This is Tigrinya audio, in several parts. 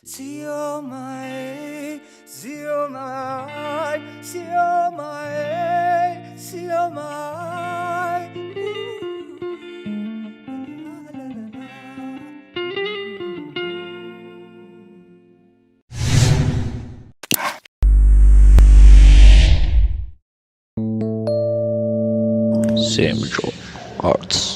Siomai, siomai, siomai, siomai. Semjo Arts.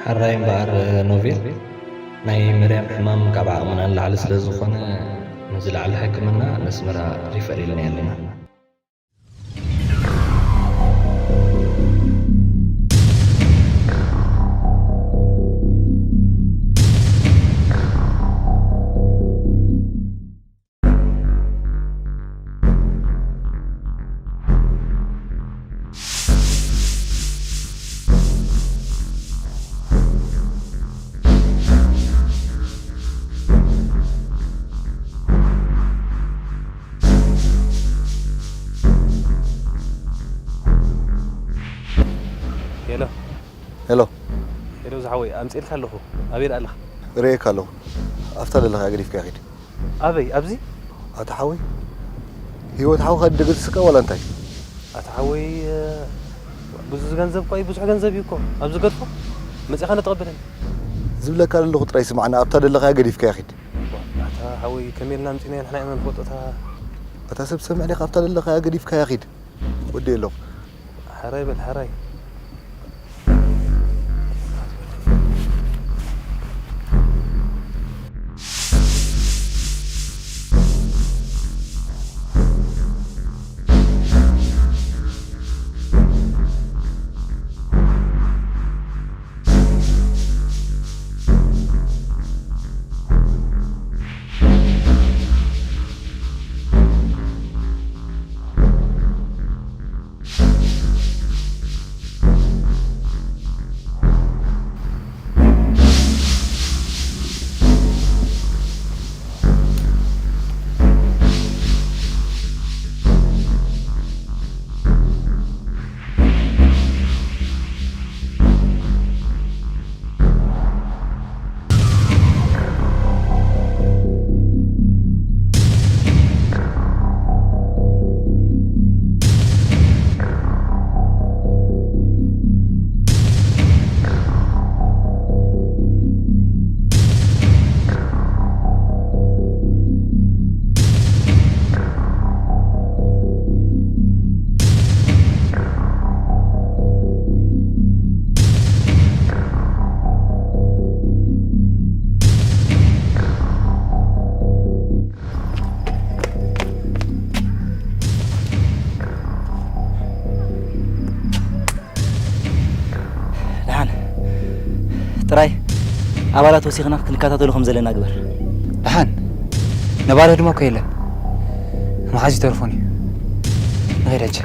ሕራይ እምበኣር ኖቬል፣ ናይ መርያም ሕማም ካብ ዓቕምና ንላዕሊ ስለ ዝኾነ፣ ንዝለዓለ ሕክምና ነስመራ ሪፈር ኢልና ኣለና። ወይ ኣምፅእልካ ኣለኹ። ኣበይ ደኣ ኣለኻ? ርእየካ ኣለኹ። ኣብታ ዘለኻ ገዲፍካ ኺድ። ኣበይ? ኣብዚ? ኣታ ሓወይ፣ ህይወት ሓውካ ደገድስካ ዋላ እንታይ? ኣታ ሓወይ፣ ብዙ ገንዘብ እኮ እዩ፣ ብዙሕ ገንዘብ እዩ እኮ። ኣብዚ ገድፎ መፂኻ ነተቐበለኒ። ዝብለካ ዘለኹ ጥራይ ስማዕና፣ ኣብታ ዘለኻ ገዲፍካ ኺድ። ኣታ ሓወይ፣ ከመይ ኢልና ኣምፂእናዮ ንሕና ኢና ንፈልጦ። ኣታ ሰብ ሰምዕ ዲኻ? ኣብታ ዘለኻ ገዲፍካ ኺድ። ወዲ ኣለኹ። ሕራይ በል፣ ሕራይ። ደሓን ጥራይ ኣባላት ወሲኽና ክንከታተሎ ከም ዘለና ግበር። ደሓን ነባሪ ድማ እኮ የለን። መሓዝ ይተርፎን እዩ። ንኸይድ ሕጂ።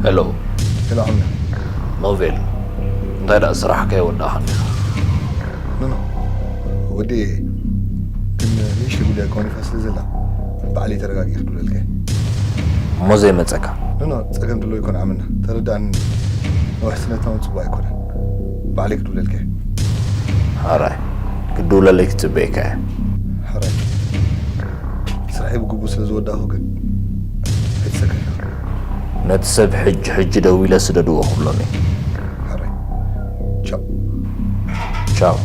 ሄሎ። ሄሎ ዓምና። ኖቬል፣ እንታይ ደኣ ስራሕካ የወዳእኻን ኢኻ? ኖ፣ ኖ። ወዲ ግን ንእሽተይ ጉዳይ ኮኒፋ ስለ ዘላ፣ ባዕለይ ተረጋጊ ክድውለልካ እየ። እሞ ዘይመጸካ? ኖ፣ ኖ፣ ጸገም ድሎ ይኮን ዓምና። ተረዳእኒ። ንውሕስነትና እውን ጽቡቕ ኣይኮነን። ባዕለይ ክድውለልካ እየ። ሓራይ፣ ክድውለለይ ክጽበየካ እየ። ሓራይ። ስራሐይ ብግቡእ ስለ ዝወዳእኹ ግን ኣይትሰከፍ። ነቲ ሰብ ሕጂ ሕጂ ደዊለ ስደድዎ ክብሎም እየ። ሓራይ። ቻው። ቻው።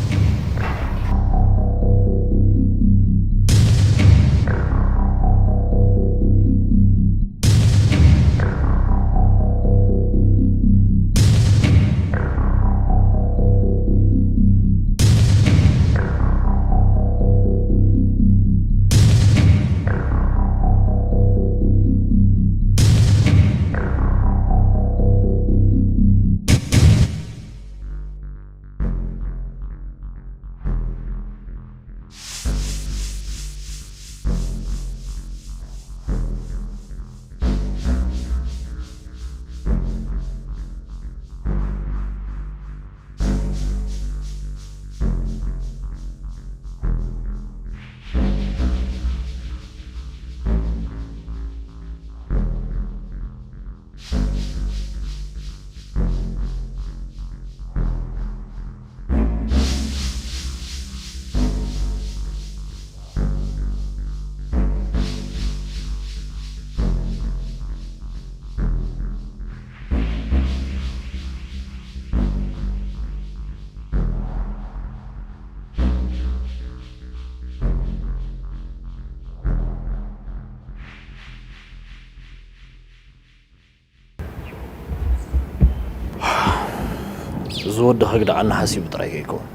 እዚ ወዲ ከግድዓና ሓሲቡ ጥራይ ከይከውን።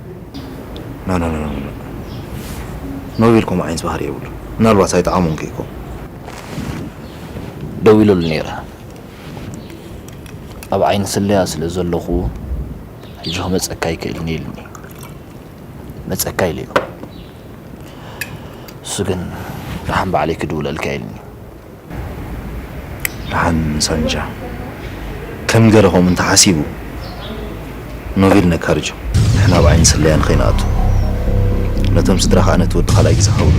ኖ፣ ኖ፣ ኖ፣ ኖ፣ ኖ። ኖቤል ከምኡ ዓይነት ባህሪ የብሉ። ምናልባት ኣይጠዓሞን ከይከውን። ደዊለሉ ነይረ። ኣብ ዓይኒ ስለያ ስለ ዘለኹ፣ ሕጂ ክመጸካ ኣይክእልን ኢሉኒ። መጸካ ኢለዮ። እሱ ግን ደሓን ባዕለይ ክድውለልካ ኢሉኒ። ደሓን ሳንጃ፣ ከም ገለ ከምኡ እንተሓሲቡ፣ ኖቬል ነካርጆ፣ ንሕና ኣብ ዓይኒ ስለያ ንኸይንኣቱ። ነቶም ስድራ ኸኣ ነቲ ወዲ ካልኣይ ግዜ ሓውሉ።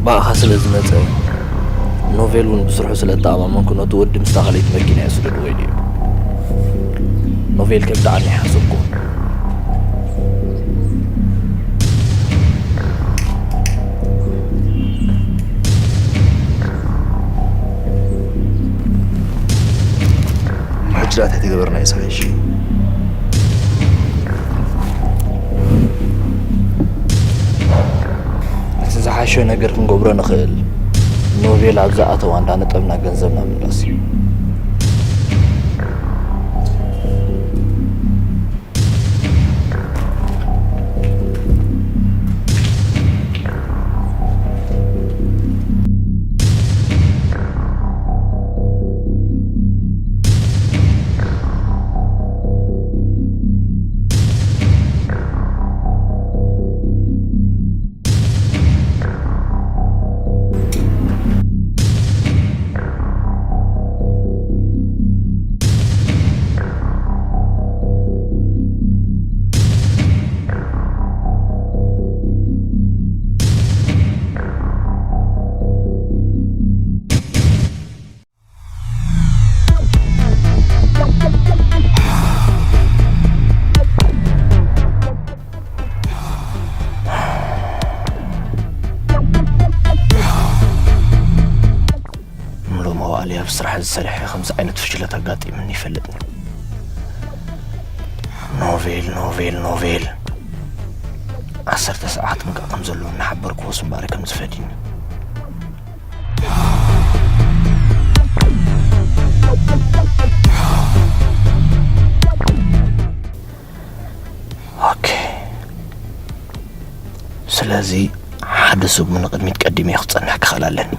ብኣኻ ስለ ዝመጸ፣ ኖቬል እውን ብስርሑ ስለ እተኣማመንኩ፣ ነቲ ወዲ ምስታ ካልኣይቲ መኪና እየ ስደድዎ ኢሉ እዩ። ኖቬል ከብድዓኒ ይሓሰብኩ። ሕጂ ደኣ እንታይ ተገበርና እዩ ዝሓይሽ? እቲ ዝሓሸ ነገር ክንገብሮ ንኽእል፣ ኖቬል ኣብ ዝኣተዋ እንዳነጠብና ገንዘብና ምምላስ እዩ። ሎሚ መዋእለይ ኣብ ስራሕ ዝሰርሐ ከምዚ ዓይነት ፍሽለት ኣጋጢሙኒ ይፈልጥን እዩ። ኖቬል፣ ኖቬል፣ ኖቬል። ዓሰርተ ሰዓት ምንቃቕ ከም ዘለዎ እናሓበርክዎስ እምበኣር ከም ዝፈድዩኒ። ኦኬ። ስለዚ ሓደ ሰሙን ንቕድሚት ቀዲመ ክጸንሕ ክኽእል ኣለኒ።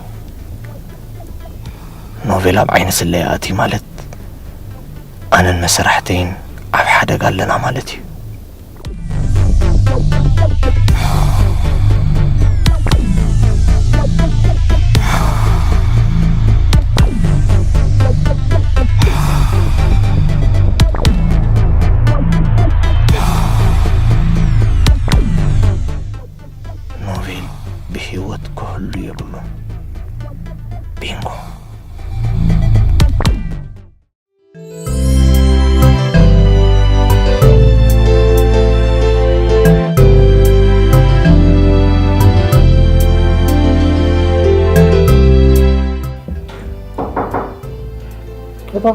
ኖቬል ኣብ ዓይኒ ስለያ ኣትዩ ማለት ኣነን መሰራሕተይን ኣብ ሓደጋ ኣለና ማለት እዩ። ኖቬል ብህይወት ክህሉ የብሉን። ቢንጎ። እታ።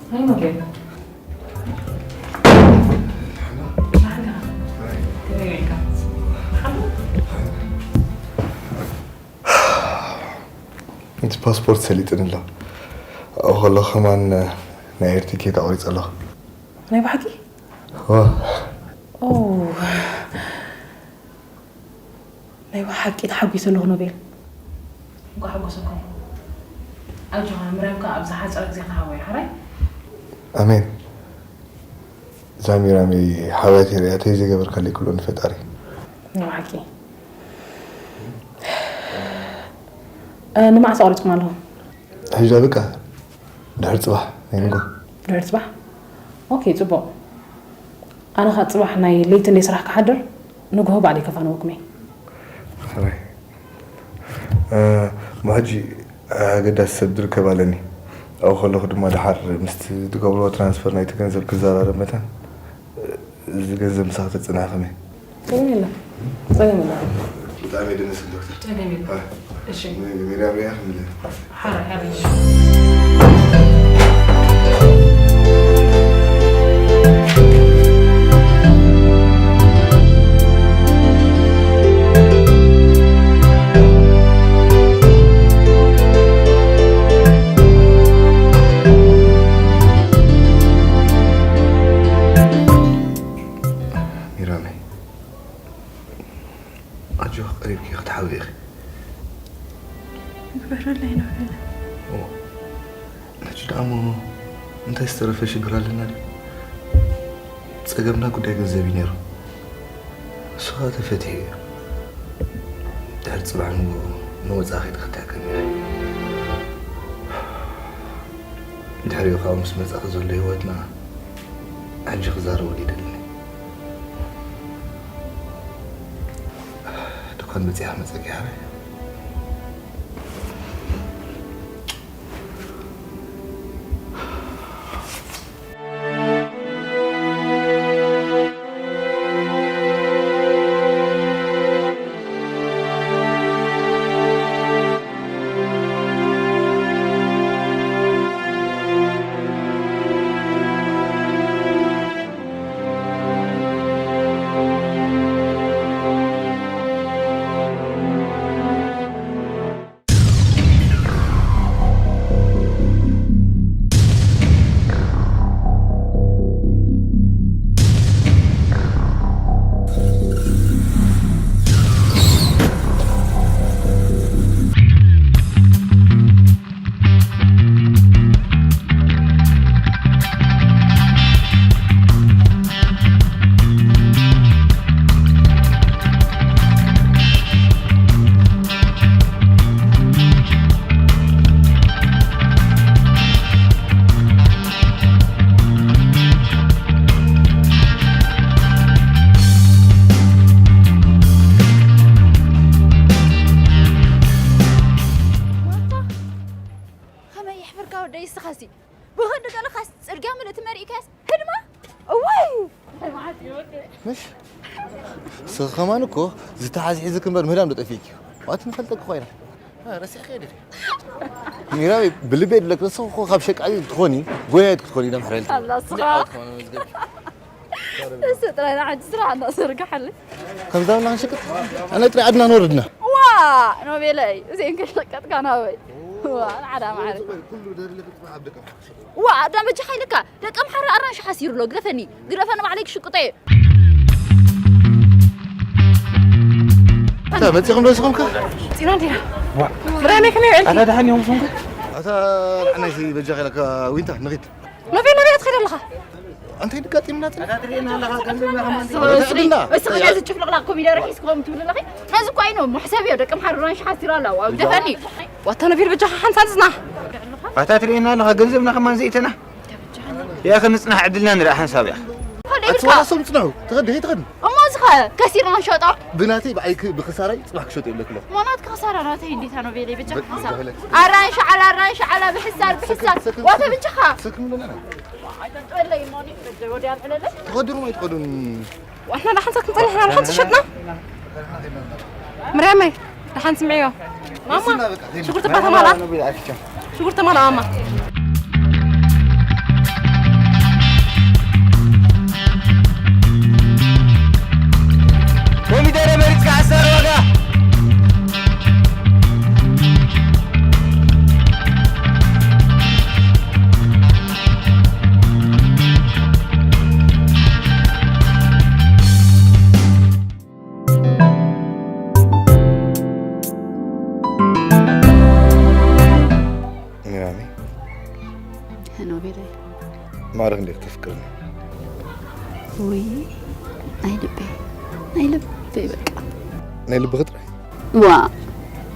Hi, Miguel. እቲ ፓስፖርት ሰሊጥኒ ኣሎ። ኣብኡ ከለኹ ከማን ናይ ኤር ቲኬት ኣቑሪጸ ኣለኹ። ናይ ብሓቂ? ዋ። ኦ፣ ናይ ብሓቂ ተሓጒሰ ኣለኹ ኖቤል። እንኳዕ ሓጎሰኩም። ኣጆኻ፣ ምርያም ከኣ ኣብ ዝሓጸረ ግዜ ክትሃቦ እያ፣ ሕራይ? ኣሜን። እዛ ሚራመይ ሓውያተይ ሪኣተይ ዘይገበርካለይ ኩሉ ንፈጣሪ። ናይ ብሓቂ። እ፣ ንመዓስ ኣቑሪጽኩም ኣለኹም? ሕጂ በቃ ድሕሪ ጽባሕ ናይ ንጎ። ድሕሪ ጽባሕ? ኦኬ፣ ጽቡቕ። ኣነ ኸኣ ጽባሕ ናይ ለይቲ እንድየ ስራሕ ክሓድር፣ ንግሆ ባዕለይ ከፋንወኩም እየ። ሕራይ። እ፣ እሞ ሕጂ ኣገዳሲ ሰብ ዝርከብ ኣለኒ። ኣብኡ ከለኹ ድማ ደሓር ምስቲ ዝገብርዎ ትራንስፈር ናይቲ ገንዘብ ክዘራረብ መታን፣ እዚ ገንዘብ ምሳኺ ተጽንዒ ከመይ? ጸገም የለን። ጸገም የለን። ብጣዕሚ እየ ደነስን ዶክተር። ጸገም የለን። እሺ። ሚርያም ሪኣ ክምለ። ሓራይ ሓራይ እሺ። ሚራመይ ኣጆኺ ቀሪብኪ ክትሓዊ ኢኺ። ይግበረለይ ኖቤል። ኦ፣ ሕጂ ደኣ እሞ እንታይ ዝተረፈ ሽግር ኣለና ድዩ? ጸገምና ጉዳይ ገንዘብ እዩ ነይሩ። ንስኻ ተፈትሒ እዩ። ድሕሪ ጽባሕ ንግሆ ንወጻ ከይደ ክትሕከም ኢለ። ድሕሪኡ ካብኡ ምስ መጻእኺ ዘሎ ህይወትና ሕጂ ክዛረበሉ ይደልን። ድኳን መጺኣ መጸኪ ሓረይ። ከመይ የሕፍርካ ወደይ እስኻሲ? ብኸንዲ ገለኻስ ጽርግያ ምልእቲ መሪእካስ ህድማ? እዋይ! ምሽ? ስኽ ከማን እኮ ዝተሓዝሒዝክ እምበር ምህዳም ዶ ጠፊእክ እዩ? ዋት ንፈልጠክ ኮይና። ረሲዕክ እየ ድሪ። ሚራዊ ብልቤ ድለክ ንስኽ እኮ ካብ ሸቃሊ ትኾኒ፣ ጎያይት ክትኾኒ ደም ሕረልክ። ኣላ ስኻ። እዚ ጥራይ ንዓዲ ስራሕ እናሰርግሓለይ። ከምዛ ብልና ክንሸቅጥ? ኣነ ጥራይ ዓድና ንወርድና። ዋ! ኖቤለይ፣ እዚኤን ከሸቀጥካ ናበይ? ዋ፣ ንዓዳ ማዕረ። ኩሉ ደርሊ ክትበዓ ኣብ ደቀ ዋ፣ ኣዳም በጃኻ ኢልካ። ደቀ ምሓረ ኣራንሺ ሓሲሩ ኣሎ። ግደፈኒ። ግደፈኒ ባዕለይ ክሽቅጦ እየ። እታ መጺኹም ዶ ስኹም ከ? ጺና እንዲና። ዋ። ብራመይ ከመይ ውዕልኪ? ኣታ ደሓን እዮም ስኹም ከ? ኣታ ንዓናይ በጃኻ ኢልካ ዊንታ ንኺድ። ኖቤ፣ ኖቤ፣ ትኸይድ ኣለኻ? ኣንተ ይድጋጢምና ጽና። ስቕ፣ ስቕ፣ ስቕ፣ ስቕ፣ ነዚ ጭፍልቕላቕ ኮሚደረ ሒዝክዎም ትብል ኣለኺ? ነዚ እኮ ኣይኖ፣ መሕሰብ እዮ፣ ደቂ ምሓር ራንሽ ሓሲራ ኣላ፣ ዋው፣ ግደፈኒ። ዋታ ነቢል በጃኻ ሓንሳብ ጽና። ኣታ ትርእየና ኣለኻ፣ ገንዘብና ከማን ዘኢተና። ያ፣ ክንጽናሕ ዕድልና ንርኢ ሓንሳብ እያ። ካልእ ኣቲ ይብልካ። ዋላ ሶም ጽንሑ፣ ትኸዲ፣ ትኸዲ። እሞ እዚ ኸ ከሲርና ንሸጦ? ብናተይ ብኣይክ-፣ ብክሳራይ ጽባሕ ክሸጦ ይብለክ ኣለኹ። እሞ ናትካ ክሳራ ናተይ እንዴት ኣኖ ቤለይ፣ በጃ በ-፣ ክሳራ። በህለት። ኣራንሺ ዓላ፣ ኣራንሺ ዓላ፣ ብሕሳር፣ ብሕሳር። ሰክን፣ ሰክን፣ ዋተ ሰክን። ብቻኻ። ሰክን ብለና። ኣይጠጥበለይ እሞ፣ እኔ ወዲያ ኣልዕለለይ። ትኸዱን ወይ ትኸዱን? ዋሕና ደሓን ሰክን ጸኒሕና፣ ደሓን ተሸጥና። ምርያመይ፣ ደሓን ስምዕዮ። ማማ፣ ንስና በቃ፣ ዘይና። ሽጉርቲ ባተማላ። ኣነ ብላ ኣትቻ። ሽጉርቲ ማላ ማማ። ኮሚደረ መሪጽካ ሓሳር ዋጋ። ሚራሚ። ኖቤለይ። ማዕረ ክንደይ ከተፍቅርኒ? ውይ፣ ናይ ልበይ፣ ናይ ልበይ በቃ። ናይ ልብኺ ጥራይ? ዋ፣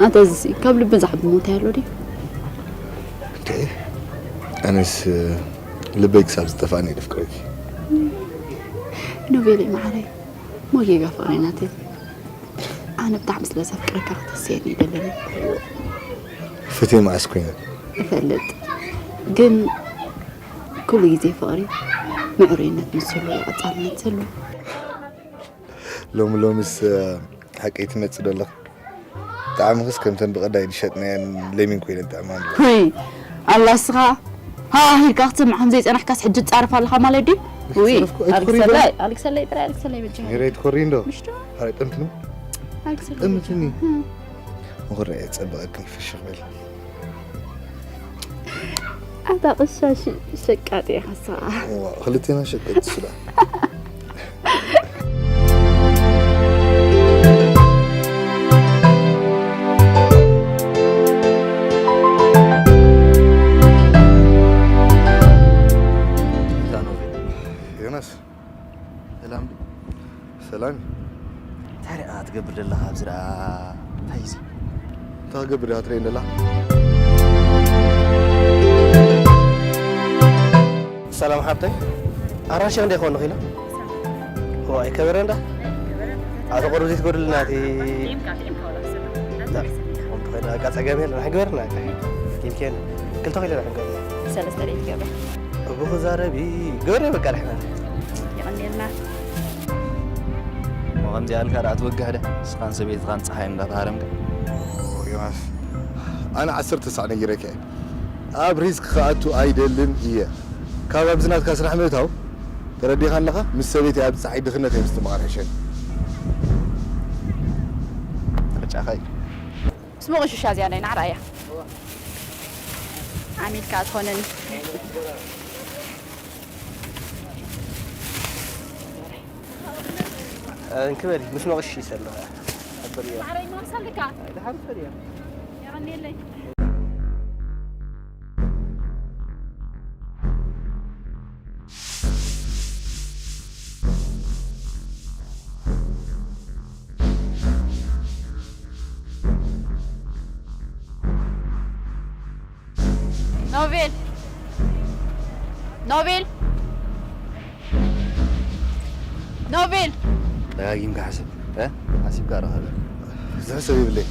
ኣታ እዚ ካብ ልቢ ዝዓቢ ሞት ኣሎ ድዩ? እንዴ፣ ኣነስ ልበይ ክሳብ ዝጠፍኣኒ እየ ዘፍቅረኪ። ኖቤለይ ማዕረይ፣ ሞጌጋ ፍቕረይ ናተይ። ኣነ ብጣዕሚ ስለ ዘፍቅረካ ክትሕስየኒ ይደለኒ። ፍትህ መዓስ ኮይነ? እፈልጥ። ግን ኩሉ ግዜ ፍቕሪ ምዕሩይነት ምስ ህልዎ ቀጻልነት ህልዎ። ሎሚ ሎሚስ ሓቀይ ትመጽእ ዶ ኣለኻ? ጣዕምኽስ ከምተን ብቐዳይ ዝሸጥናየን ለሚን ኮይነን ጥዕማ ኣለዋ። ሁይ፣ ኣላ እስኻ ሃህ ኢልካ ክትሰምዕ ከም ዘይጸናሕካስ ሕጂ ትጻረፍ ኣለኻ ማለት ድዩ? ውይ፣ ኣይተጸረፍኩ፣ ኣይትኮሪ ዶ? ኣልክሰለይ፣ ኣልክሰለይ፣ ጥራይ ኣልክሰለይ በጃ። ሚረይ ትኮሪ እንዶ? ምሽቶ? ሓራይ ጠምትኒ? ኣልክሰለይ በጃ። ጠምትኒ? እም። እንኮ ረኣየ ጸበቐክን ፍሽኽ በል። ኣታ ቀሻሺ ሸቃጢ ኢኻ ሰብኣ። እዋ፣ ክልቴና ሸቀጥቲ ስዳ። እዛ ኖቬል። ዮናስ፣ ሰላም። ሰላም። ትገብር ዘለኻ ኣብዚ ደኣ እንታይ እዩ እዚ? እንታይ ክገብር ደኣ ትርእየኒ ደላ? ሰላም ሓብተይ፣ ኣራንሺ ክንደይ ክኾን ኪሎ? ዋይ ከበረ እንዳ ኣቶ ቁሩብ ዘይትጎድልና እቲ ቂምካ ቂምካ ወላ ክሰብ እንዳ ትመልሰኒ ኢኻ። ኣቃ ጸገም የለን፣ ግበርና። ቂምኬን ክልተ ኪሎ ንሕን ግበርና። ሰለስተ ደይ ትገብር። እቡ ክዛረቢ ግበርና በቃ ንሕና። የቐንየልና። እሞ ከምዚኣ ኢልካ ደኣ ትወግሕ ደ? ንስኻን ሰበይትኻን ጸሓይ እንዳተሃረምካ። ዮናስ፣ ኣነ ዓሰርተ ሳዕ ነጊረካ እየ። ኣብ ሪስክ ክኣቱ ኣይደልን እየ። ካብ ኣብዚ ናትካ ስራሕ ምእታው ተረዲኻ ኣለኻ? ምስ ሰበይተይ ኣብ ጸሓይ ድኽነት እየ ምስትምቓር ሕሸኒ። ምርጫኻ እዩ። ስሙ ቅሽሻ እዚኣ ናይ ናዕራ እያ። ዓሚልካ ትኾነኒ። እንክበል ምስ መቕሽ ይሰለኻ። ኣበል እያ። ማዕረይ ማምሳልካ። ደሓን ሰል እያ። የቐንየለይ። ኖቤል! ኖቤል! ኖቤል! ደጋጊምካ ሓስብ፣ እ? ሓሲብካ ርኸብ። ዝሕሰብ ይብለይ።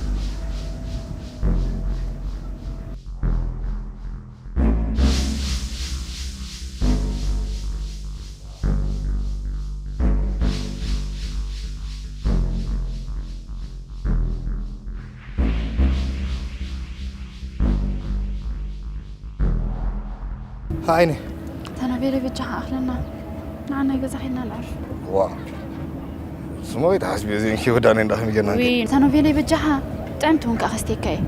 ዓይኒ። እታ ኖቤለይ በጃኻ ኣኽለና። ንዓ ናይ ገዛ ኸይድና ንዕርፍ። ዋ። ስሞ ወይ ተሓስቢ እዚ እንኪ ወዳነ እንዳኸም ጌርና ዊ፣ እንኪ። እታ ኖቤለይ በጃኻ ጥዕምቲ እውን ከኣ ከስቴካ እየ።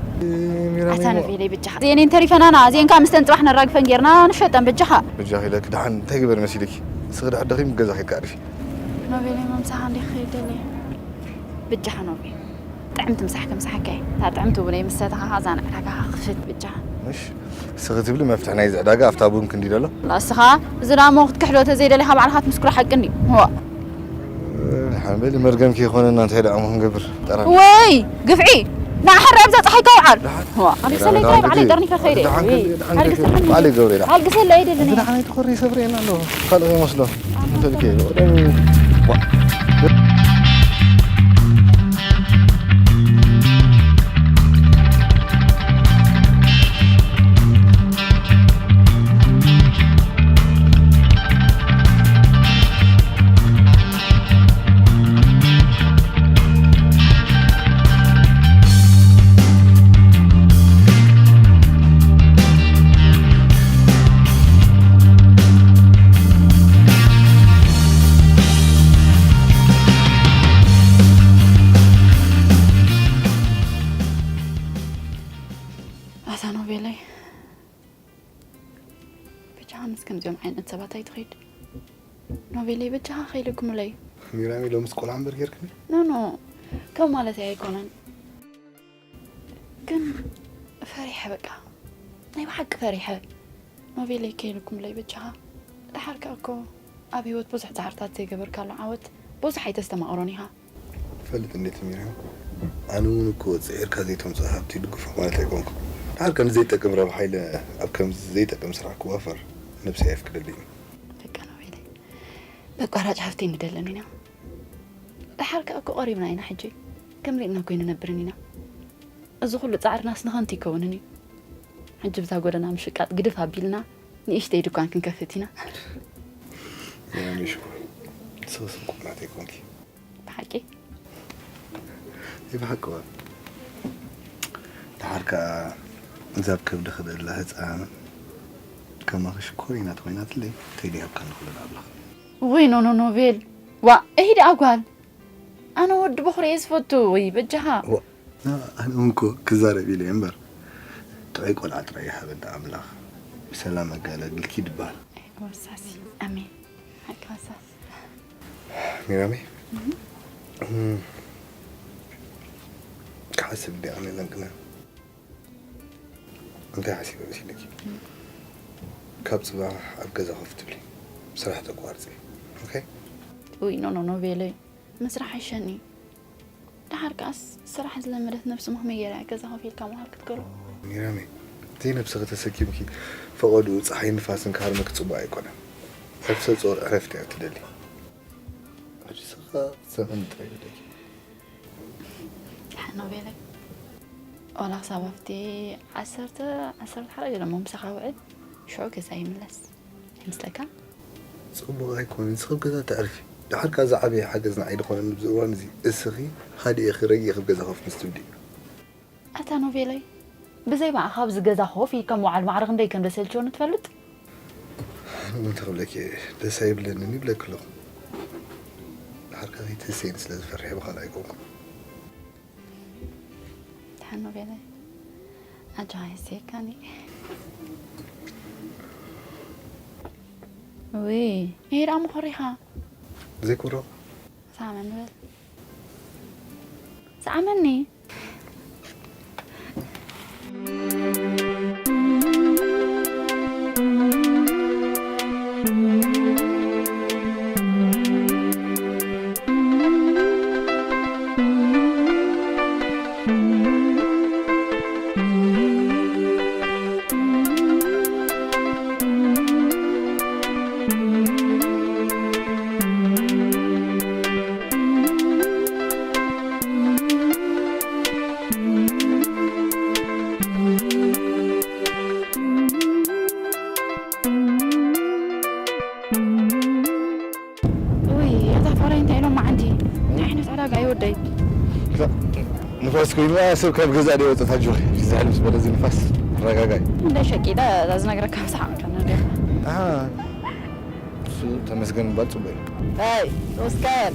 ሚራሚ ኣታ እሞ ኖቤለይ በጃኻ። እዚኤን እየን ተሪፈናና። እዚኤን ከኣ ምስተን ጽባሕ ነራግፈን ጌርና ንሸጠን በጃኻ። በጃኺ ኢለኪ ደሓን እንታይ ግበር መሲልኪ? እስኺ ድሕር ደኺም ገዛ ኸይድካ ኣዕርፊ። ኖቤለይ መምሳኻ እንዲኺ ከይደለየ። በጃኻ ኖቤል። ጥዕምቲ ምሳሕ ከምሳሓካ እየ። እታ ጥዕምቲ እውን እየ ምሰተኻ ኸኣ እዛ ንዕዳጋ ኸኣ ክፍት በጃኻ። ምሽ? እስኺ ትብሊ መፍትሕ ናይዚ ዕዳጋ ኣብታ ቡን ክንዲ ደሎ? ላ እስኻ፣ እዚ ደኣ እሞ ክትክሕዶ ተዘይደሊኻ ባዕልኻ ትምስክሮ ሓቂ እንድዩ። ዋ። ሓንበል መርገም ከይኮነና እንታይ ደኣ እሞ ክንገብር? ጠራን። ወይ፣ ግፍዒ! ንዓ ሕራይ ኣብዛ ጸሓይ ከውዓል። ደሓን። ዋ፣ ኣልግሰለይ ደሓን እንታይ ባዕለይ ደሓን ጠርኒፈ ከይደ። ደሓን ወይ፣ ደሓን ኣልግሰለይ። ባዕለይ ገብረ ደሓን። ኣልግሰለይ ኣይደልን እየ። ደሓን ኣይትኾሪ ሰብሪ ኢና ኣለዎ። ካልእ ይመስሎ። እንተልከ ወደ ዋ። ኣታ ኖቤለይ፣ በጃኻ ምስ ከምዚኦም ዓይነት ሰባት ኣይትኸይድ። ኖቤለይ፣ በጃኻ ከይልኩምለይ። ሚራሚ፣ ሎምስ ቆልዓ እምበር ጌርክኒ? ኖ፣ ኖ፣ ከም ማለተይ ኣይኮነን። ግን ፈሪሐ በቃ። ናይ ብሓቂ ፈሪሐ። ኖቤለይ ከይልኩምለይ በጃኻ። ደሓር ከኣ እኮ ኣብ ህይወት ብዙሕ ጻዕርታት ዘይገበርካሉ ዓወት ብዙሕ ኣይተስተማቕሮን ኢኻ። ትፈልጥ እንዴት ሚራም? ኣነ እውን እኮ ጽዒርካ ዘይተምጽኦ ሃብቲ ድግፎ ማለት ኣይኮንኩ። ደሓር ከም ዘይጠቅም ረብሓ ኢለ ኣብ ከም ዘይጠቅም ስራሕ ክዋፈር ነብሰይ ኣየፍቅደለይን። በቃ ኖቤለይ። በቋራጭ ሃብቲ ንደለን ኢና። ደሓር ከኣ እኮ ቀሪብና ኢና ሕጂ። ከም ርኢና እኮ ኣይንነብርን ኢና። እዚ ኩሉ ጻዕርናስ ንኸንቱ ይከውንን እዩ። ሕጂ ብዛ ጎደና ምሽቃጥ ግድፍ ኣቢልና ንእሽተይ ድኳን ክንከፍት ኢና። ያኔ ሽኮር፣ ሰው ስም ቁም ናት ኣይኮንኪ። ብሓቂ? ናይ ብሓቂ እዋ። ደሓር ከኣ እዛ ኣብ ከብድኺ ዘላ ህጻን ከማኺ ሽኮሪና ተኾይናትለይ፣ እንታይ ድዩ ሃብካ ንኹሉ ንኣምላኽ። ውይ፣ ኖ፣ ኖ፣ ኖቤል። ዋእ፣ እሂ ደኣ ጓል። ኣነ ወዲ በኹሪ እየ ዝፈቱ። ወይ በጃኻ። ዋ፣ ኣነ እውን እኮ ክዛረብ ኢለ እየ እምበር፣ ጥዑይ ቆልዓ ጥራይ ይሃበና ኣምላኽ። ብሰላም ኣገላግልኪ ድበሃል። ወሳሲ። ኣሜን። ሓቂ ወሳሲ። ሚራመይ፣ እም። እም፣ ክሓስብ እንዲ ኣነ ለንቅነ። እንታይ ሓሲበ መሲለኪ? እም። ካብ ጽባሕ ኣብ ገዛ ኮፍ ትብሊ፣ ስራሕ ተቋርጺ። ኦኬ? ውይ፣ ኖ፣ ኖ፣ ኖ፣ ቤለይ። ምስራሕ ኣይሸኒ። ደሓር ከኣስ ስራሕ ዝለመደት ነብሲ መኽመይ ገይራ እያ ገዛ ኮፍ ኢልካ ምውዓል ክትገርም። ሚራመይ፣ ዘይነብስኺ ተሰኪምኪ ፈቐድኡ ጸሓይን ንፋስን ክሃርመኪ ጽቡቕ ኣይኮነን። ነፍሰ ጾር ዕረፍቲ እያ ትደሊ። ነብስኻ ክትሰኽኒ ጥራይ ይደሊ። ደሓን ኖቤለይ። ዋላ ክሳብ ኣብቲ ዓሰርተ፣ ዓሰርተ ሓደ ገለ እሞ ምሳኻ ውዕል ሽዑ ገዛ ይምለስ። ይመስለካ? ጽቡቕ ኣይኮነን። ንስኺ ኣብ ገዛ ተዕርፊ። ደሓር ከኣ ዝዓበየ ሓገዝ ንዓይ ዝኾነኒ ኣብዚ እዋን እዚ እስኺ ሃዲእኺ ረጊእኺ ኣብ ገዛ ኮፍ ምስ ትብሊ እዩ። ኣታ ኖቬለይ፣ ብዘይ ብኣኻ ኣብዚ ገዛ ኮፍ ኢልካ ምውዓል ማዕረ ክንደይ ከም ዘሰልችወኒ ትፈልጥ? ኣነ እውን ተኽብለኪ ደስ ኣይብለንን ይብለኪ ኣለኹ። ደሓር ከኣ ከይትህሰይኒ ስለ ዝፈርሕ እየ ብኻልእ ኣይኮንኩን። ደሓን ኖቬለይ፣ ኣጆኻ የስየካኒ። ውይ፣ ይሄ ደኣ ምኾሪኻ። ዘይኮረኹ። ሳመን በል። ሰዓመኒ። ውይ፣ እታ ፍቕረይ እንታይ ኢሎማ ዓንዲ? እንታይ ዓይነት ዕዳጋ እዩ ወደይ? ንፋስ ኮይንዋ ሰብ ካብ ገዛ ዶ ይወጽእ ኣጆኺ። ዝሕል ምስ በለ እዚ ንፋስ ረጋጋይ። እንደ ሸቂለ እዛ ዝነግረካ ምሳሕ መካና እንደ ኣሃ፣ እሱ ተመስገን ምባል ጽቡቅ እዩ። ኣይ፣ ተመስገን።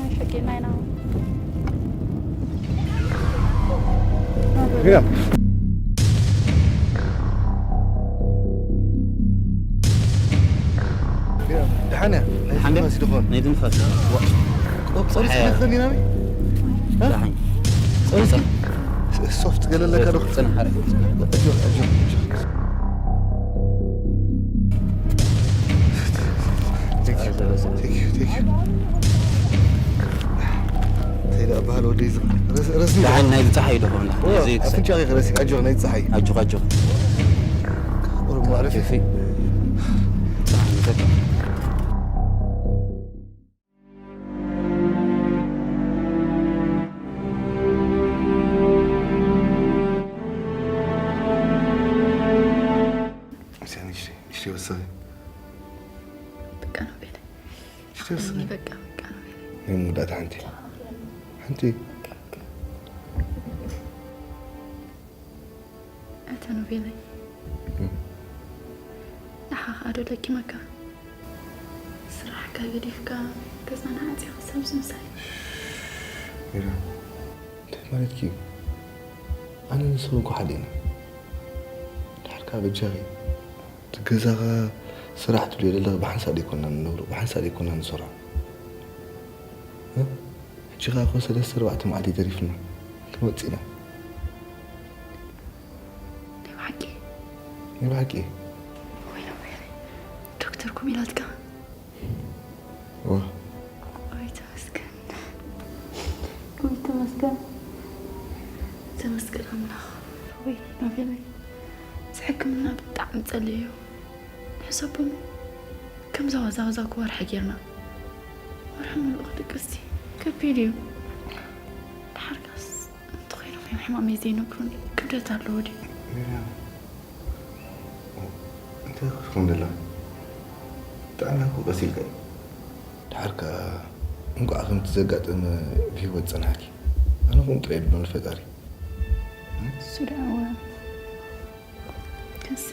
ኣይ፣ ሸቂልና ኢና። ቢራም። ቢራም፣ ደሓን እያ። ናይ ሓንደ? ትንፋስ ይድኾን። ናይ ትንፋስ። ዋ። ቆ-፣ ቆ-፣ ጸርስ ሓያ። ትኽኽል ኢና። እ? ደሓን። ጸርስ። ሶፍት ገለለካ ዶ? ጽንሓረ። ኣጆ፣ ኣጆ፣ ኣጆ። Thank you, thank you. እንታይ ደኣ በሃል ወደይ ዝም-፣ ረስ-፣ ረስኒ ደሓን ደኣ። ናይ ጸሓይ ዶ ኾንዳ? ኦ፣ እዚ ክሰ-፣ ኣፍንጫ ኸይረሲ፣ ኣጆኽ ናይ ጸሓይ። ኣጆኽ፣ ኣጆኽ። ቁሩብ ማዕረፊ። ኬፊ። ጸሓይ ንዘካ። እስኪ ንእሽተይ፣ ንእሽተይ ወሰኺ። በቃ ነው ቤለ። ንእሽተይ ወሰኺ። በቃ፣ በቃ ነው ቤለ። ናይ መወዳእታ ሓንቲ። ሓንቲ። በቃ፣ በቃ። ኣታ ኖቬለይ፣ እም። ንዓኻ ኸኣ ዶ ደኪመካ? ስራሕካ ገዲፍካ ገዛና ዓጺኻ ክሳብ ዝምሳይ። ሚራ፣ እንታይ ማለትኪ እዩ? ኣነ ንስኺ እኮ ሓደ ኢና። ድሓር ከኣ በጃኺ፣ እቲ ገዛኻ ስራሕ ትብልዮ ዘለኺ ብሓንሳእ ደይኮንና ንነብሮ፣ ብሓንሳእ ደይኮንና ንሰርሖ። እ? ሕጂ ኸኣ እኮ ሰለስተ ኣርባዕተ መዓልቲ ተሪፉና ክንወጽእ ኢና። ናይ ብሓቂ? ናይ ብሓቂ። ወይለ፣ ወይለ። ዶክተር ኮም ኢላትካ? እዋ። ወይ ተመስገን። ወይ ተመስገን። ተመስገን ኣምላኽ። ወይ ናቤለይ። እዚ ሕክምና ብጣዕሚ ጸሊእዮ። ንሕሰቦ እሞ ከምዛ ዋዛ ዋዛ እኮ ወርሒ ጌርና። ወርሒ ምሉእ ክድቅስ ከቢድ እዩ። ደሓር ከኣስ እንተኾይኖም እዮም ሕማመይ ዘይነግሩኒ። ክብደት ኣለዎ ድዩ? ሚርያም፣ እንታይ ክትኮን ደላ? ጥዕና እኮ ቀሲልካ እዩ። ደሓር ከኣ እንቋዕ ከምቲ ዘጋጠመ ብህይወት ጸናሕኪ። ኣነ ከምኡ ጥራይ ይብሎ ንፈጣሪ። እሱ ደኣ እወ። ከሲ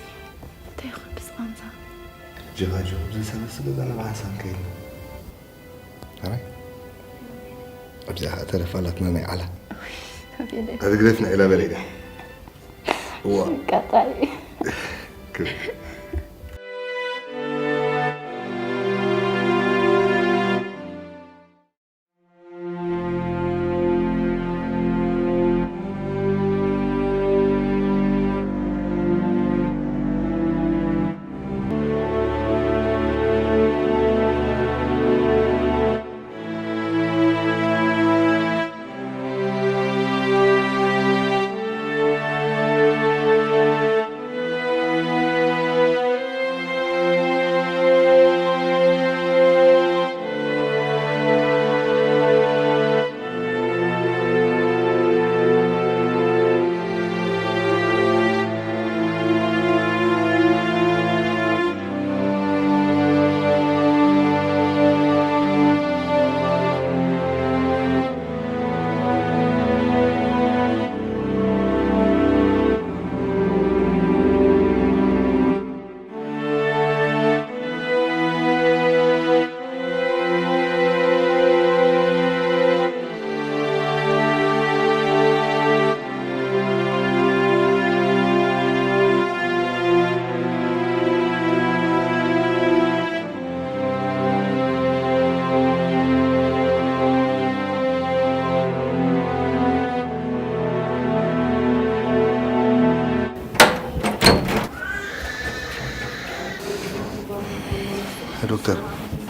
እንታይ ይኹን ብዝቐምዛ። ጀባጆ፣ ብዘሰበስበ ገና ብሓንሳብ ከይድና። ኣራይ? ኣብዚኣ ኸኣ ተረፋላትና ናይ ዓላ። ኣቤለ። ኣብ ግደፍና ኢላ በለ ኢለ። እዋ። ቀጣይ። ክብ-፣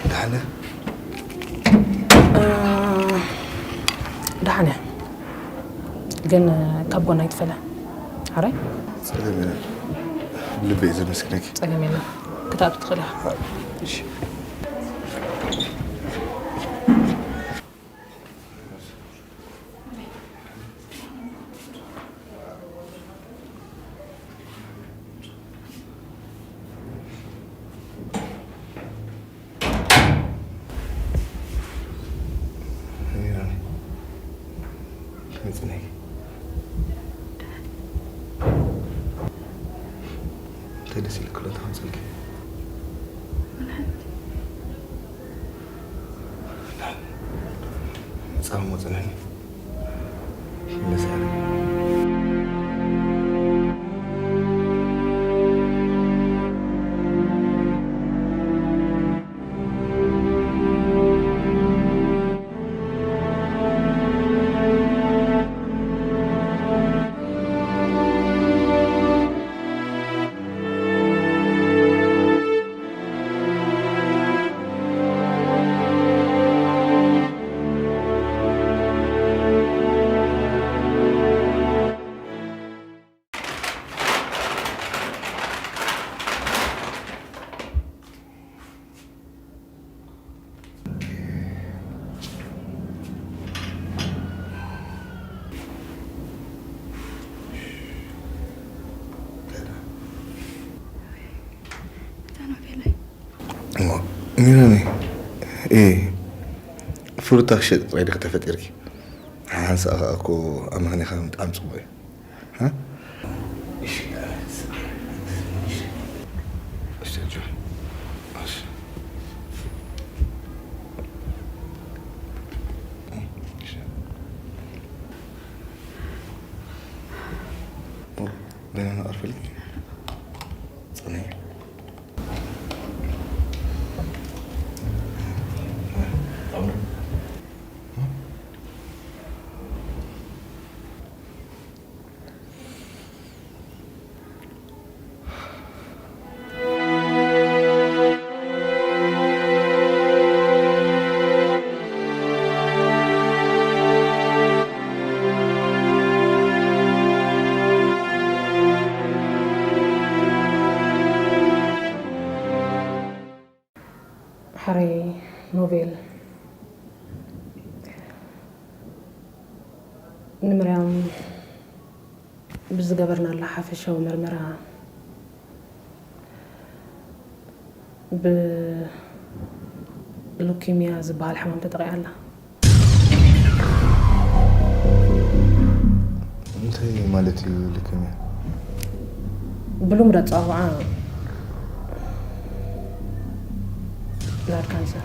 ደሓን እያ? እ፣ ደሓን እያ። ግን ካብ ጎና ኣይትፈለ። ሕራይ? ጸገም የለን። ብልቢ እየ ዘመስግነኪ። ጸገም የለን። ክትኣቱ ትኽእል ኢኻ። እሺ። እንታይ ደስ ኢልክ ኣሎ ተኸምፀልኪ? ጻም ወፅነኒ። ይመሳል። ሚራሚ፣ እ፣ ፍሩታ ክሸጥ ጥራይ ዲኺ ተፈጢርኪ? ሓንሳእ ከኣ እኮ ኣመኽንያኻ ምጥዓም ጽቡቕ እዩ። ሃ? እሺ፣ እሺ፣ እሺ። እሺ። ደህና ነበር ፈልግ። ጽናይ። ሕራይ ኖቬል፣ ንምርያም ብዝገበርናላ ሓፈሻዊ መርመራ፣ ብሉኪምያ ዝበሃል ሕማም ተጠቒዓ ኣላ። እንታይ ማለት እዩ ሉኪምያ? ብልሙድ ኣጸዋውዓ ብላድ ካንሰር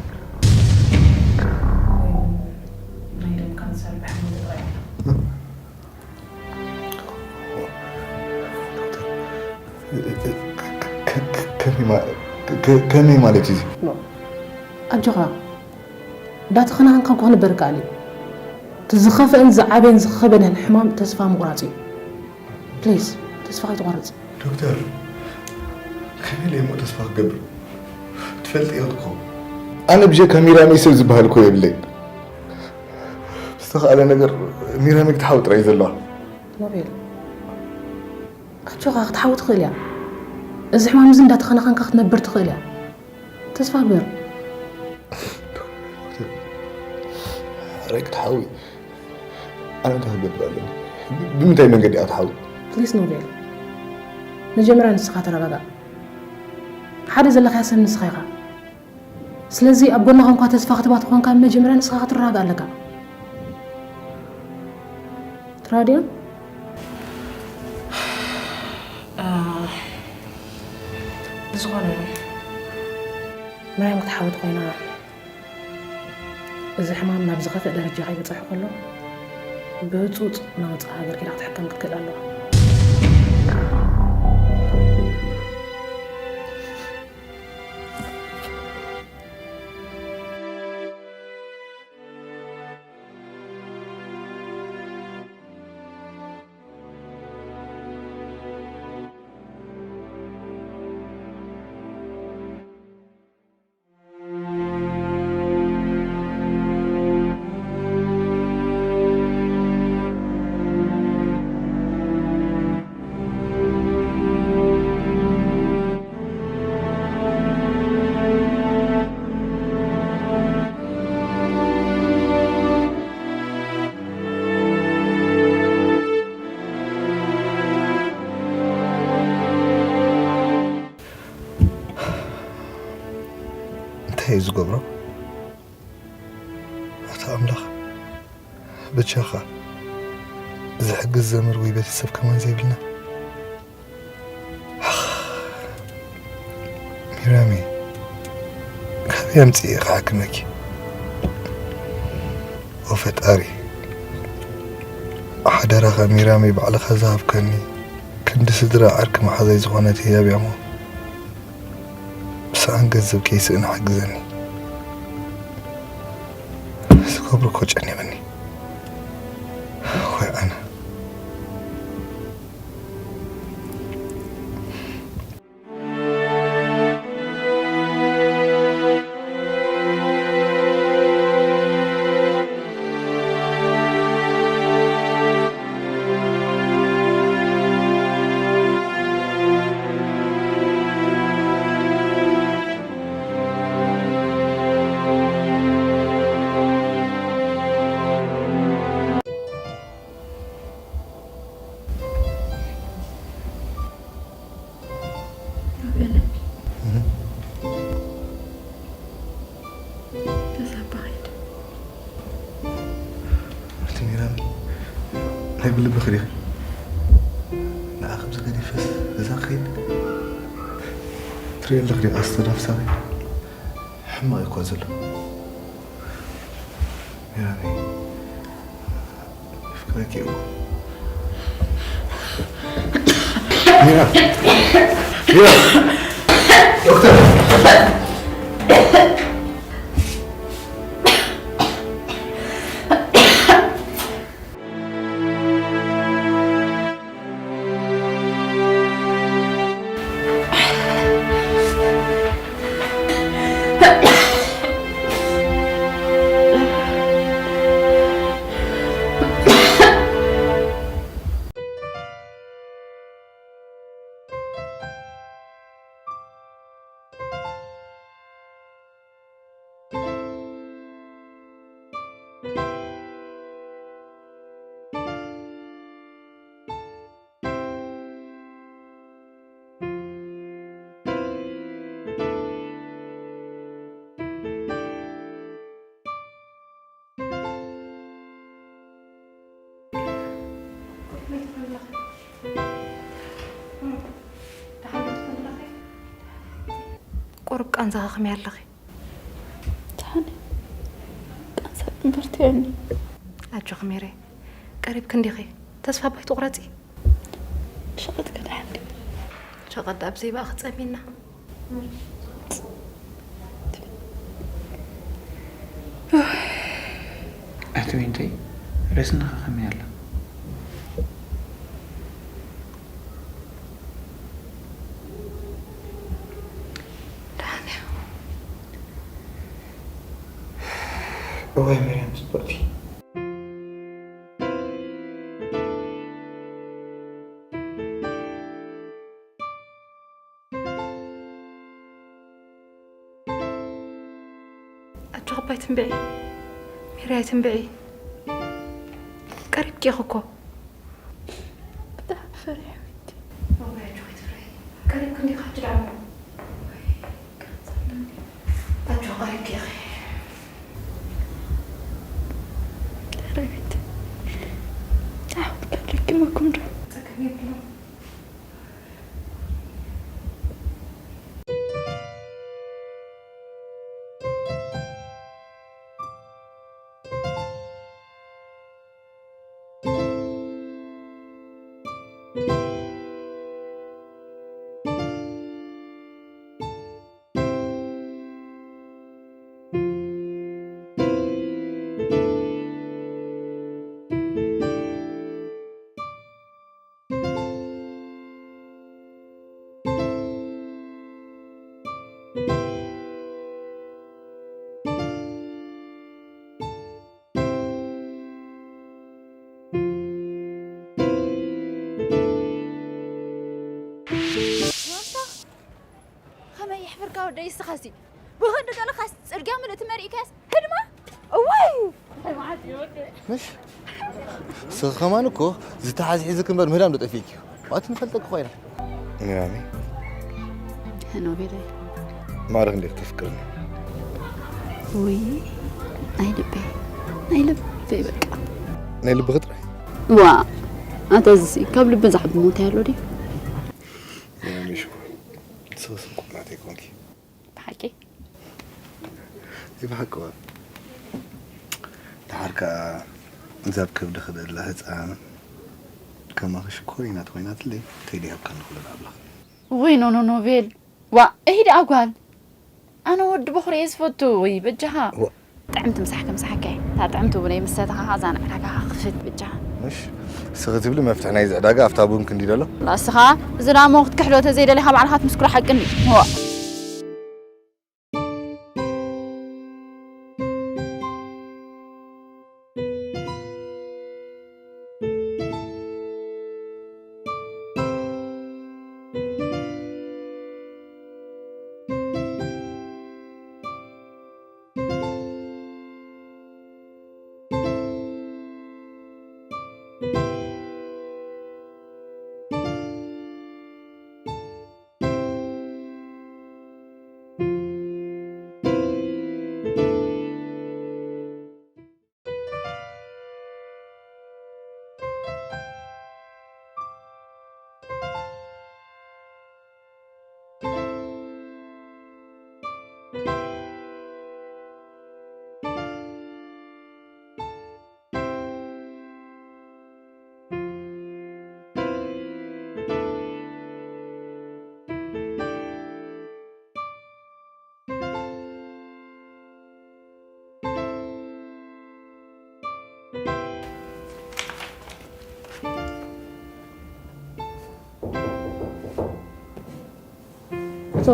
ወይ እውን ናይ ደም ካንሰር ብሕማም ተጠቒዓ ኣላ። ከመይ ማ-፣ ከ-፣ ከመይ ማለት እዩ? ኖ። ኣጆኻ፣ እንዳተኸናኸንካ እኮ ክንበር ይከኣል እዩ። እቲ ዝኸፍአን ዝዓበየን ዝኸበደን ሕማም ተስፋ ምቑራጽ እዩ። ፕሊዝ፣ ተስፋ ከይትቖርጽ። ዶክተር፣ ከመይ ኢለ እሞ ተስፋ ክገብር? ትፈልጢ ኢኺ እኮ። ኣነ ብጀካ ሚራሚ ሰብ ዝበሃል እኮ የብለይ። ዝተኻእለ ነገር ሚራሚ ክትሓዊ ጥራይ እዩ ዘለዋ። ኖቤል፣ ኣጆኻ ክትሓዊ ትኽእል እያ። እዚ ሕማም እዚ እንዳተኸናኸንካ ክትነብር ትኽእል እያ። ተስፋ ግበር። ሕራይ ክትሓዊ። ኣነ እንታይ ክገብር ኣለኒ? ብምንታይ መንገዲ እያ ክትሓዊ? ፕሊስ ኖቤል፣ መጀመርያ ንስኻ ተረጋጋእ። ሓደ ዘለኻያ ሰብ ንስኻ ኢኻ። ስለዚ ኣብ ጎና ኮንኳ ተስፋ ክትባ ተኾንካ መጀመርያ ንስኻ ክትረጋጋእ ኣለካ። ትራድዮ? አ፣ ብዝኾነ መርያም ክትሓወት ኮይና፣ እዚ ሕማም ናብ ዝኸፍእ ደረጃ ከይበጽሐ ከሎ፣ ብህጹጽ ናብ ወጻኢ ሃገር ከይዳ ክትሕከም ክትክእል ኣለዋ። እዩ ዝገብሮ። ኣታ ኣምላኽ፣ በጃኻ ዝሕግዝ ዘመድ ወይ ቤተሰብ ከማን ዘይብልና። ሚራሚ፣ ካበይ ኣምጺኤ ክሓክመኪ? ኦ ፈጣሪ፣ ሓደራኻ ሚራሚ፣ ባዕልኻ ዝሃብካኒ ክንዲ ስድራ ዓርኪ መሓዛይ ዝኾነት ህያብ እያ እሞ፣ ብሰኣን ገንዘብ ከይስእን ሓግዘኒ። ዝገብሮ እኮ ጨኒቐኒ። ወይ ኣነ። ኣቲ ሚራሚ፣ ናይ ብልብኺ ዲኺ? ንዓ ከምዚ ገዲፈስ እዛ ክኸይድ ትሪኢ ኣለኺ ዲኺ? ኣስተናፍሳኺ ሕማቕ እዩ እኮ ዘሎ። ሚራሚ፣ የፍቅረኪ እኮ። ሚራ! ሚራ! ዶክተር! ቁሩብ ቃንዛኻ ከመይ ኣለኺ? ደሓን እየ። ቃንዛ እምበር ትየኒ። ኣጆኺ ሜሬ፣ ቀሪብኪ እንዲኺ። ተስፋ ባይትቑረጺ። ሸቐጥ ከድሓን ድዩ? ሸቐጥ ኣብ ዘይበኣ ክጸሚና። ኣቲ ዊንተይ፣ ርእስና ከ ከመይ ኣላ? ደሓን እያ። እዋይ መርያም ጽብቕቲ። ኣጆኺ እባ ኣይትንብዒ ሜሪ፣ ኣይትንብዒ። ቀሪብኪ ኢኺ እኮ። ብጣዕሚ ፈሪሐ ወዲ። እዋይ ኣጆኺ ኣይትፍርሒ። ቀሪብኪ እንዲኺ ሕጂ ደኣ እሞ። ኣጆኺ ቀሪብኪ ኢኺ። ኧረ ቤት። ጫወት ከድርኪ መኩም ዶ? ጸገም የብሉን። ከመይ የሕፍርካ ወደይ እስኻሲ? ብኸንዱ ዘለኻስ ጽርግያ ምልእቲ መሪእካስ ህድማ? እዋይ! ምሽ? ንስኺ ከማን እኮ ዝተሓዝሒዝኪ እምበር ምህዳም ዶ ጠፊእኪ እዩ? ዋት ንፈልጠኪ እኮ ኢና። ሚራሚ። ኖቤለይ። ማዕረ ክንደይ ክተፍቅርኒ? ውይ ናይ ልበይ ናይ ልበይ በቃ ናይ ልብኺ ጥራሕ ዋ ኣታ እዚ ካብ ልቢ ዝዓቢ ሞት ኣሎ ድዩ የመንሽ ሰበስብ ቁናት ይኮንኪ ብሓቂ ይብሓቂ ዋ ድሓር ከዓ እዛ ኣብ ከብዲ ክደላ ህፃን ከማኺ ሽኮሪናት ኮይናትለይ ተይዲ ሃብካ ንክሉ ንኣምላኽ ውይ ኖ ኖ ኖቬል ዋ እሂ ደኣ ጓል ኣነ ወዲ በኹሪ እየ ዝፈቱ ወይ በጃኻ ዋ። ጥዕምቲ ምሳሕ ከምሳሓካ እየ እታ ጥዕምቲ እውን ምስሰተኻ ዛንዕዳጋ ክፍት በጃኻ ምሽ እስኺ ትብሊ መፍትሒ ናይዚ ዕዳጋ ኣብታ ቡን ክንዲ ደሎ ንስኻ እዚ ደኣ ሞ ክትክሕዶ ተዘይደሊኻ ባዕልኻ ትምስክሮ ሓቂ እንዲ ዋ So,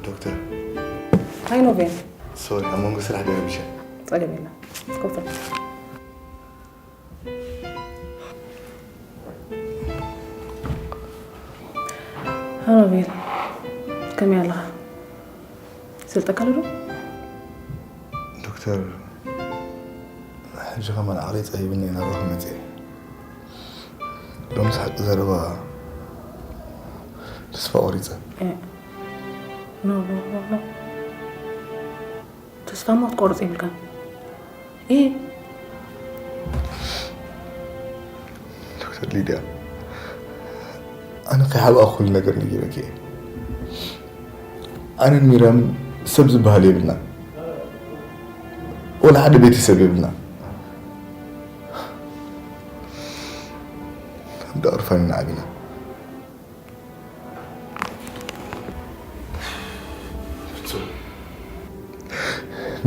ዶክተር hi Noven. ሶሪ ኣብ መንጎ ስራሕ ደረብሸ ጸገም የለን። Go for it. Hi Noven. ከመይ ኣለኻ? ስልጠካ ዶ? ዶክተር ሕጂ ከማን ዓቕሊ ጸቢብኒ ናባኺ መጽየ ሎምስ ሓቂ ዘረባ ተስፋ ቆሪጸ ኖ ኖ ኖ ኖ ተስፋ ሞ ክትቆርጽ የብልካን እ ዶክተር ሊድያ ኣነ ከይሓብኣ ኩሉ ነገር ነጊረኪ እየ ኣነን ሚራም ሰብ ዝበሃል የብልና ወላ ሓደ ቤተሰብ የብልና እንዳ ኦርፋን ኢና ዓቢና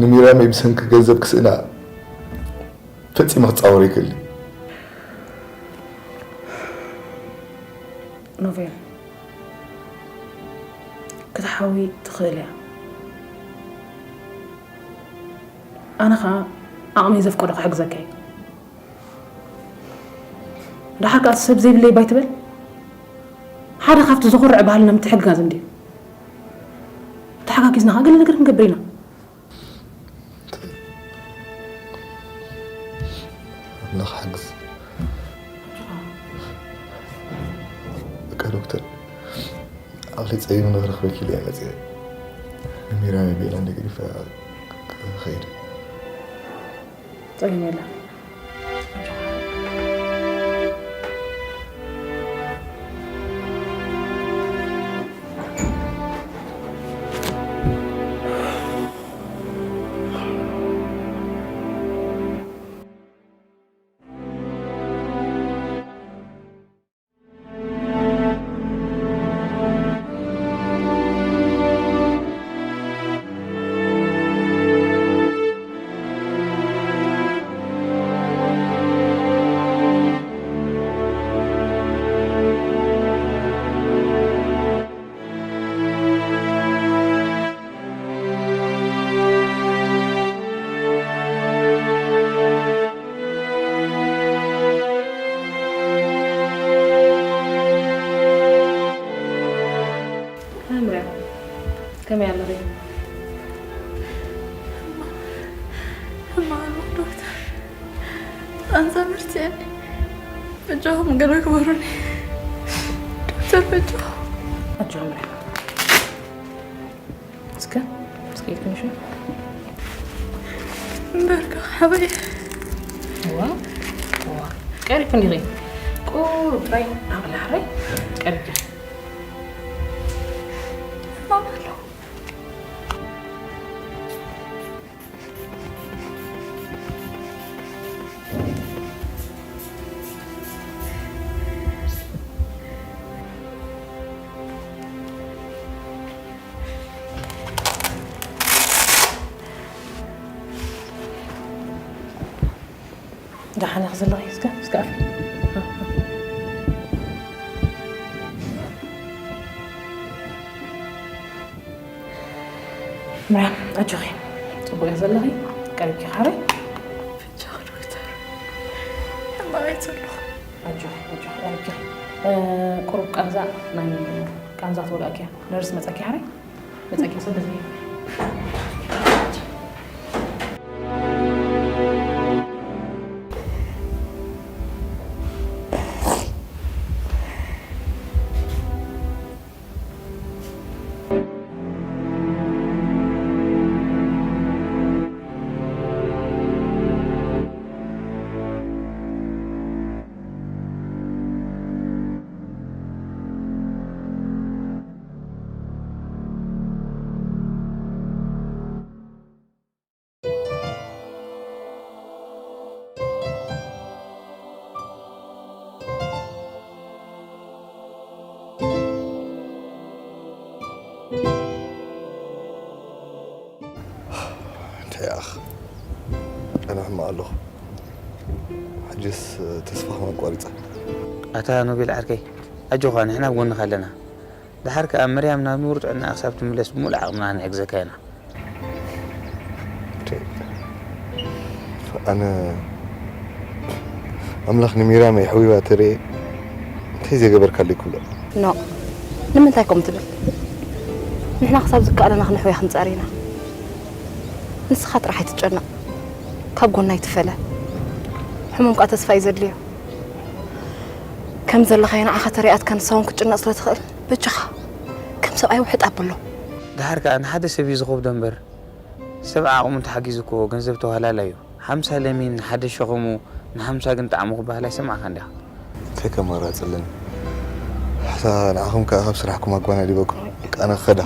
ንሚራመይ ብሰንኪ ገንዘብ ክስእና ፈጺመ ክጻወር ይክእል ኖቬል ክትሓዊ ትኽእል እያ ኣነ ኸዓ ዓቕመይ ዘፍቀዶ ክሕግዘካ እየ ደሓር ከዓ ሰብ ዘይብለይ ባይ ትበል ሓደ ካብቲ ዘኹርዕ ባህልና ምትሕግጋዝ እንድዩ ተሓጋጊዝና ከዓ ገለ ነገር ክንገብር ኢና ኣምላኽ ሓግዝ በቃ ዶክተር ኣብለ ፀቢብ ንክረክበኪ ኢለ መፅአ ንሚራሚ ቤላ እንደገዲፈ ክኸይድ ፀገም የለን መምርያ ከመይ ኣለኺ? ሕማቕ ዶክተር ኣንዛ ምርትየኒ በጃኹም ገለ ግበሩኒ ዶክተር በጃኹም ኣጆ መምርያ ኢልክንሽ እምበርካ ሓወይ። ዋ ዋ ቀሪፍ እንዲኸ ቁሩብ ጥራይ ኣቕላሕረይ ቀሪፍ። ደሓን ኢኺ ዘለኺ? እስከ እስከ ኣፍ ምራም ኣጆኺ፣ ጽቡቕ ኢኺ ዘለኺ። ቀሪብኪ ካረይ? ብቻ ዶክተር፣ ሕማቕ እየ ዘለኹ። ኣጆኺ ኣጆኺ፣ ቀሪብኪ። ቁሩብ ቃንዛ፣ ናይ ቃንዛ ትወድኣኪ እያ። ነርስ መጸኪ ካረይ? መጸኪ ሰደትኪ። እንታይ ኣኽ? ኣነ ሕማቕ ኣለኹ። ሕጅስ ተስፋ ክመን ቆሪጸ። ኣታ ኖቤል ዓርከይ፣ ኣጆኻ፣ ንሕና ኣብ ጎንኻ ኣለና። ደሓር ከኣ መርያም ናብ ንቡር ጥዕናኣ ክሳብ ትምለስ ብምሉእ ዓቕምና ክንሕግዘካ ኢና። ኣነ ኣምላኽ ንሚርያም የሕዊዋ ተርእየ እንታይ ዘይገበርካለይ ኩሎ። ኖ፣ ንምንታይ ከምኡ ትብል? ንሕና ክሳብ ዝከኣለና ክነሕውያ ክንጻር ኢና። ንስኻ ጥራሕ ኣይትጨነቕ። ካብ ጎና ኣይትፈለ። ሕሙም ከኣ ተስፋ እዩ ዘድልዮ። ከም ዘለኻዮ ንዓኻ ተሪኣትካ ንሳ እውን ክትጭነቕ ስለ ትኽእል፣ በጃኻ ከም ሰብኣይ ውሕጥ ኣብሎ። ደሓር ከኣ ንሓደ ሰብ እዩ ዝኸብዶ እምበር፣ ሰብ ዓቕሙ እንተሓጊዙ እኮ ገንዘብ ተዋህላላይ እዩ። ሓምሳ ለሚን ንሓደ ሸኸሙ ንሓምሳ ግን ጣዕሙ ክበሃል ኣይሰማዕካን ዲኻ? እንታይ ከማራጺ ኣለኒ? ሕታ ንዓኹም ከኣ ካብ ስራሕኩም ኣጓናዲበኩም። በቃ ኣነ ክኸዳ።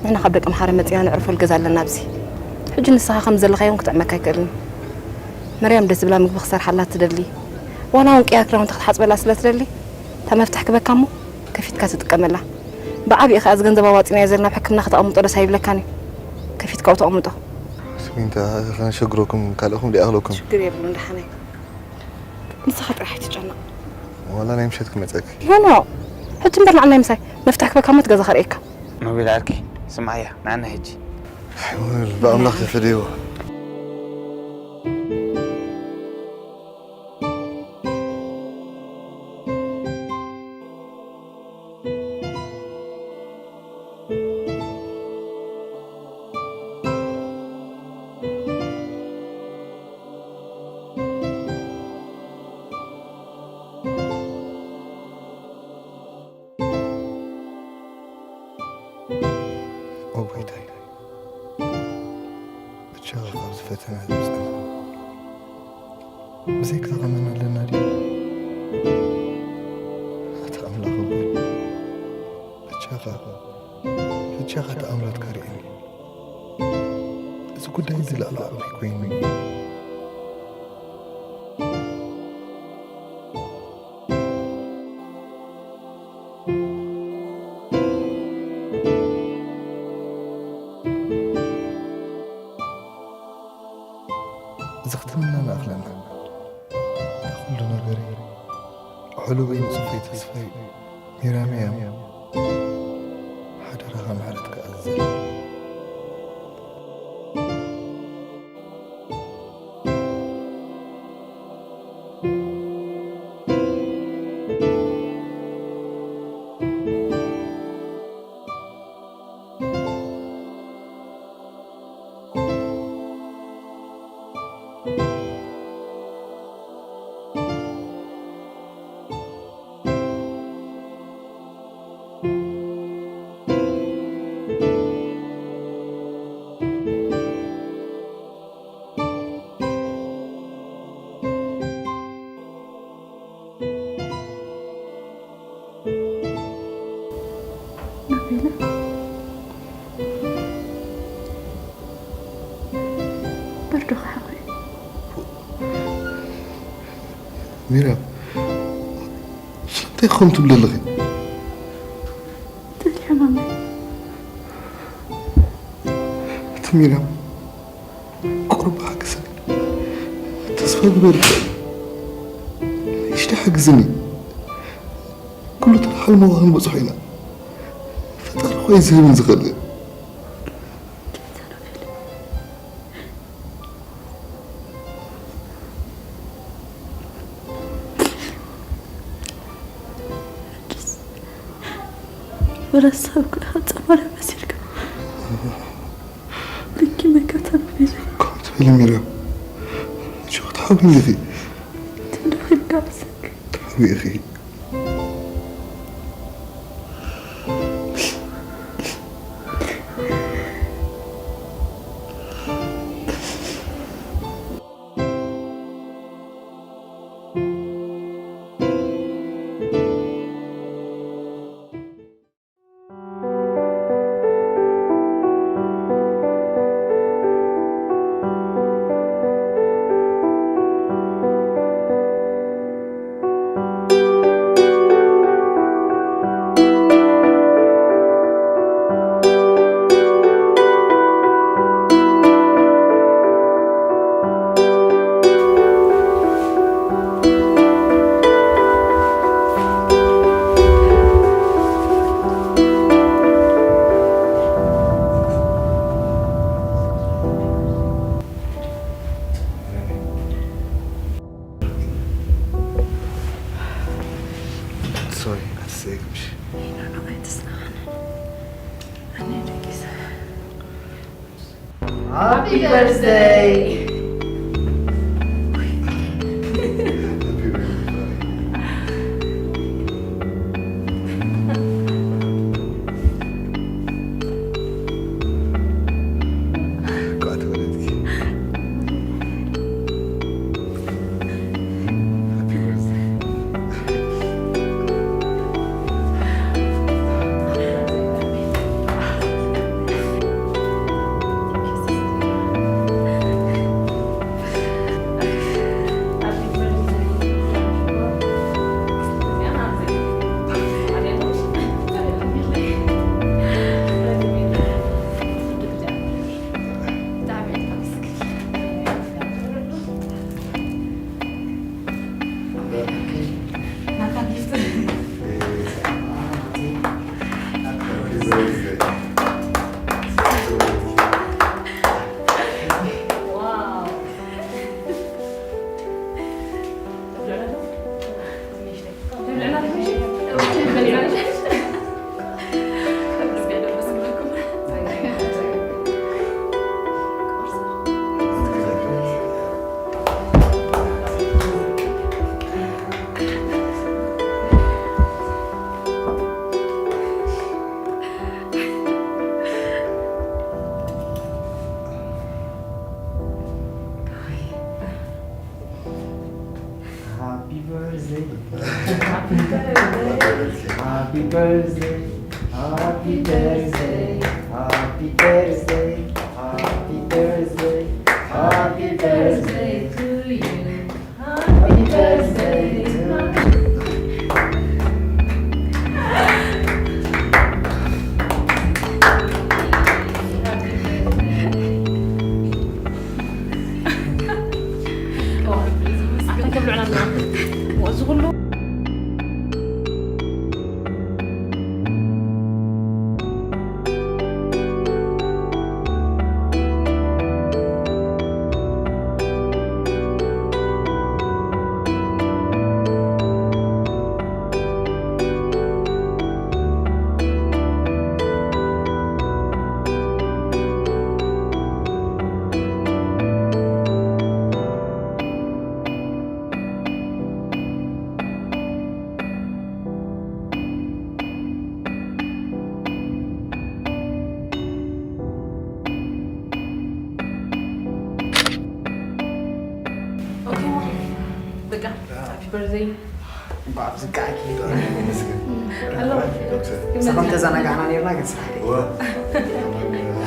ንሕና ካብ ደቂ መሓረ መጺና ነዕርፈሉ ገዛ ኣለና ኣብዚ። ሕጂ ንስኻ ከም ዘለኻዮ እውን ክጥዕመካ ኣይክእልን። መርያም ደስ ዝብላ ምግቢ ክሰርሓላ ትደሊ። ዋላ እውን ቅያር ክዳውንቲ ክትሓጽበላ ስለ ትደሊ፣ እታ መፍትሕ ክበካ እሞ ከፊትካ ትጥቀመላ። ብዓቢኡ ከኣ እዚ ገንዘብ ኣዋጺናዮ ዘለና ኣብ ሕክምና ከተቐምጦ ደስ ኣይብለካን እዩ። ከፊትካ ተቐምጦ። ስሚንታ ከነሸግረኩም ካልእኹም ዲኣኽለኩም። ሽግር የብሉን ደሓነይ። ንስኻ ጥራሕ ኣይትጨነቕ። ዋላ ናይ ምሸት ክመጸኪ። ኖ፣ ኖ። ሕጂ እምበር ንዓናይ ምሳይ መፍትሕ ክበካ እሞ እቲ ገዛ ከርእየካ። ኖቤል ዓርከይ፣ ስምዓያ፣ ንዓና ሕጂ። ብኣምላኽ ተፈደይዎ። ኦ ጎይታይ፣ ብቻኻ ካብዚ ፈተና ዘውፅኣና። ብዘይካኻ መን ኣለና ድዩ? ኣታ ኣምላኽ ኣቦይ፣ ብቻኻ፣ ብቻኻ ተኣምራትካ ርእየኒ። እዚ ጉዳይ እዚ ልዕሊ ዓቕመይ ኮይኑ። እዚ ክትምና ንኣኽለና። ኩሉ ነገረይ፣ ሕሉበይ ንጽፈይ ተስፋይ ሚራም እያ። ሓደራኻ ምሕረትካ ኣዝዘለይ። ወርዶ ክሓቑ። ሚርያም፣ ስለምንታይ ከምኡ ትብሊ ኣለኺ? ትብሊ ሕማመይ። እቲ ሚርያም፣ ቁሩብ ሓግዝኒ። ተስፋ ግበሪ። ንእሽተይ ሓግዝኒ። ኩሉ ተራ ሕልምኻ ክንበጽሖ ኢና። ፈጣሪ እኮ እዩ ዝህብን ዝኸልእን። ወላ ሰብ ክጸመረ መሲልካ። ልኪ መከተል ቢዙ። ከምኡ ትበሊ ሚርያም። ሽኹ ትሓብኒ ኢኺ። ትንዶ ኺልካ ብሰክ። ትሓቢ ኢኺ። Sorry, I say. No, no, I just Happy birthday! Happy birthday. Happy birthday. Happy birthday. Happy birthday. Happy birthday. Happy birthday. Happy birthday to you. Happy birthday to you. Okay, baka. Happy birthday. እንኳዕ ብዝቃዕኪ። ሰላም ተዘናጋዕና ነርና ግን ስራሕ ደይ። እዋ። ሰላም፣ እዋ።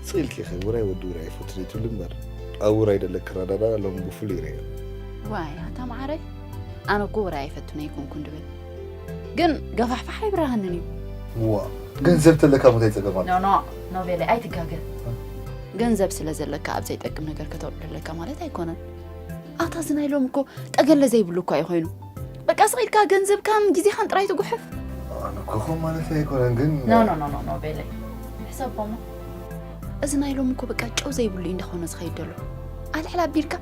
ስቕ ኢልኪ ኢኺ፣ ውራይ ወዲ ውራይ ይፈቱ ዘይትብሊ እምበር፣ ኣብ ውራይ ደለኪ ኣረዳድኣ ሎሚ ብፍሉይ ይርእዮ። ዋይ፣ ኣታ መዓረይ፣ ኣነ እኮ ውራይ ኣይፈቱን ኣይኮንኩን ድብል። ግን ገፋሕፋሕ ኣይብርሃንን እዩ። ዋ፣ ገንዘብ ተለካ ምንታይ ጸገም ኣሎ? ኖ፣ ኖ፣ ኖ ቤለ፣ ኣይትጋገ። ገንዘብ ስለ ዘለካ ኣብ ዘይጠቅም ነገር ከተውዕሎ ኣለካ ማለት ኣይኮነን። ኣታ እዚ ናይ ሎም እኮ ጠገለ ዘይብሉ እኳ እዩ ኮይኑ። በቃ ስቕ ኢልካ ገንዘብካን ግዜኻን ጥራይ ትጉሕፍ። ኣነ እኮ ከምኡ ማለት ኣይኮነን፣ ግን ኖ፣ ኖ፣ ኖ፣ ኖ፣ ኖ ቤለ። ሕሰቦሞ። እዚ ናይ ሎም እኮ በቃ ጨው ዘይብሉ እዩ እንዳኾነ ዝኸይድ ዘሎ። ኣልዕል ኣቢልካ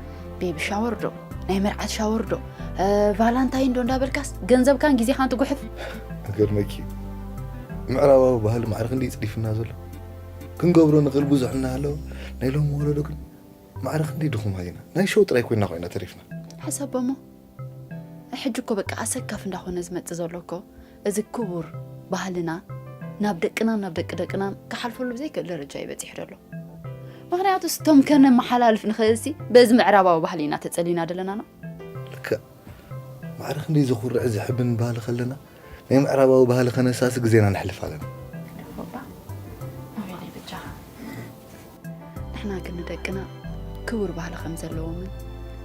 ቤቢ ሻወር ዶ፣ ናይ መርዓት ሻወር ዶ፣ እ፣ ቫላንታይን ዶ እንዳበልካስ ገንዘብካን ግዜኻን ትጉሕፍ። ክገርመኪ፣ ምዕራባዊ ባህሊ ማዕረ ክንደይ ይጽዲፍና ዘሎ። ክንገብሮ ንኽእል ብዙሕ እናሃለወ፣ ናይ ሎም ወለዶ ግን ማዕረ ክንደይ ድኹማት ኢና። ናይ ሸው ጥራይ ኮይና ኮይና ተሪፍና። ሕሰቦሞ። ሕጂ እኮ በቃ ኣሰካፍ እንዳኾነ ዝመጽእ ዘሎ እኮ፣ እዚ ክቡር ባህልና ናብ ደቅናን ናብ ደቂ ደቅናን ክሓልፈሉ ብዘይክእል ደረጃ እዩ በጺሑ ዘሎ። ምኽንያቱስ እቶም ከነመሓላልፍ ንኽእልሲ በዚ ምዕራባዊ ባህሊ ኢና ተጸሊና ዘለና። ልክዕ። ማዕረ ክንደይ ዘኹርዕ ዘሕብን ባህሊ ከለና፣ ናይ ምዕራባዊ ባህሊ ከነሳሲ ግዜና ነሕልፍ ኣለና። ባባ፣ ኣበይ በጃኻ? ንሕና ግን ንደቅና ክቡር ባህሊ ከም ዘለዎምን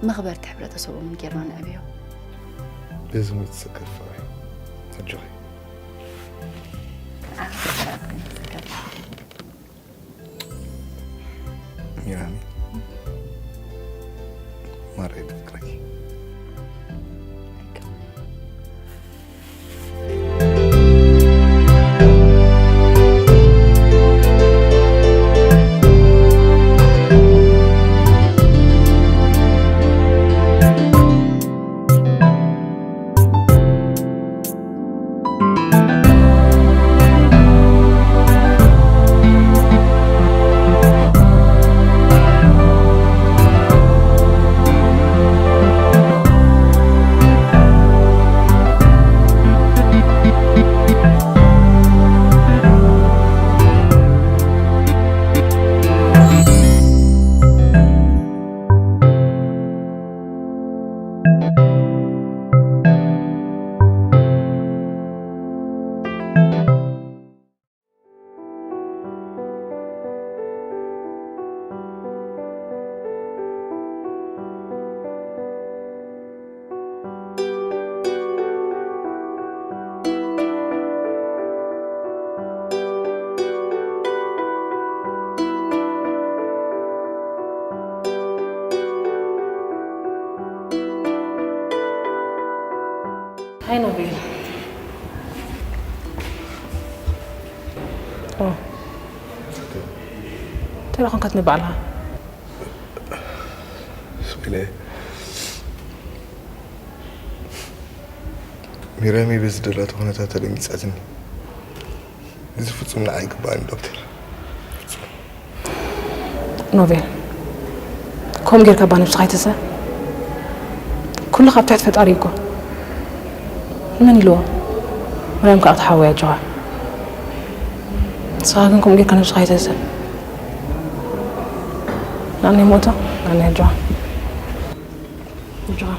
መኽበርቲ ሕብረተሰቦምን ጌርና ነዕብዮ። በዚ ሞት ዝሰከፍ ፍቕሪ። ኣጆኺ። ሚራሚ፣ ማረይ፣ ፍቅረይ። ሃይ ኖቤል። ኦ። እንታይ ደኣ ኮንካ ትብል ባዕልኻ? ስቕ ኢለ፣ ሚራሚ በዚ ደላቶ ኩነታት ተደንጊጻትኒ። እዚ ፍጹም ንዓይ ኣይግባእን ዶክተር። ፍጹም። ኖቬል፣ ከምኡ ጌርካ እባ ነብስኻ ኣይትስእ። ኩሉ ካብ ትሕቲ ፈጣሪ እዩ እኮ። መን ኢልዎ? ማርያም ከኣ ክትሓወያ ኣጆኻ። ንስኻ ግን ከምኡ ጌርካ ነብስኻ ኣይትስእ። ንኣነይ ሞቶ፣ ንኣነይ ኣጆኻ። ኣጆኻ።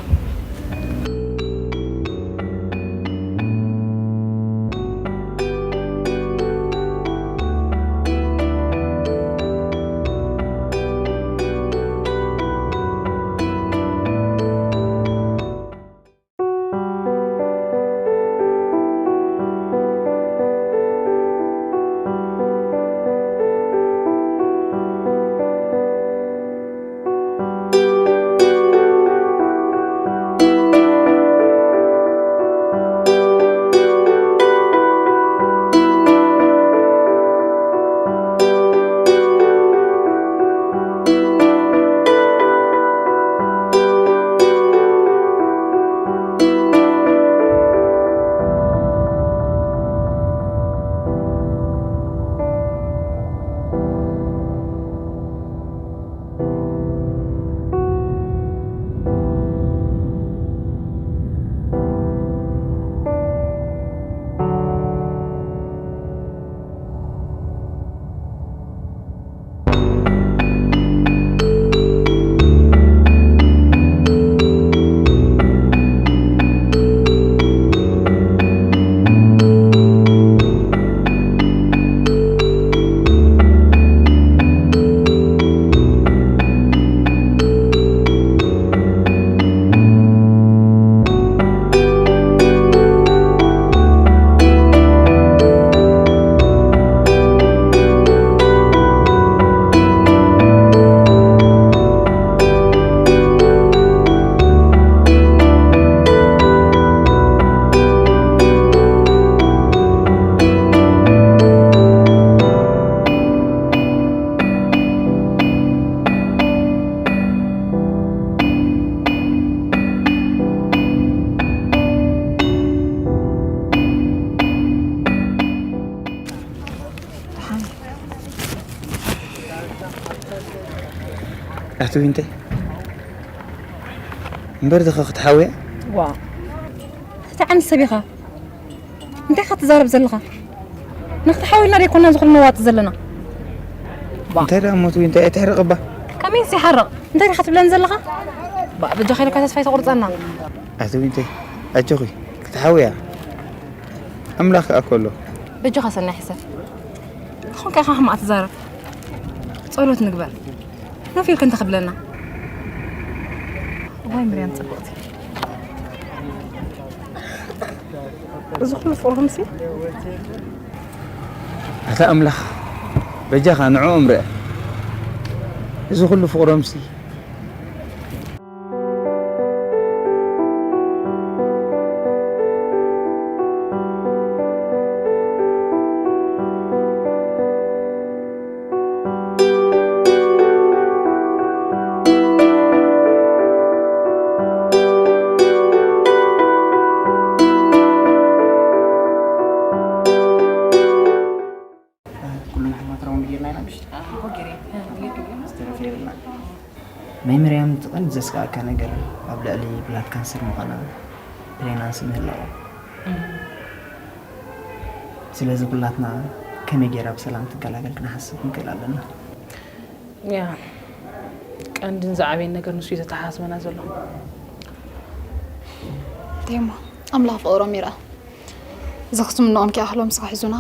ኣቲ ዊንተይ እምበር ድኻ ክትሓውያ? ዋ፣ እቲ ዓንዲ ሰብ ኢኻ። እንታይ ኢኻ ትዛረብ ዘለኻ? ንክትሓውዩልና ደይኮና እዚ ኩሉ ነዋጽእ ዘለና? ዋ። እንታይ ደኣ እሞ እቲ ዊንተይ ኣይትሕረቕ እባ። ከመይስ ይሓርቕ? እንታይ ኢኻ ትብለኒ ዘለኻ? ባ፣ በጃኻ ኢልካ ተስፋ ኣይተቑርጸና። ኣቲ ዊንተይ ኣጆኺ ክትሓውያ ኣምላኽ ከኣ ከሎ። በጃኻ ሰናይ ሕሰብ። ዝኾንካ ኢኻ ሕማቕ ትዛረብ። ጸሎት ንግበር። ኖፍ ኢልካ እንታይ ክብለና? እዋይ ምርያም ጽብቕቲ። እዚ ኩሉ ፍቕርኩምሲ? ኣታ ኣምላኽ በጃኻ ንዕኦም ርኣ። እዚ ኩሉ ፍቕሮምሲ? ኩሉ ንሕማት ራውን ጌርና ኢና፣ ምሽ? ኣዎ፣ ጌሬ። ዝተረፈ የብልና። ናይ መርያም እቲ ቀንዲ ዘስግኣካ ነገር ኣብ ልዕሊ ብላድ ካንሰር ምዃና ፕሬግናንሲ ምህላዋ። እም። ስለዚ ኩላትና ከመይ ጌራ ብሰላም ትገላገል ክንሓስብ ክንክእል ኣለና። ያ፣ ቀንድን ዝዓበየን ነገር ንሱ እዩ ዘተሓሳስበና ዘሎ። ቴማ፣ ኣምላኽ ፍቕሮም ይርኣ። እዚ ክትምንኦም ክይኣኽሎም ስኻ ሒዙና።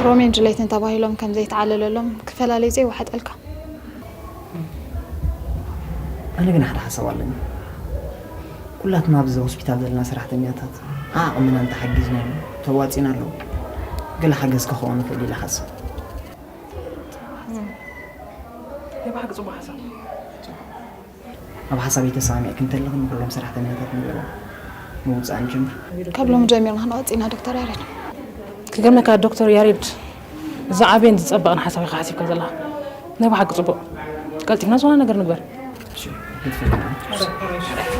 ሮሜን ጁሌትን ተባሂሎም ከም ዘይተዓለለሎም ክፈላለዩ ዘይወሓጠልካ። ኣነ ግን ሓደ ሓሳብ ኣለኒ። ኩላትና ኣብዚ ሆስፒታል ዘለና ሰራሕተኛታት ዓቕምና እንተሓጊዝናዮም ተዋፂና ኣለዉ። ገለ ሓገዝ ክኸውን ይኽእል ኢለ ሓስብ። ናይ ብሓቂ ጽቡቕ ሓሳብ። ኣብ ሓሳበይ ተሰማሚዕኪ እንተለኺ ንኩሎም ሰራሕተኛታት ንገርዎ። ምውጻእ ንጀምር። ካብ ሎሚ ጀሚርና ክንወጽእ ኢና ዶክተር ያሬድ። ክገርመካ ዶክተር ያሬድ፣ ዝዓበየን ዝጸበቐን ሓሳብ ኢኻ ሓሲብካ ዘለኻ። ናይ ብሓቂ ጽቡቕ። ቀልጢፍና ዝኾነ ነገር ንግበር። እሺ፣ ክትፈልጥ።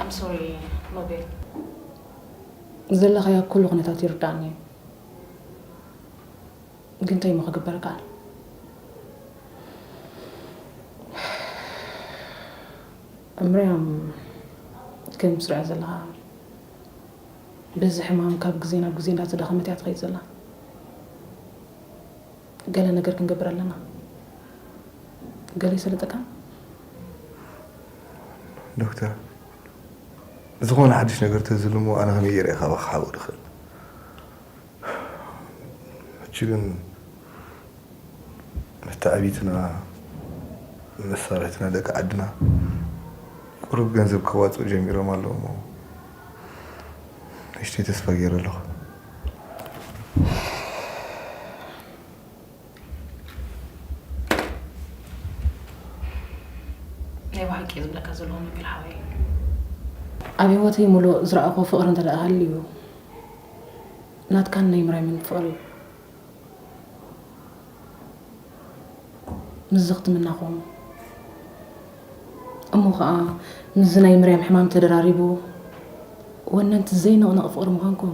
I'm sorry, ኖቤል። ዘለኻዮ ኩሉ ኩነታት ይርዳእኒ እዩ። ግን እንታይ እሞ ክግበር ይከኣል? ምርያም፣ ከም ትሪኣ ዘለኻ በዚ ሕማም ካብ ግዜ ናብ ግዜ እንዳተዳኸመት እያ ትኸይድ ዘላ። ገለ ነገር ክንገብር ኣለና። ገለ ይሰለጠካ? ዶክተር፣ ዝኾነ ሓድሽ ነገር ተዝህሉ እሞ ኣነ ከመይ ገይረ እየ ካባኻ ክሓብእ ዝኽእል? ሕጂ ግን መተዓቢትና፣ መሳርሕትና ደቂ ዓድና ቁሩብ ገንዘብ ከዋፅኡ ጀሚሮም ኣለዉ እሞ ንእሽተይ ተስፋ ገይረ ኣለኹ። ናይ ብሓቂ ዝብለካ ዘለኹ ኖቤል ሓወይ፣ ኣብ ህይወተይ ሙሉእ ዝረኣኹዎ ፍቕሪ እንተ ደኣ ሃልዩ ናትካን ናይ ምርያምን ፍቕሪ እዩ። ምስዚ ክትምናኹም እሞ ኸኣ ምስዚ ናይ ምርያም ሕማም ተደራሪቡ ወነንቲ ዘይንቕነቕ ፍቕሪ ምዃንኩም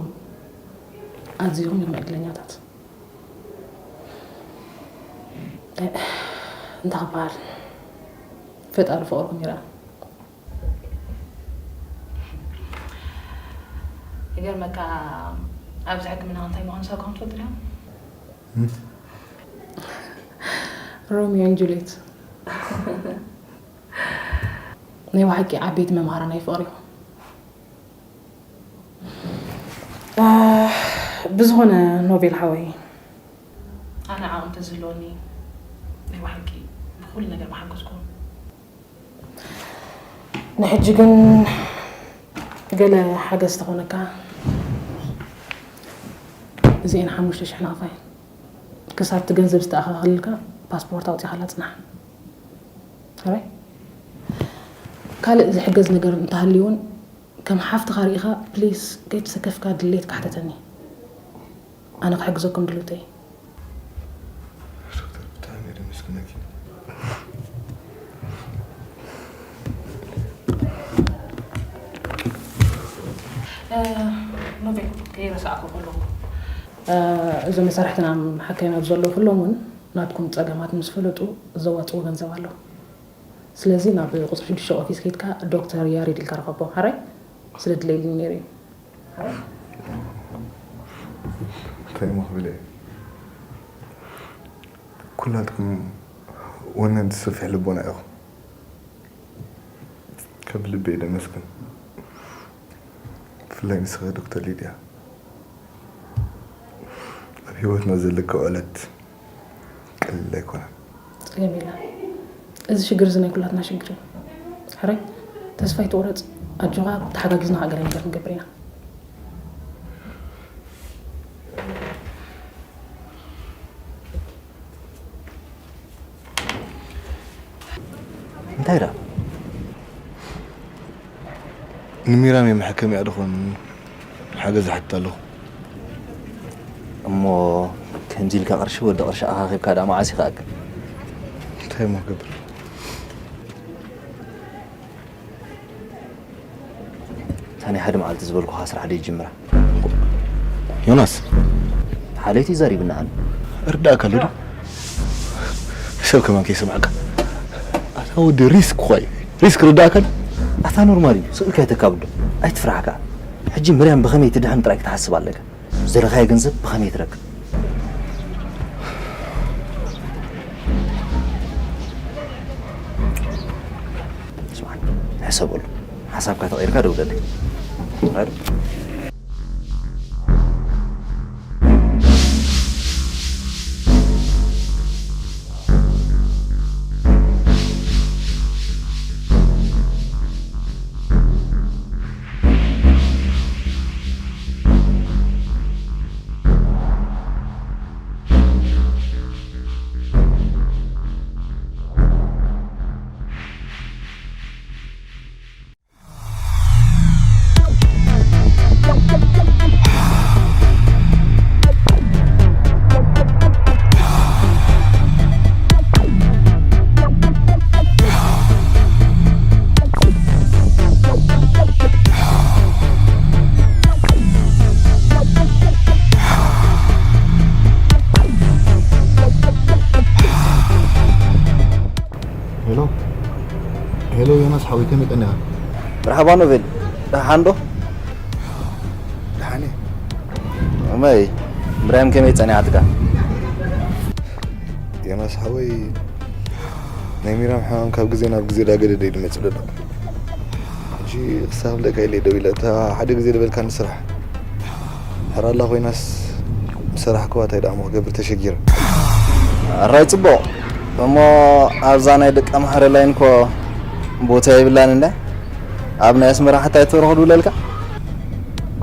ኣዚኹም ኢኹም ዕድለኛታት። እንታይ ክበሃል፣ ፈጣሪ ፍቕርኩም ይርኣ። ይገርመካ፣ ኣብዚ ሕክምና እንታይ ምዃኑ ሰብ ከም ትፈልጡ ዲኹም? ሮሚዮን ጁልየት ናይ ብሓቂ ዓበይቲ መምሃራን ናይ ፍቕሪ ኢኹም። ብዝኾነ ኖቤል ሓወይ፣ ኣነ ዓቕሚ ተዝህልወኒ ናይ ብሓቂ ብኹሉ ነገር ምሓገዝኩም። ንሕጂ ግን ገለ ሓገዝ ተኾነካ፣ እዚኤን ሓሙሽተ ሽሕ ናቕፋ እየን። ክሳብ እቲ ገንዘብ ዝተኣኻኸለልካ ፓስፖርት ኣውፂኻላ ፅናሕ። ሕራይ? ካልእ ዝሕገዝ ነገር እንተሃልዩ እውን ከም ሓፍትኻ ርኢኻ ፕሊስ ከይተሰከፍካ ድሌትካ ሕተተኒ። ኣነ ክሕግዘኩም ድልውተይ። ዶክተር ብጣዕሚ እየ ደመስግነኪ። ኖቤል ከይረሳዕኩ ከለኹ እዞም መሳርሕትና ሓካይም ኣብ ዘለዉ ኩሎም እውን ናትኩም ፀገማት ምስ ፈለጡ ዘዋፅዎ ገንዘብ ኣሎ። ስለዚ ናብ ቁፅሪ ሽዱሽተ ኦፊስ ከይድካ ዶክተር ያሬድ ኢልካ ረኸቦ። ሓራይ ስለ ድለይልኒ ነይሩ እዩ። እንታይ እሞ ክብል እየ? ኩላትኩም ወነንቲ ሰፊሕ ልቦና ኢኹም። ካብ ልቢ እየ ደመስግን። ብፍላይ ንስኺ ዶክተር ሊድያ፣ ኣብ ህይወትና ዘለኪ ዕለት ቀሊል ኣይኮነን። ጸገም የለን። እዚ ሽግር እዚ ናይ ኩላትና ሽግር እዩ። ሕራይ ተስፋ ኣይትቑረጽ። ኣጆኻ፣ ተሓጋጊዝና ከዓ ገለ ነገር ክንገብር ኢና። እንታይ ደኣ? ንሚራም የመሐከሚኣ ድኾን ሓገዝ እሓትት ኣለኹ። እሞ ከምዚ ኢልካ ቅርሺ ወዲ ቅርሺ ኣኻኺብካ ደኣ መዓስ ይኸኣክ? እንታይ እሞ ክገብር? እታ ናይ ሓደ መዓልቲ ዝበልኩኻ ስራሕ ዶ ይጅምራ? ዮናስ፣ ሓለይቲ ዘሪብና ኣነ። እርዳእካ ኣሎ ዶ? ሰብ ከማን ከይሰምዐካ። ኣታ ወዲ ሪስክ ኳይ ሪስክ ርዳእካ ዶ? ኣታ ኖርማል እዩ፣ ስቕ ኢልካ ኣይተካብዶ። ኣይትፍራሕካ። ሕጂ ምርያም ብኸመይ ትድሕን ጥራይ ክትሓስብ ኣለካ። ዝደለኻዮ ገንዘብ ብኸመይ ትረክብ? ስማዕ፣ ሕሰበሉ። ሓሳብካ ተቐይርካ ደውለለይ። ሄሎ ሄሎ፣ ዮናስ ሓወይ ከመይ ቀኒኻ? መርሓባ ኖቬል፣ ደሓን ዶ? ደሓን እየ። እመይ ምርያም ከመይ ጸኒሓትካ? ዮናስ ሓወይ፣ ናይ ሚራም ሕማም ካብ ግዜ ናብ ግዜ ዳገደደ እዩ ዝመጽእ ዘሎ። ሕጂ ክሳብ ደቂ ኢለ ደው ኢለ፣ እታ ሓደ ግዜ ዝበልካኒ ስራሕ ሕራላ ኮይናስ ምሰራሕክዋ እንታይ ደኣ እሞ ክገብር ተሸጊረ። ኣራይ ጽቡቕ እሞ ኣብዛ ናይ ደቂ ኣምሓረ ላይን እኮ ቦታ የብላን እንዳ ኣብ ናይ ኣስመራ ሓታ ኣይተረኽቡ ለልካ።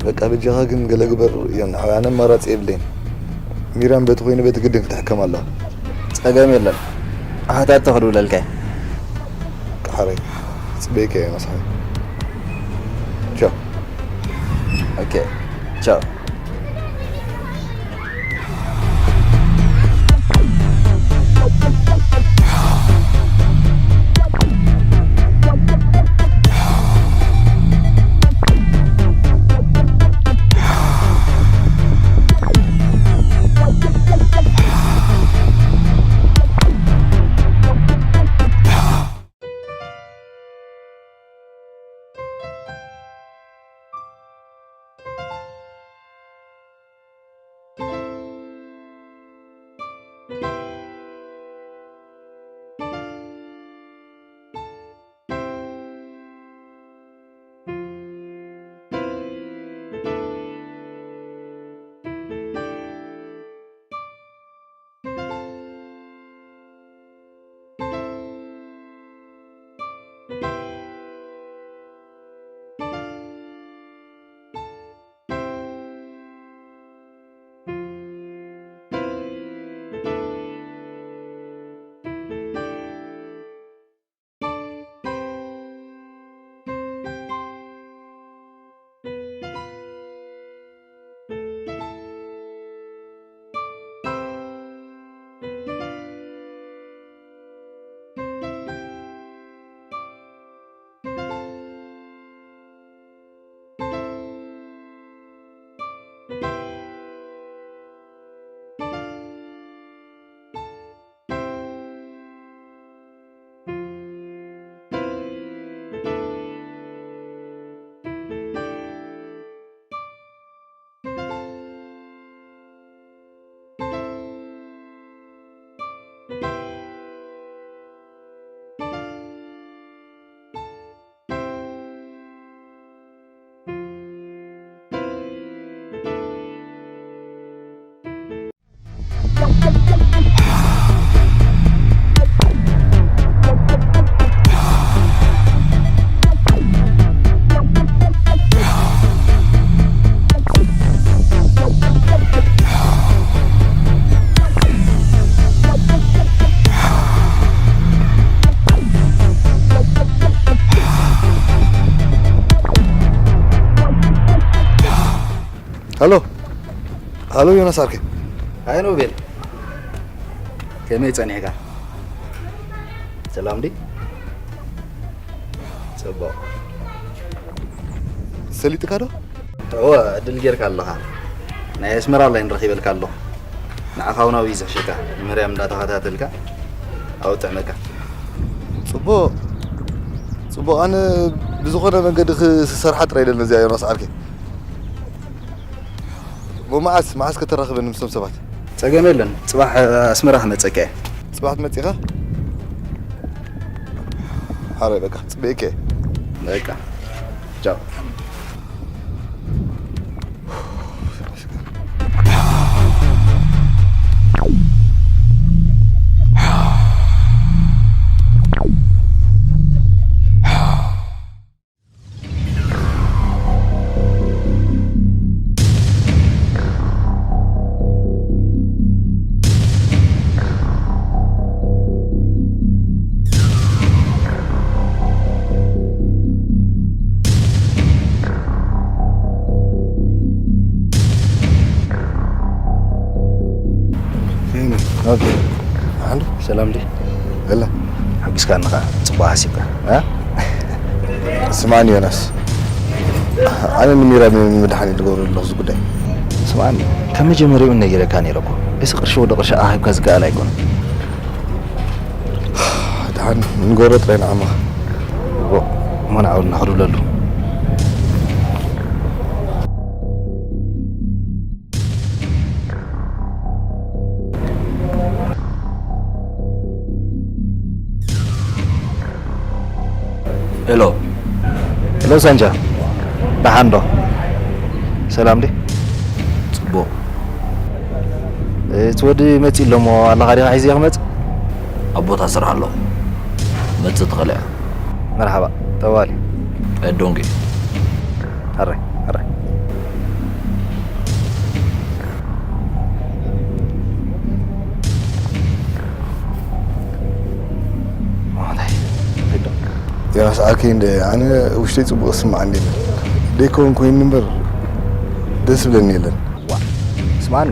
በቃ በጃኻ ግን ገለ ግበር ዮኒ ሓወይ፣ ኣነ ኣማራጺ የብለይን። ሚራም በቲ ኮይኑ በቲ ግድን ክትሕከም ኣለዋ። ጸገም የለን። ኣሕታት ተኽዱ ለልካ። ቃሕረይ ጽበይከ እየ መስሓይ። ቻው። ኦኬ ቻው። ሃሎ፣ ሃሎ ዮናስ ዓርከይ። ሃይ ኖቤል፣ ከመይ ጸኒሕካ? ሰላም ዲ? ጽቡቕ። ሰሊጥካ ዶ? እወ፣ ዕድል ጌርካ ኣለኻ። ናይ ኣስመራ ላይን ረኺበልካ ኣለኹ። ንዓኻ እውን ኣብዩ ዝሕሸካ፣ ንምህርያም እንዳተኸታተልካ ኣብኡ ጥዕመካ። ጽቡቕ፣ ጽቡቕ። ኣነ ብዝኾነ መንገዲ ክሰርሓ ጥራይ ደለኒ እዚኣ ዮናስ ዓርከይ። እሞ መዓስ፣ መዓስ ከተራኽበኒ ምስቶም ሰባት? ጸገም የለን። ጽባሕ፣ እ፣ ኣስመራ ክመጸካ እየ። ጽባሕ ትመጺኻ? ሓራይ በቃ፣ ጽበየካ እየ። በቃ። ቻው። ኦኬ። ሓንዱ ሰላም ዲ? ገለ። ሓጒስካኒ ኸዓ፣ ጽቡቕ ሓሲብካ፣ እ? ስማዕኒ ዮናስ፣ ኣነ ንሚራ ሚ-፣ ምድሓን እየ ዝገብሮ ዘለኹ እዚ ጉዳይ። ስማዕኒ፣ ካብ መጀመርያኡ ነጊረካ ነይረ እኮ። እዚ ቅርሺ ወዲ ቅርሺ ኣኺብካ ዝከኣል ኣይኮነን። ደሓን ንገብሮ ጥራይ ንዓመኻ። እዎ፣ እሞ ንዓውልና ክድብለሉ። ሄሎ፣ ሄሎ ሳንጃ፣ ደሓን ዶ? ሰላም ዲ? ጽቡቕ። እቲ ወዲ መጺእ ኣሎ እሞ፣ ኣለኻ ዲኻ ሒዘዮ ክመጽእ? ኣብ ቦታ ስራሕ ኣለኹ። መጽእ ትኽእል ኢኻ። መርሓባ፣ ጠዋሊ። ኣይ ዶንጌ። ኣረ፣ ኣረ። ዮናስ ዓርከይ፣ እንደ ኣነ ውሽጠይ ጽቡቕ ዝስምዓኒ የለን። ደይከውን ኮይኑ እምበር ደስ ዝብለኒ የለን። ዋ፣ ስምዓኒ፣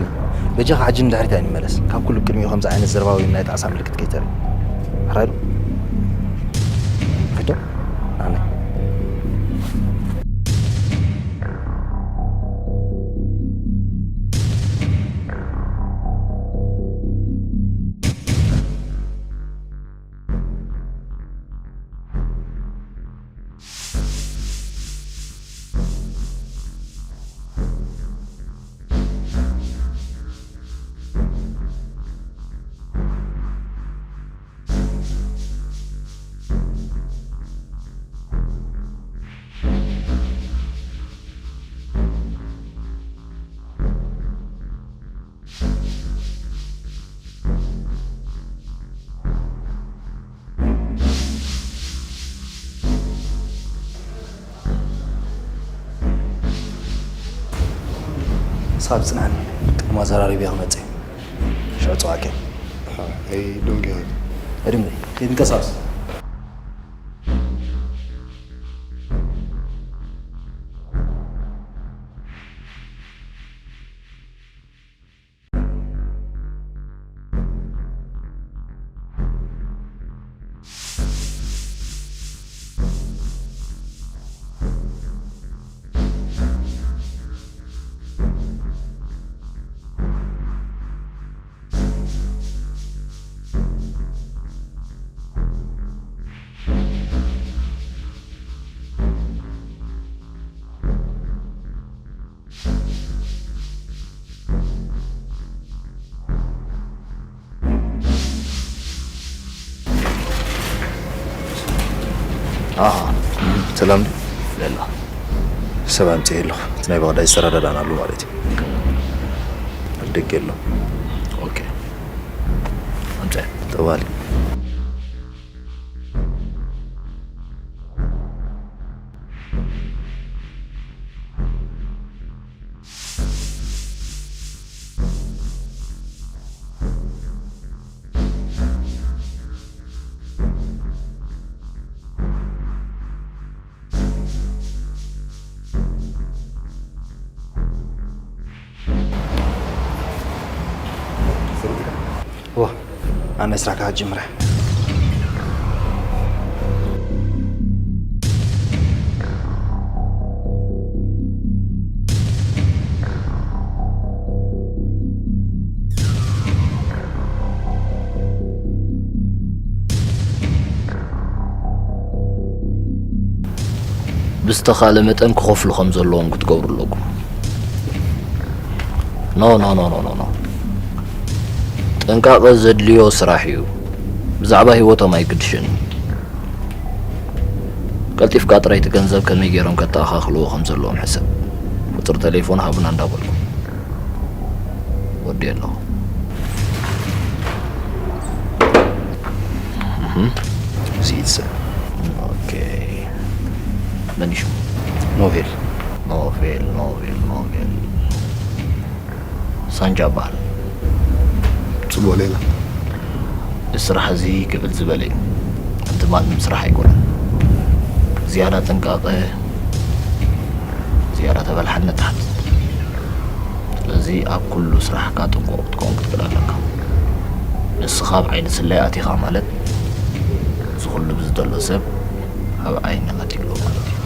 በጃኻ ሕጂ ንድሕሪት ኣይንመለስ። ካብ ኩሉ ቅድሚኡ ከምዚ ዓይነት ዘረባ ወይ ናይ ጣዕሳ ምልክት ከይተርኢ። ሕራይ ዶ? ፊቶ? ኣነ። ንስኻ ብጽንዓኒ፣ ቅድሚ ኣዘራሪበዮ ክመጽእ እየ። ሽዑ ጽዋዕከ። ኣይ፣ ዶንጊ ሆይ። እድም፣ ከይትንቀሳቐስ። ኣሃ፣ ሰላም ድዩ? ለላ። ሰብ ኣምጺኤ ኣለኹ። እቲ ናይ በቐዳይ ዝተረዳዳእናሉ ማለት እዩ። ኣብ ደገ ኣሎ። ኦኬ። ኣምጻእ። ጠዋሊ። ዋ፣ ኣነ ስራሕ ክጅምረ። ብዝተኻለ መጠን ክኸፍሉ ከም ዘለዎም ክትገብሩ ኣለኩም። ኖ፣ ኖ፣ ኖ፣ ኖ፣ ኖ፣ ኖ። ጥንቃቐ ዘድልዮ ስራሕ እዩ። ብዛዕባ ህይወቶም ኣይግድሽን። ቀልጢፍካ ጥራይ እቲ ገንዘብ ከመይ ገይሮም ከተኣኻኽልዎ ከም ዘለዎም ሕሰብ። ቁጽሪ ቴሌፎን ሃቡና እንዳበልኩ ወዲ ኣለኹ። እህ፣ እዚ ኢድ ሰብ። ኦኬ። መን እዩ ሽሙ? ኖቬል። ኖቬል፣ ኖቬል፣ ኖቬል። ሳንጃ በሃል። ጽቡቕ ሌላ። እዚ ስራሕ እዚ ክብል ዝበለ እዩ። ከምቲ ማንም ስራሕ ኣይኮነን። ዝያዳ ጥንቃቐ፣ ዝያዳ ተበላሓነት ትሓትት። ስለዚ ኣብ ኩሉ ስራሕካ ጥንቁቕ ክትከውን ክትክእል ኣለካ። ንስኻ ኣብ ዓይኒ ስለያ ኣቲኻ ማለት፣ እዚ ኩሉ ብዝደሎ ሰብ ኣብ ዓይኒ ኣትዩሎ ማለት እዩ።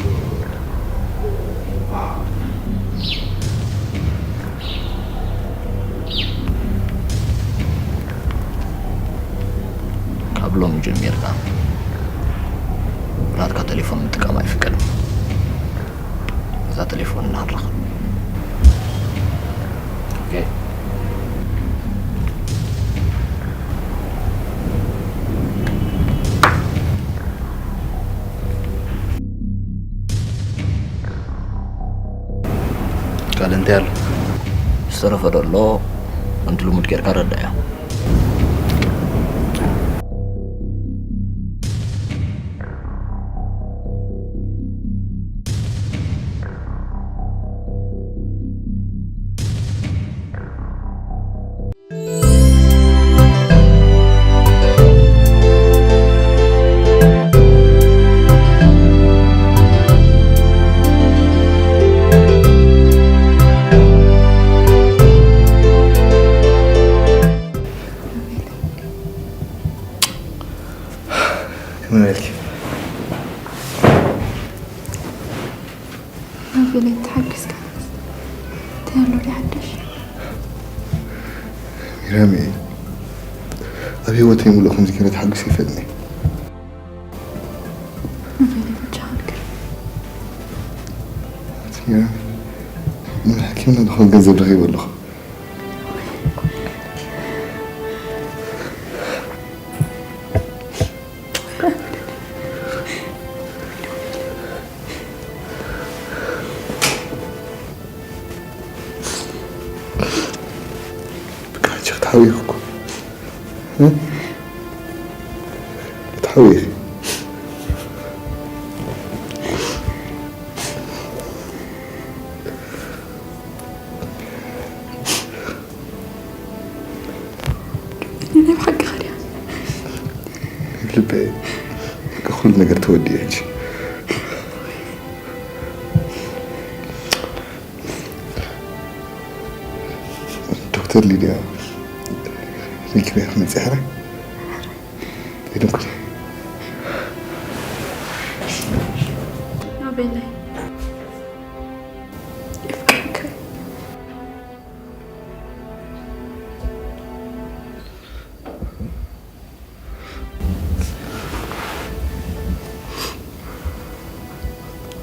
ካብ ሎሚ ጀሚርና ናትካ ቴሌፎን ምጥቃም ኣይፍቀድን። እዛ ቴሌፎን እናሃለኻ። ኦኬ። ካልእ እንታይ ኣሎ? ዝተረፈ ደሎ ከምቲ ልሙድ ጌርካ ረዳዮ። ከመይ በልኪ? ኣቤለይ፣ ተሓጊስካ እንታይ ኣሎ ድዩ ሓድሽ? ሚራሚ፣ ኣብ ህይወተይ ሙሉእ ከምዚ ገይረ ተሓጊሰ ይፈልጥኒ። ኣቤለይ፣ በጃኻ ንገር። ሚራሚ፣ ንሓኪምና ዝኾን ገንዘብ ረኺበ ኣለኹ። በቃ፣ ሕጂ ክትሓውዪ እኮ። እ? ክትሓውዪ። ናይ ብሓቂ ኸድያ። ልበይ፣ በቃ፣ ኩሉ ነገር ተወዲኡ ሕጂ። ዶክተር ሊድያ፣ ሪኪበያ ክትመጽእ ሕራይ። ኢድም ክደ። ኣቤለይ፣ የፍቅረካ።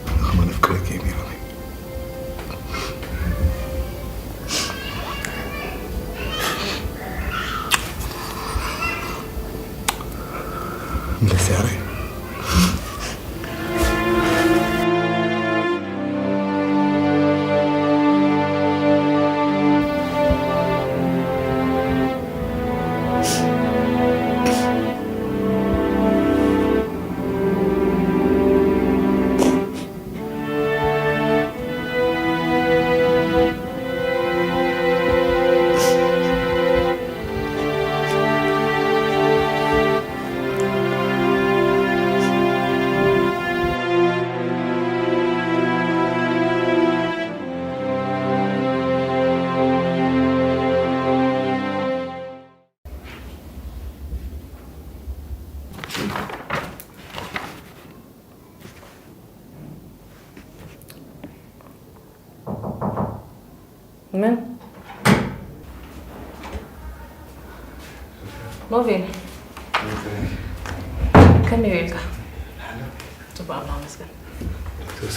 ኣነ ከማን ኣፍቅረኪ እየ ሜሮነይ። ምለስ ያረይ። መን? ኖቬል። ከመይ ውዒልካ? ጽቡቕ፣ ኣምላኽ ይመስገን።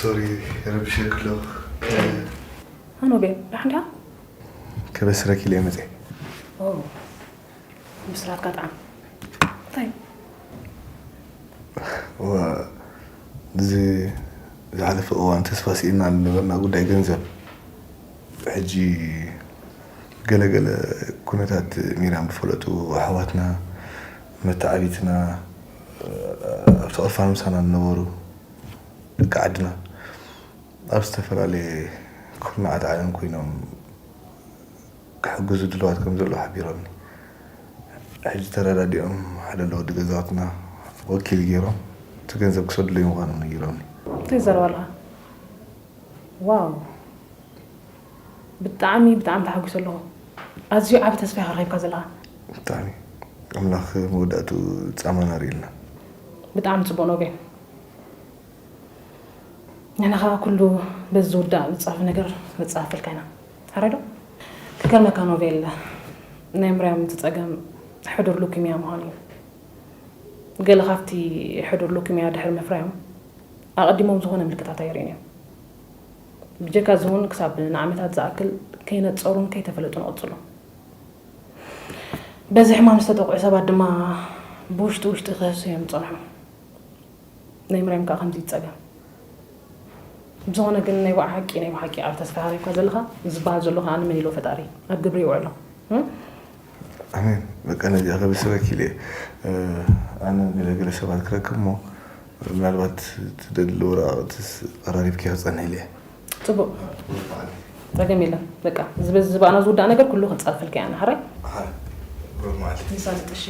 ሶሪ፣ ረቢሸኪ ኣለኹ። ኖቬል፣ ደሓን ዲኻ? ከበስረኪ ኢለ መጸ። ኦ፣ ብስራትካ ጣዕም። እንታይ? እዋ፣ እዚ ዝሓለፈ እዋን ተስፋ ስኢንና ዝነበርና ጉዳይ ገንዘብ፣ ሕጂ ገለገለ ኩነታት ሚርያም ዝፈለጡ ኣሕዋትና፣ መተዓቢትና፣ ኣብቲ ቕፋል ምሳና ዝነበሩ ደቂ ዓድና ኣብ ዝተፈላለየ ኩርናዓት ዓለም ኮይኖም ክሕግዙ ድልዋት ከም ዘለዉ ሓቢሮምኒ። ሕጂ ተረዳዲኦም ሓደ ለወዲ ገዛውትና ወኪል ገይሮም እቲ ገንዘብ ክሰዱለይ ምዃኖም ነጊሮምኒ። እንታይ ትዛረብ ኣለኻ? ዋው! ብጣዕሚ፣ ብጣዕሚ ተሓጒሰ ኣለኹ። ኣዝዩ ዓቢ ተስፋ ኢኻ ረኺብካ ዘለኻ። ብጣዕሚ። ኣምላኽ መወዳእትኡ ጻማና ርእየልና። ብጣዕሚ ጽቡቕ ኖቤል። ንሕና ኸኣ ኩሉ በዚ ዝውዳእ ብጻፊ ነገር ንጻፈፈልካ ኢና። ሕራይ ዶ? ክገርመካ ኖቬል፣ ናይ ምርያም እቲ ጸገም ሕዱር ሉኪምያ ምዃኑ እዩ። ገለ ካብቲ ሕዱር ሉኪምያ ድሕሪ ምፍራዮም ኣቐዲሞም ዝኾነ ምልክታት ኣየርእዩን እዮም። ብጀካ እዚ እውን ክሳብ ንዓመታት ዝኣክል ከይነጸሩን ከይተፈለጡን ይቕጽሉ። በዚ ሕማም ዝተጠቕዑ ሰባት ድማ ብውሽጢ ውሽጢ ክህሰዩ እዮም ዝጸንሑ። ናይ ምርያም ከኣ ከምዚ ይጸገም። ብዝኾነ ግን ናይ ብሓቂ፣ ናይ ብሓቂ ኣብ ተስፋ ሃሪምካ ዘለኻ ዝበሃል ዘሎ ከኣ ንመን ኢሎ ፈጣሪ ኣብ ግብሪ ይውዕሎ። እም? ኣሜን። በቃ ነዚኣ ከብስረኪ ኢለ። እ፣ ኣነ ገለ ገለ ሰባት ክረክብ እሞ ምናልባት ትደሊ ወረቓቕትስ ቀራሪብኪ ክጸንሕ ኢለ። ጽቡቕ። ጸገም የለን። በቃ፣ እዚ በዚ ዝባና ዝውዳእ ነገር ኩሉ ክንጻፈልካ ኢና፣ ሕራይ? ኣሃ፣ ብሩኽ መዓልቲ። ንሳልጥ፣ እሺ።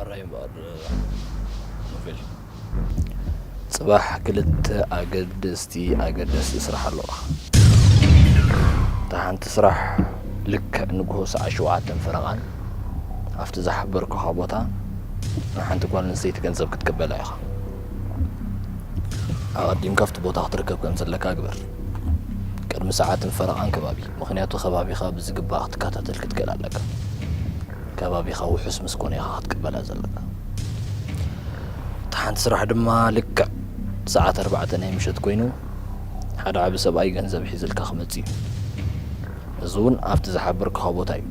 ኣራይ እምበኣር ኖቬል፣ ጽባሕ ክልተ ኣገደስቲ፣ ኣገደስቲ ስራሕ ኣለዋ። እታ ሓንቲ ስራሕ ልክዕ ንግሆ ሰዓት ሸውዓተን ፈረቓን ኣብቲ ዝሓበርኩኻ ቦታ ንሓንቲ ጓል ኣንስተይቲ ገንዘብ ክትቅበላ ኢኻ። ኣቐዲምካ ኣብቲ ቦታ ክትርከብ ከም ዘለካ ግበር። ቅድሚ ሰዓትን ፈረቓን ከባቢ፣ ምኽንያቱ ከባቢኻ ብዝግባእ ክትከታተል ክትክእል ኣለካ። ከባቢኻ ውሑስ ምስ ኮነ ኢኻ ክትቅበላ ዘለካ። እታ ሓንቲ ስራሕ ድማ ልክዕ ሰዓት ኣርባዕተ ናይ ምሸት ኮይኑ፣ ሓደ ዓቢ ሰብኣይ ገንዘብ ሒዝልካ ክመጽእ እዩ። እዚ እውን ኣብቲ ዝሓበርክኻ ቦታ እዩ።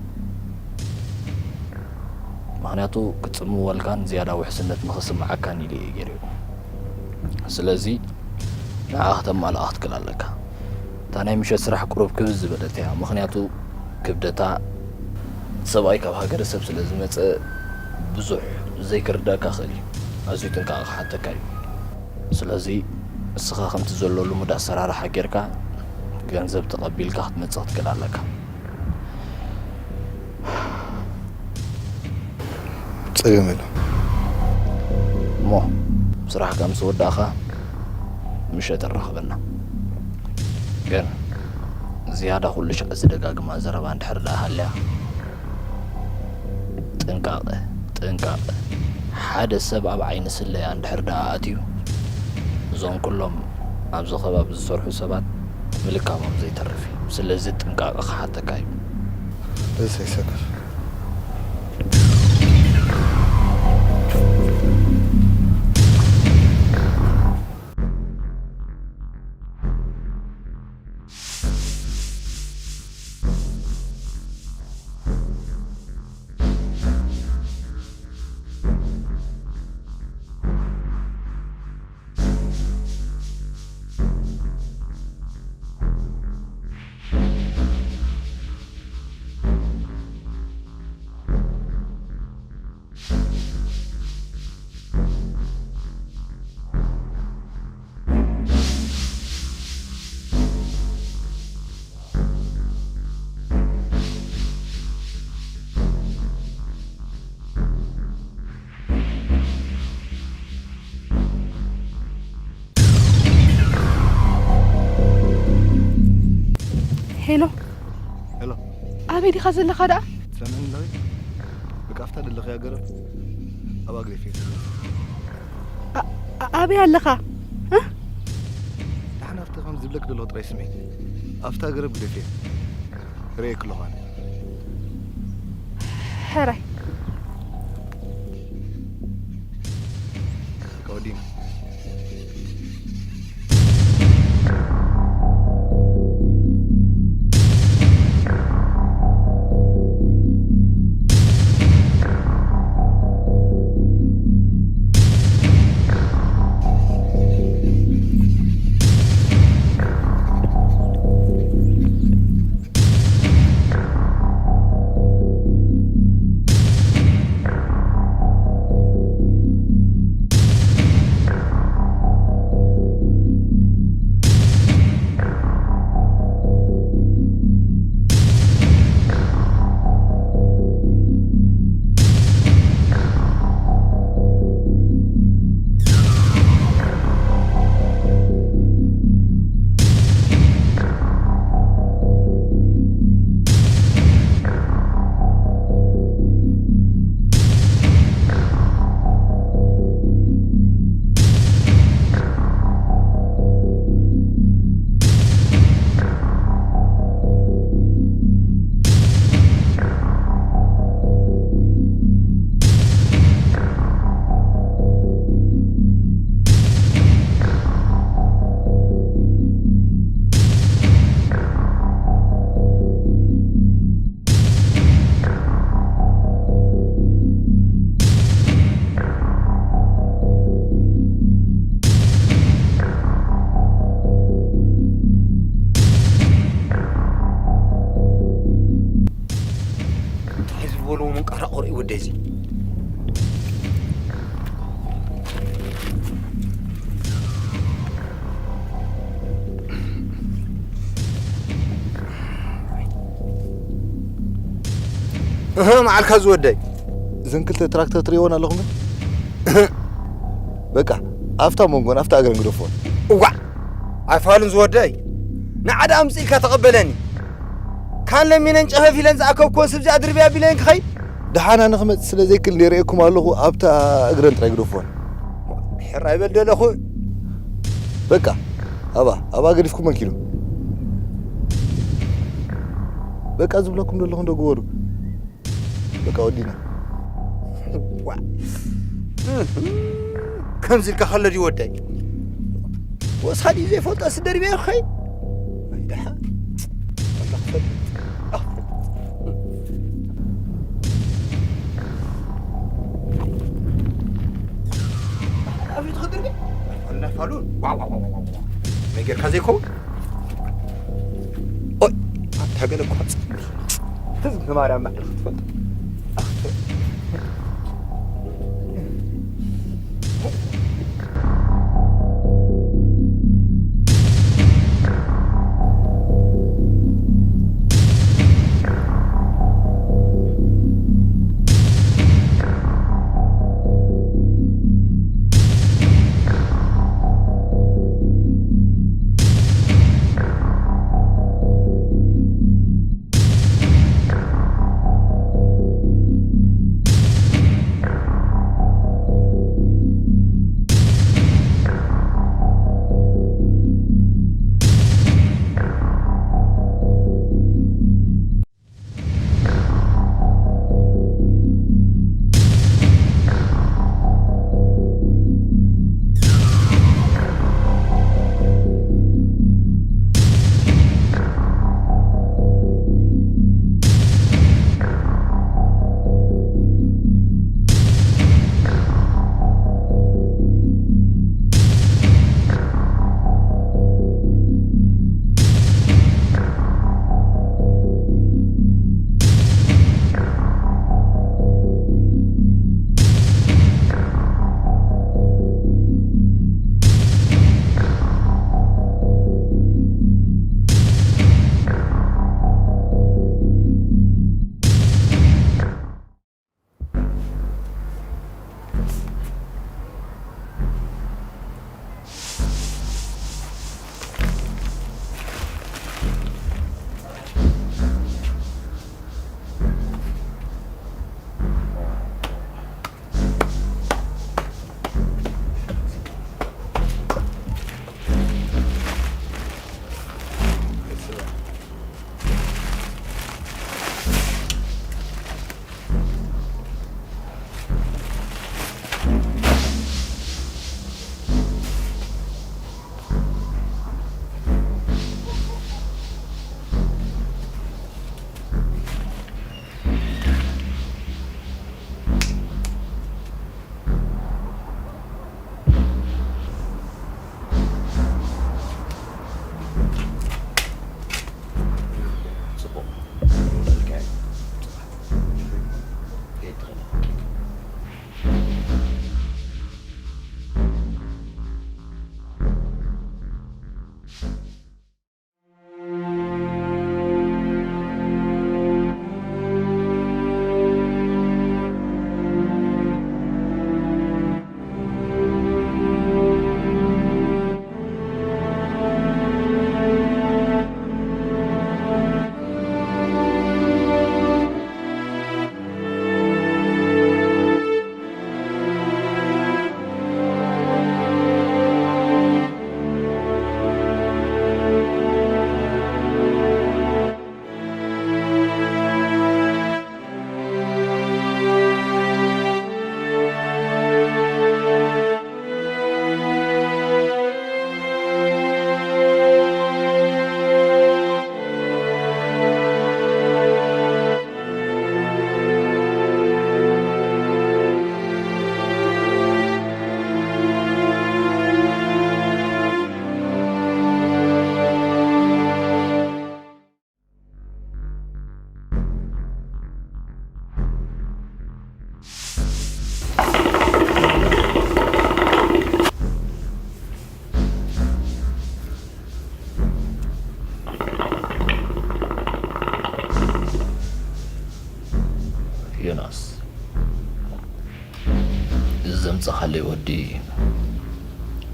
ምኽንያቱ ክጽምወልካን ዝያዳ ውሕስነት ንኽስምዓካን ኢሉ እዩ ገይሩ። ስለዚ ንዓ ከተማልኣ ክትክእል ኣለካ። እታ ናይ ምሸት ስራሕ ቁሩብ ክብድ ዝበለት እያ፣ ምኽንያቱ ክብደታ ሰብኣይ ካብ ሃገረሰብ ስለ ዝመጸ ብዙሕ ዘይክርዳእካ ይኽእል እዩ። ኣዝዩ ጥንቃቐ ክሓተካ እዩ። ስለዚ እስኻ ከምቲ ዘሎ ልሙድ ኣሰራርሓ ጌርካ ገንዘብ ተቐቢልካ ክትመጽእ ክትክእል ኣለካ። ጸገም የለን። እሞ ስራሕካ ምስ ወዳእኻ ምሸት ኣራኽበና። ግን ዝያዳ ኩሉ ሻዕ ዝደጋግማ ዘረባ እንድሕር ደኣ ሃልያ፣ ጥንቃቐ፣ ጥንቃቐ። ሓደ ሰብ ኣብ ዓይኒ ስለያ እንድሕር ደኣ ኣትዩ፣ እዞም ኩሎም ኣብዚ ከባቢ ዝሰርሑ ሰባት ምልካሞም ዘይተርፍ እዩ። ስለዚ ጥንቃቐ ክሓተካ እዩ። እሰይ ሰከፍ። ሄሎ፣ ሄሎ። ኣበይ ዲኻ ዘለኻ ደኣ? ትሰምዕኒ ኣለኺ? በቃ፣ ኣብታ ደለኽያ ገረብ ኣብ ኣግሬፍ እየ። ኣ-፣ ኣ-፣ ኣበይ ኣለኻ? እ? ደሓን ኣብቲ ከም ዝብለክ ደለኹ ጥራይ ስምዒ። ኣብታ ገረብ ግደፍየ። ርእየክ ኣለኹ ኣነ። ሕራይ። ወዲና። እንታይ ዝበልዎ መንቀራቕሮ እዩ ወደይ እዚ? እህ፣ መዓልካ ዝወደይ። እዘን ክልተ ትራክተር ትርእይወን ኣለኹም ዶ? እህ። በቃ፣ ኣብታ መንጎን ኣብታ እግረን ግደፍወን። እዋዕ! ኣይፋሉን ዝወደይ። ንዓ ደኣ ኣምጺእልካ ተቐበለኒ። ካን ለሚነን ጨፈፍ ኢለን ዝኣከብክወን ስብዚ ኣድርቢ ኣቢለን ክኸይድ? ደሓን ኣነ ክመጽእ ስለ ዘይክእል እንደ ርእየኩም ኣለኹ፣ ኣብታ እግረን ጥራይ ግደፍወን። ሕራይ በል ደለኹ። በቃ፣ ኣብኣ፣ ኣብኣ ገዲፍኩመን ኪዱ። በቃ ዝብለኩም ዘለኹ እንዶ ግበሩ። በቃ ወዲና። ዋ። ከምዚ ኢልካ ከሎ ድዩ ወደይ? ወሳዲ ዘይፈልጦ ስደርቤ ኸይ? ኣይደሓ። ወላ ክፈልጥ። ኣፍ። ኣብዩ ትኽድር ቤ? ኣይፋሉን፣ ኣይፋሉን። ዋ፣ ዋ፣ ዋ፣ ዋ፣ ዋ። ነገር ከዘይከውን? ኦይ፣ ኣታ ገለ እኳ ትዝ ንማርያም ማዕረ ክትፈልጥ።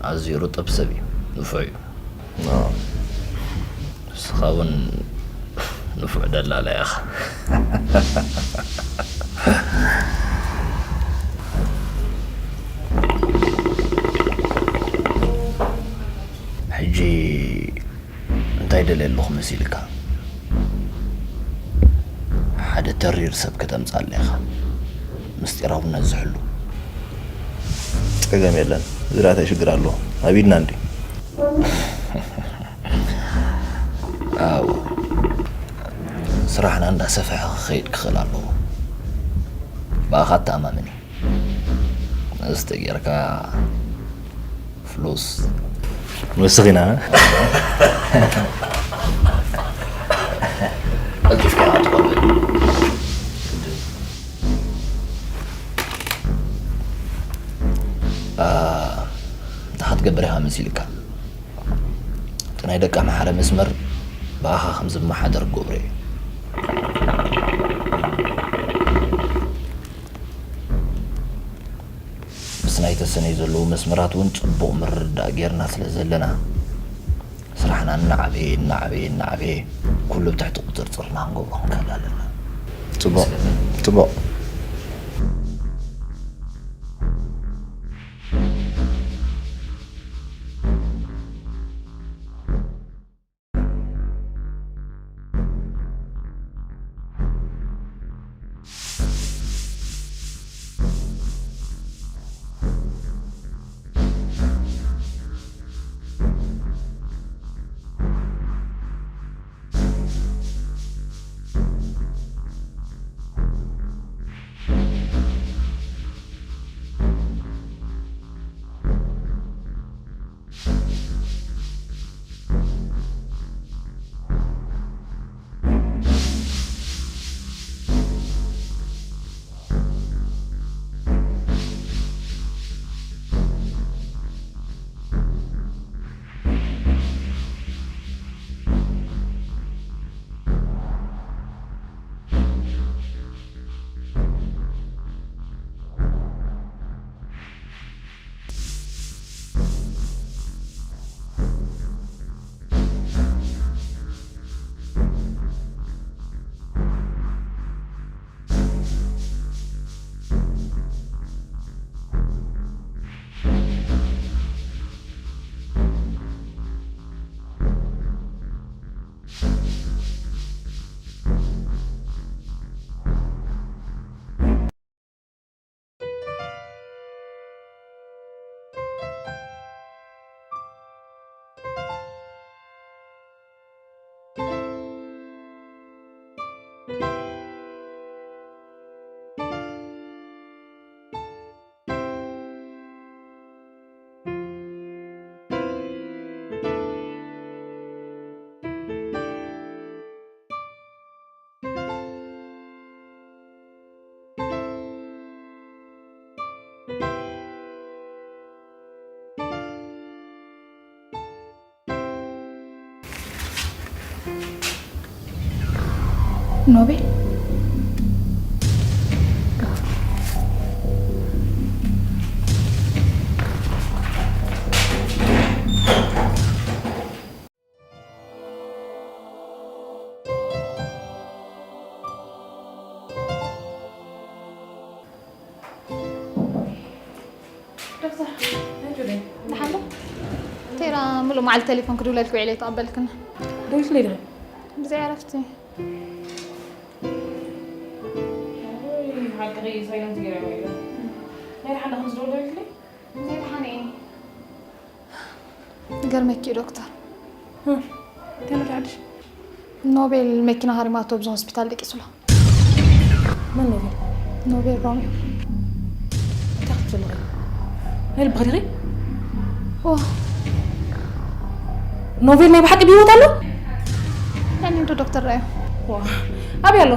ኣዝዩ ርጡብ ሰብ እዩ። ንፉዕ እዩ። ንስኻ እውን ንፉዕ ደላላ ኢኻ። ሕጂ እንታይ ደልየ ኣለኹ መሲልካ? ሓደ ተሪር ሰብ ከተምጻልና ኢኻ። ምስጢራውነት ዝሕሉ። ጸገም የለን። ዝራእታይ ሽግር ኣለዎ። ኣብ ኢድና እንዲ። ኣዎ። ስራሕና እንዳሰፍሐ ክኸይድ ክኽእል ኣለዎ። ብኣኻ እተኣማመን እየ። እስቲ ጌርካ ፍሉስ ንወስኽ ኢና። ቀልጢፍካ ኢኻ ትቐብል። አ፣ እንታይ ክትገብር ኢኻ መሲልካ? እቲ ናይ ደቂ ኣምሓረ መስመር ብኣኻ ከም ዝመሓደር ክገብሮ እየ። ምስ ናይ ተሰነይ ዘለዉ መስመራት እውን ጽቡቕ ምርድዳእ ጌርና ስለ ዘለና፣ ስራሕና እናዓበየ፣ እናዓበየ፣ እናዓበየ፣ ኩሉ ብትሕቲ ቁጽርጽርና ክንገብሮ ክንክእል ኣለና። ጽቡቕ፣ ጽቡቕ። ኖቤል፣ ዶክተር፣ ናይ ጁዴ። ደሓን ዶ? ቴራ፣ ምሉእ መዓልቲ ቴሌፎን ክድውለልኪ ውዒለ ኣይተቐበልክን። ደዊልክለይ ዲኺ? ብዘይ ዕረፍቲ። ወይ፣ ሓቂ ሳይለንት ገይረ ውዒለ። ናይ ደሓን ዶ ከም ዝደውል ደዊልክለይ? ብዘይ ደሓን እየ። ይገርመኪ እዩ ዶክተር። እ፣ እንታይ ኣሎ ሓድሽ? ኖቤል መኪና ሃሪማቶ ኣብዚ ሆስፒታል ደቂሱላ። መን ኖቤል? ኖቤል ሮሚዮ። እንታይ ክትብሊ ኣለኺ? ናይ ልብኺ ዲኺ? ኦ። ኖቤል ናይ ብሓቂ ብህይወት ኣሎ? ያኔ እንዶ ዶክተር ራዮ። ዋ፣ ኣበይ ኣሎ?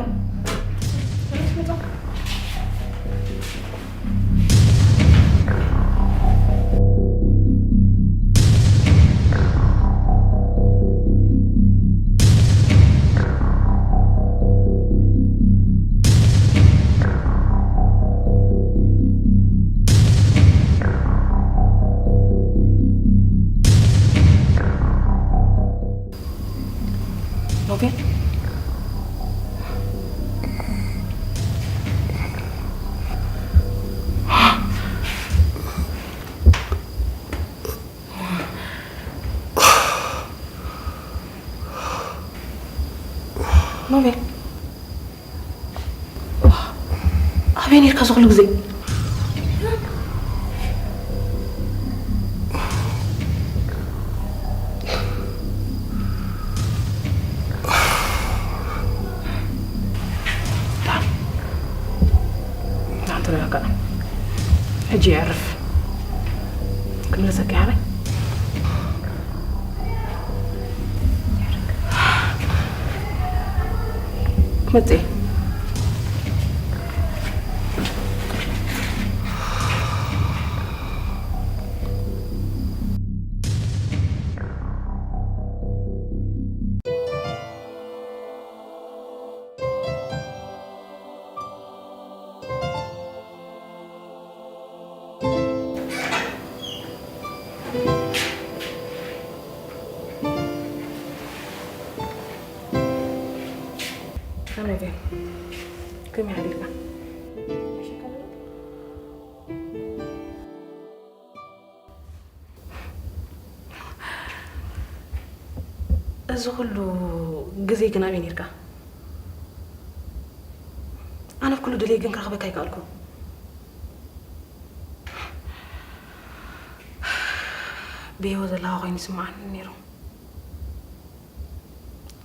ኖቤል፣ ዋ፣ ኣበይ ነርካ እዚ ኩሉ ግዜ? ዳን፣ ዳን ተረጋጋ። ሕጂ የዕርፍ። ክምለሰካ ያበይ? ክመጽእ እየ። ከመይ ድያ? ከመይ ሓዲርካ? እዚ ኩሉ ግዜ ግን ኣበይ ነርካ? ኣነ ኩሉ ደልየ ግን ክረኽበካ ኣይከኣልኩን። ብህይወት ዘለኻ ኮይኑ ይስምዓኒ ነይሩ።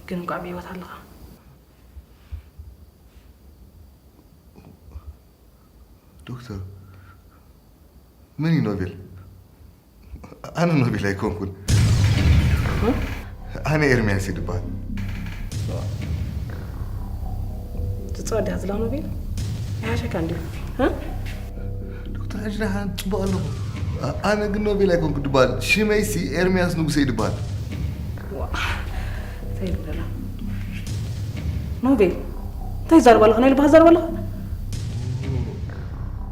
ግን እንኳዕ ብህይወት ኣለኻ። ዶክተር፣ መን እዩ ኖቤል? ኣነ ኖቤል ኣይኮንኩን። ኣነ ኤርሚያስ እዩ ዝበሃል። ትጻወት ዲኻ ዝላ ኖቤል? ይሓሸካ እንድዩ። እ? ዶክተር፣ ሕጂ ደሓን ጽቡቕ ኣለኹ። ኣ-፣ ኣነ ግን ኖቤል ኣይኮንኩ ዝበሃል። ሽመይሲ ኤርሚያስ ንጉሰ እዩ ዝበሃል። ዋ፣ እንታይ ይብል ዘሎ? ኖቤል፣ እንታይ ትዛረብ ኣለኻ? ናይ ልብኻ ትዛረብ ኣለኻ?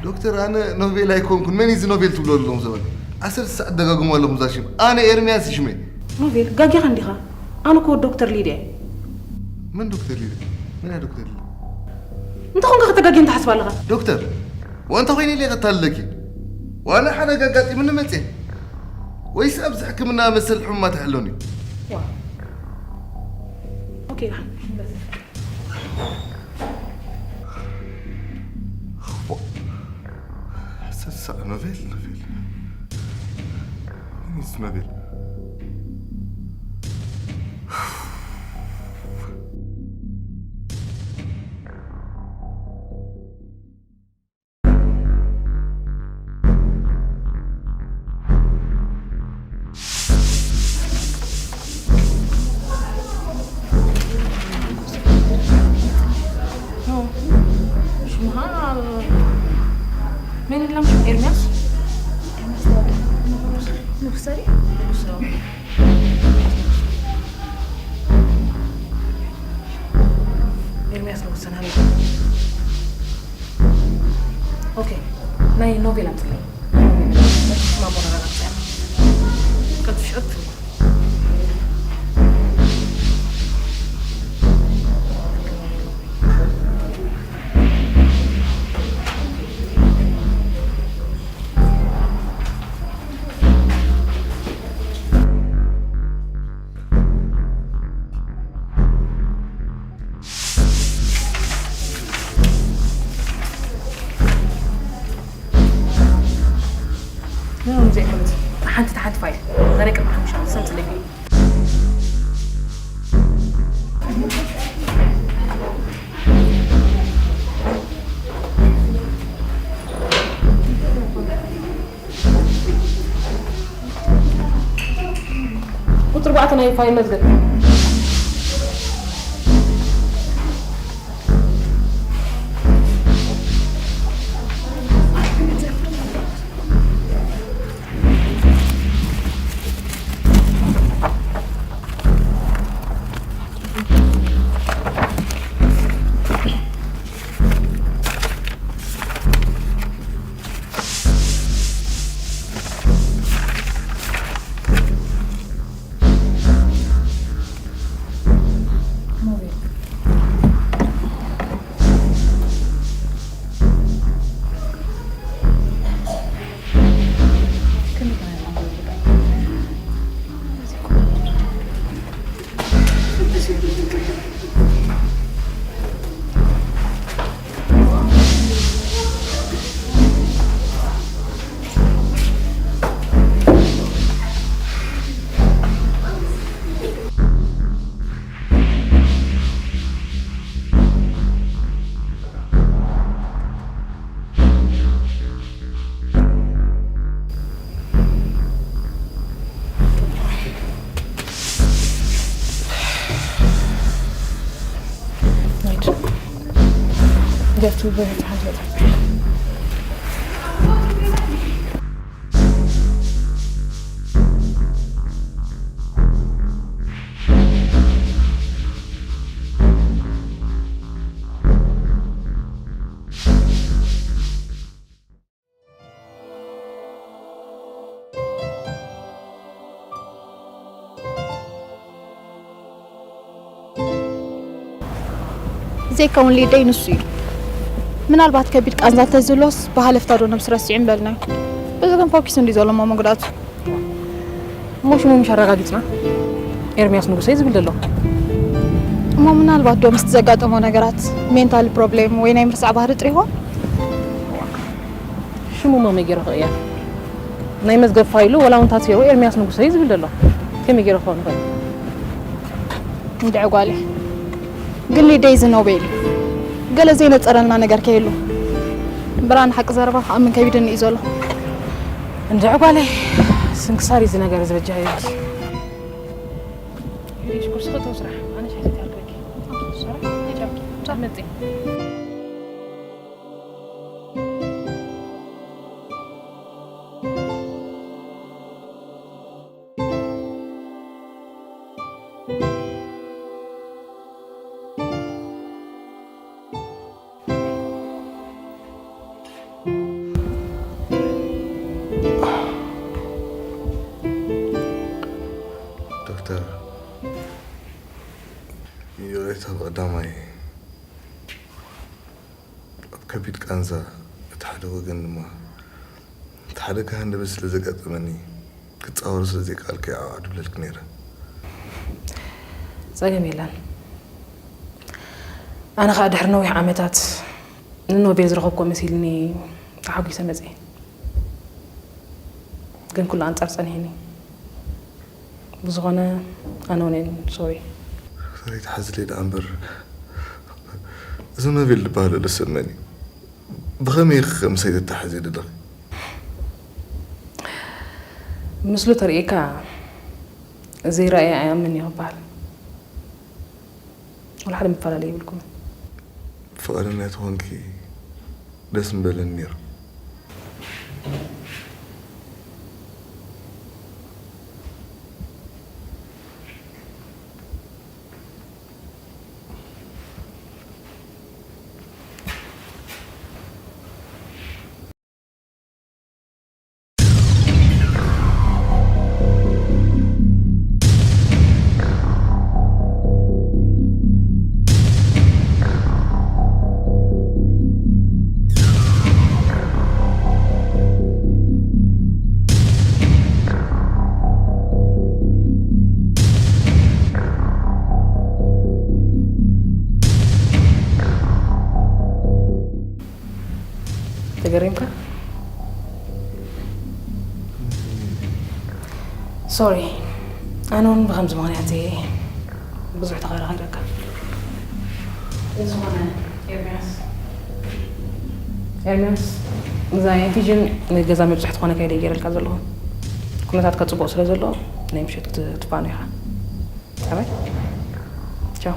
ዶክተር፣ ኣነ ኖቤል ኣይኮንኩን። መን እዩ እዚ ኖቤል ትብሎ ዘለኹም ሰባት? ዓሰርተ ሰዓት ደጋግሞ ኣለኹም እዛ ሽም። ኣነ ኤርሚያስ እዩ ሽመይ። ኖቤል፣ ጋጊኻ እንዲኻ። ኣነ እኮ ዶክተር ሊድያ እየ። መን ዶክተር ሊድያ? መን እያ ዶክተር ሊድያ? እንተኾንካ ከተጋግየኒ ትሓስብ ኣለኻ? ዶክተር፣ ዋንታ ኮይነ ኢለ ከታልለኪ። ዋላ ሓደጋ ኣጋጢሙኒ መጽየ። ወይስ ኣብዚ ሕክምና መሰል ሕሙማት ኣይሕሎን እዩ? ዋ። ኦኬ፣ ደሓን። ሰሳዕ ኖቤል፣ ኖቤል። ሚኒስ ኖቤል። ሽምኻ መን ኢልና? ኤርሚያስ? ኤርሚያስ ተባለ። ንጉስ ዘሪ? ንጉስ ነው። ኤርሚያስ ንጉስ ተናለ። ኦኬ፣ ናይ ኖቤል ኣምጽለይ። ማቦራራጽያ። ቀጥሽ፣ ቀጥሽ። ምንም ዘይኮነት ሓንቲ ሓንቲ ፋይል ዛሬ ቅድሚ ሓሙሽተ ዓመት ሰምጽለይ። ቁጽሪ ኣርባዕተ ናይ ፋይል መዝገብ። ገብቱ ብርሃን ሓዞታ። ዘይከውን ሊደይ ንሱ እዩ። ምናልባት ከቢድ ቃንዛ እንተዝህልዎስ ብሃለፍታ ዶ ነብሱ ረሲዑ ምበልናዮ። በዚ ግን ፎኪስ እንዲ ዘሎ እሞ መጉዳቱ። እሞ ሽሙ ምሽ ኣረጋጊጽና? ኤርሚያስ ንጉሰ እዩ ዝብል ዘሎ። እሞ ምናልባት ዶ ምስቲ ዘጋጠሞ ነገራት ሜንታል ፕሮብሌም ወይ ናይ ምርሳዕ ባህሪ ጥሪ ይኾን? ሽሙ መመይ ገይረ ክቕየር? ናይ መዝገብ ፋይሉ ወላ እውን ታትየው ኤርሚያስ ንጉሰ እዩ ዝብል ዘሎ። ከመይ ገይረ ክኸውን ይኽእል? እንድዒ ጓለይ። ግን ሊደይ እዚ ኖቤል እዩ። ገለ ዘይነጸረልና ነገር ከይህሉ። ብርሃን ሓቂ ዘረባ ክኣምን ከቢድኒ እዩ ዘሎ። እንድዒ ጓለይ፣ ስንክሳር እዩ እዚ ነገር እዚ በጃ ይብኪ። ሂደሽ ኩርሲ ክተው ስራሕ። ኣነ ሻሂ ሰትየ ኣልክበኪ። ስራሕ፣ ሂጂ ኣብኪ። ምሳሕ መጽእ። ዶክተር፣ ይቕሬታ ብቐዳማይ ኣብ ከቢድ ቃንዛ፣ እቲ ሓደ ወገን ድማ እቲ ሓደጋ ሃንደበት ስለ ዘጋጠመኒ ክጻወሮ ስለ ዘይከኣልኩ እየ ዓው ዓው ድብለልኪ ነይረ። ጸገም የለን። ኣነ ኸኣ ድሕሪ ነዊሕ ዓመታት ንኖቤል ዝረኸብኩዎ መሲልኒ ተሓጒሰ መጽየ። ግን ኩሉ ኣንጻር ጸኒሕኒ። ብዝኾነ ኣነ እውን እየ ሶሪ። ሶሪ ተሓዝለይ ደኣ እምበር፣ እዚ ኖቤል ዝበሃል ዘሎ ሰብ መን እዩ? ብኸመይ ኢኺ ከምሳይ ተተሓዝዮ ዘለኺ? ምስሉ ተርእየካ ዘይረኣየ ኣይኣምን እዩ ክበሃል። ወላ ሓደ መፈላለዪ የብልኩምን። ፍቓደኛ ተኾንኪ ደስ ምበለኒ ነይሩ። ተገሪምካ? ሶሪ፣ ኣነ እውን ብኸምዚ ምኽንያት እየ ብዙሕ ተኸራኺረካ። ብዝኾነ ኤርሚያስ፣ ኤርሚያስ፣ እዛ ፊጅን ንገዛ መብፅሒ ትኾነካ ኢለ ገይረልካ ዘለኹ። ኩነታትካ ፅቡቕ ስለ ዘሎ ናይ ምሸት ክትፋኖ ኢኻ። Bye bye. Ciao.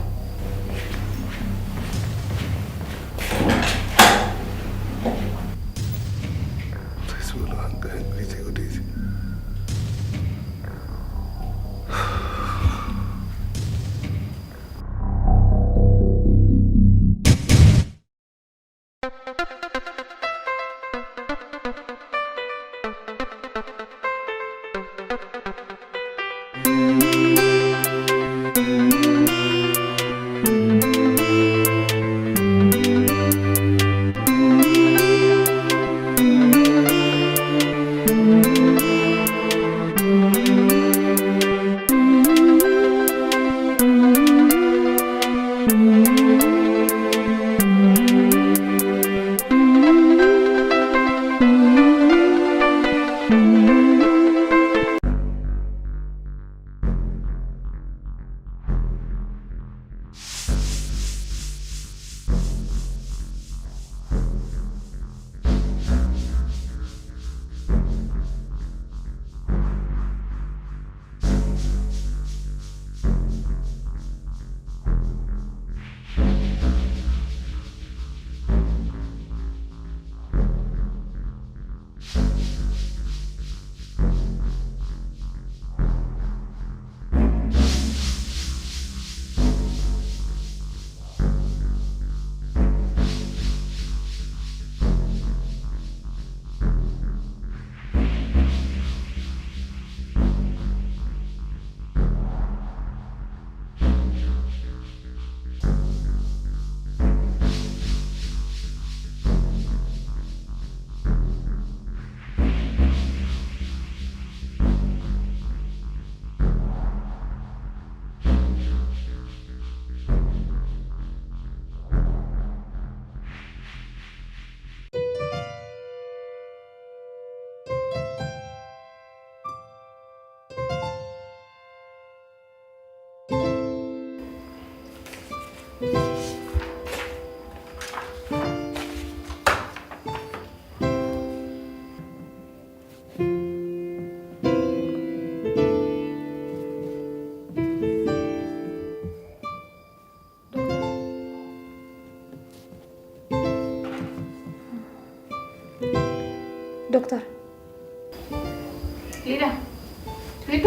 ሊዱ፣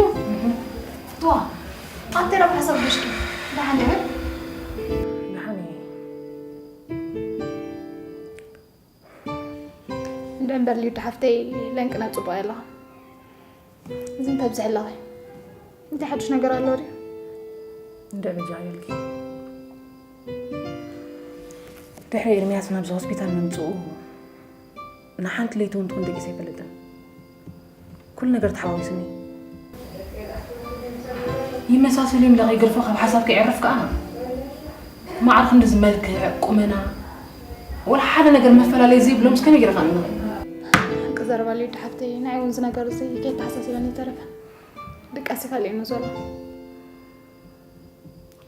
ዋ፣ ኣንተ ረብ ሓሳብ ብሽኪ ደሓን ይብል። ደሓን እየ። እንደ እምበር ሊዱ ሓፍተይ ለንቅና ጽቡቕ ኣለኻ። እዚ እንተብዝሕ ኣለኻ። እንታይ ሓድሽ ነገር ኣሎ ድዩ? እንደ በጃ ይልኪ ድሕሪ ኤርሚያስ ናብዚ ሆስፒታል ምምፅኡ ንሓንቲ ለይቲ እውን ትኹን ደቂሰ ኣይፈልጥን። ኩሉ ነገር ተሓዋዊሱኒ። ይመሳሰሉ እዮም ለኸ ይገርፎ ካብ ሓሳብ ከይዕርፍ ከዓ ማዕረ ክንድዚ መልክዕ ቁመና ወላ ሓደ ነገር መፈላለይ ዘይብሎም እስከመይ ገይርካ ንኽእል ሓቂ ዘረባ ሊዱ ሓፍተይ፣ ንዓይ እውን እዚ ነገር እዚ ከይተሓሳስበኒ ይተረፈ። ድቃስ ይፈልየኒ ዘሎ።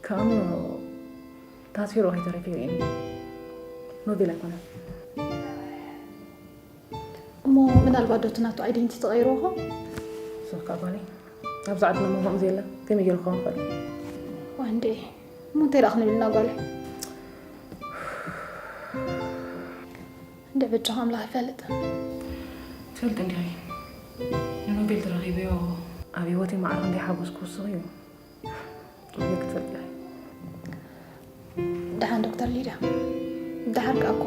ከም ታስፊሮ ከይተረፈ ይርእየኒ። ኖቤል ኣይኮነን። እሞ ምናልባት ዶ እቲ ናቱ ኣይደንቲ ተቐይርዎ ኾን? ሶካ ጓለይ፣ ኣብዚ ዓድና ሞ ከምኡ ዘየለ ከመይ ገይሩ ክኸውን ይኽእል? ዋንዴ እሞ እንታይ ደኣ ክንብል ኢና ጓለይ? እንደ በጃኹም ኣምላኽ ይፈልጥ። ትፈልጥ እንዲኺ ንኖቤል ተረኺበዮ ኣብ ህይወተይ ማዕረ ክንደይ ሓጎስ ክውስኽ እዩ። ክትፈልጥ ኢኺ። ደሓን ዶክተር ሊድያ፣ ደሓር ከኣ እኮ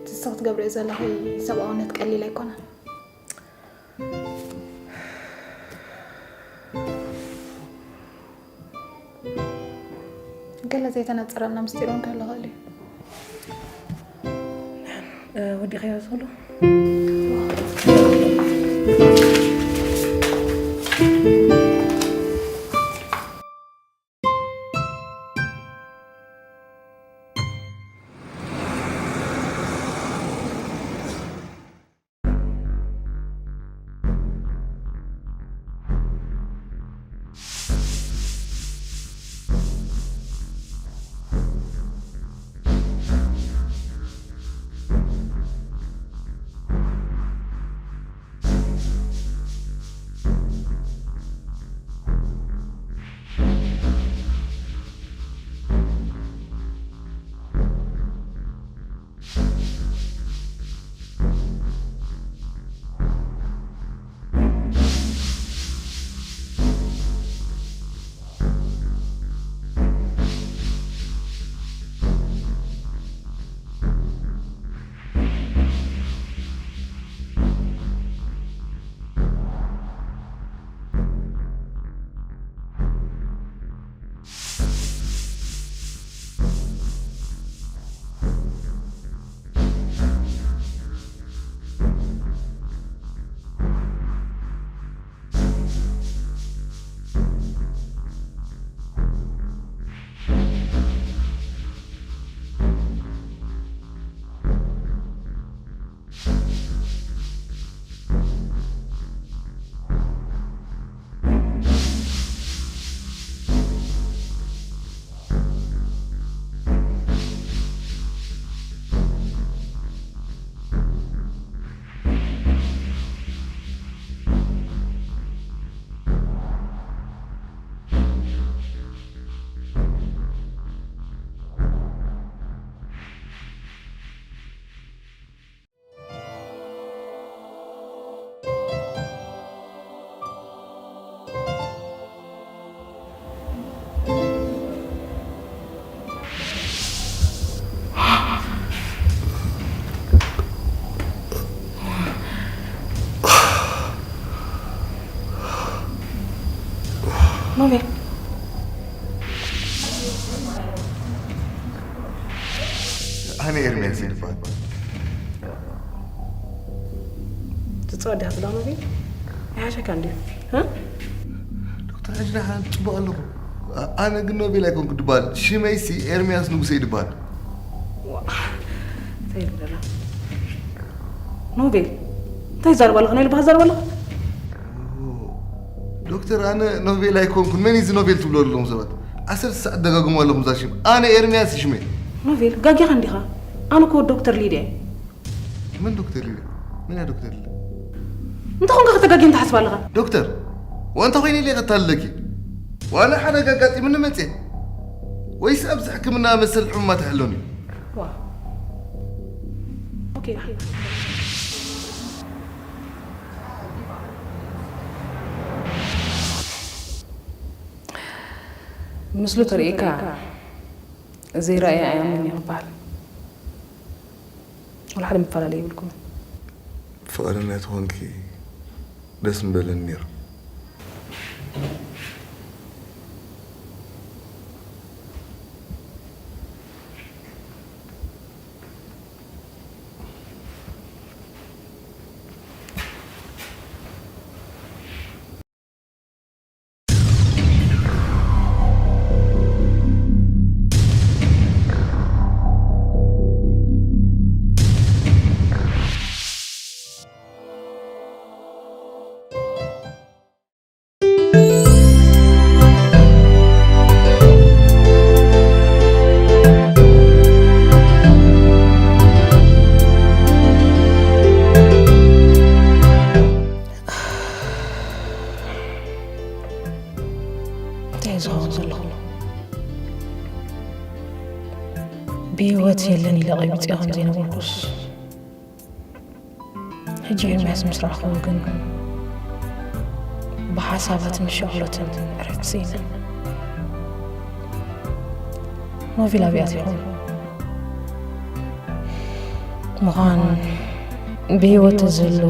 ትስኽ ትገብርዮ ዘለኺ ሰብኣውነት ቀሊል ኣይኮነን። ገለ ዘይተነጸረልና ምስጢር እውን ክህሉ ይኽእል እዩ። እ፣ ወዲኸዮ ዘሎ ኖቤል። ኣነ ኤርምያስ ይበሃል። ትፅወ ዲኻ ትብላ ኖቤል? ይሓሸካ እንድዩ። ዶክተር ሕጂ ደሓን ፅቡቕ ኣለኹ። ኣነ ግን ኖቤል ኣይኮንኩ ድበሃል። ሽመይሲ ኤርምያስ ንጉሰ ይድበሃል። እንታይ ይብል ዘሎ? ኖቤል እንታይ ይዛረብ ኣለኹ? ናይ ልብኻ ትዛረብ ኣለኹ? ዶክተር ኣነ ኖቤል ኣይኮንኩን። መን እዩ እዚ ኖቤል ትብሎ ኣለኹም ሰባት? ዓሰርተ ሰዓት ደጋግሞ ኣለኹም እዛ ሽም። ኣነ ኤርምያስ እዩ ሽመይ። ኖቤል ጋጊኻ እንዲኻ። ኣነ እኮ ዶክተር ሊድያ እየ። መን ዶክተር ሊድያ? መን እያ ዶክተር ሊድያ? እንተኾንካ ከተጋግየን ትሓስብ ኣለኻ? ዶክተር ወንተ ኮይነ ኢለ ከተልለኪ። ዋላ ሓደጋ ኣጋጢሙኒ መፅየ። ወይስ ኣብዚ ሕክምና መሰል ሕሙማት ኣይሕሎን እዩ? ዋ ኦኬ። ምስሉ ተርእካ ዘይረኣየ ኣይኣምን እዩ ክበሃል። ወላ ሓደ መፈላለይ የብልኩምን። ፍቕረኛ ተኾንኪ ደስ ምበለኒ ነይሩ። እንታይ እዩ ዝኸውን ዘሎ? ብህይወት የለን ኢለ ቀቢፀ ከም ዘይነበርኩስ ሕጂ ኤርምያስ ምስ ረኣኽዎ ግን ብሓሳባትን ሸቕሎትን ዕረፍቲ ስኢነ። ኖቬል ኣበይ ኣትያ ይኾን? ምዃን ብህይወት ተዝህሉ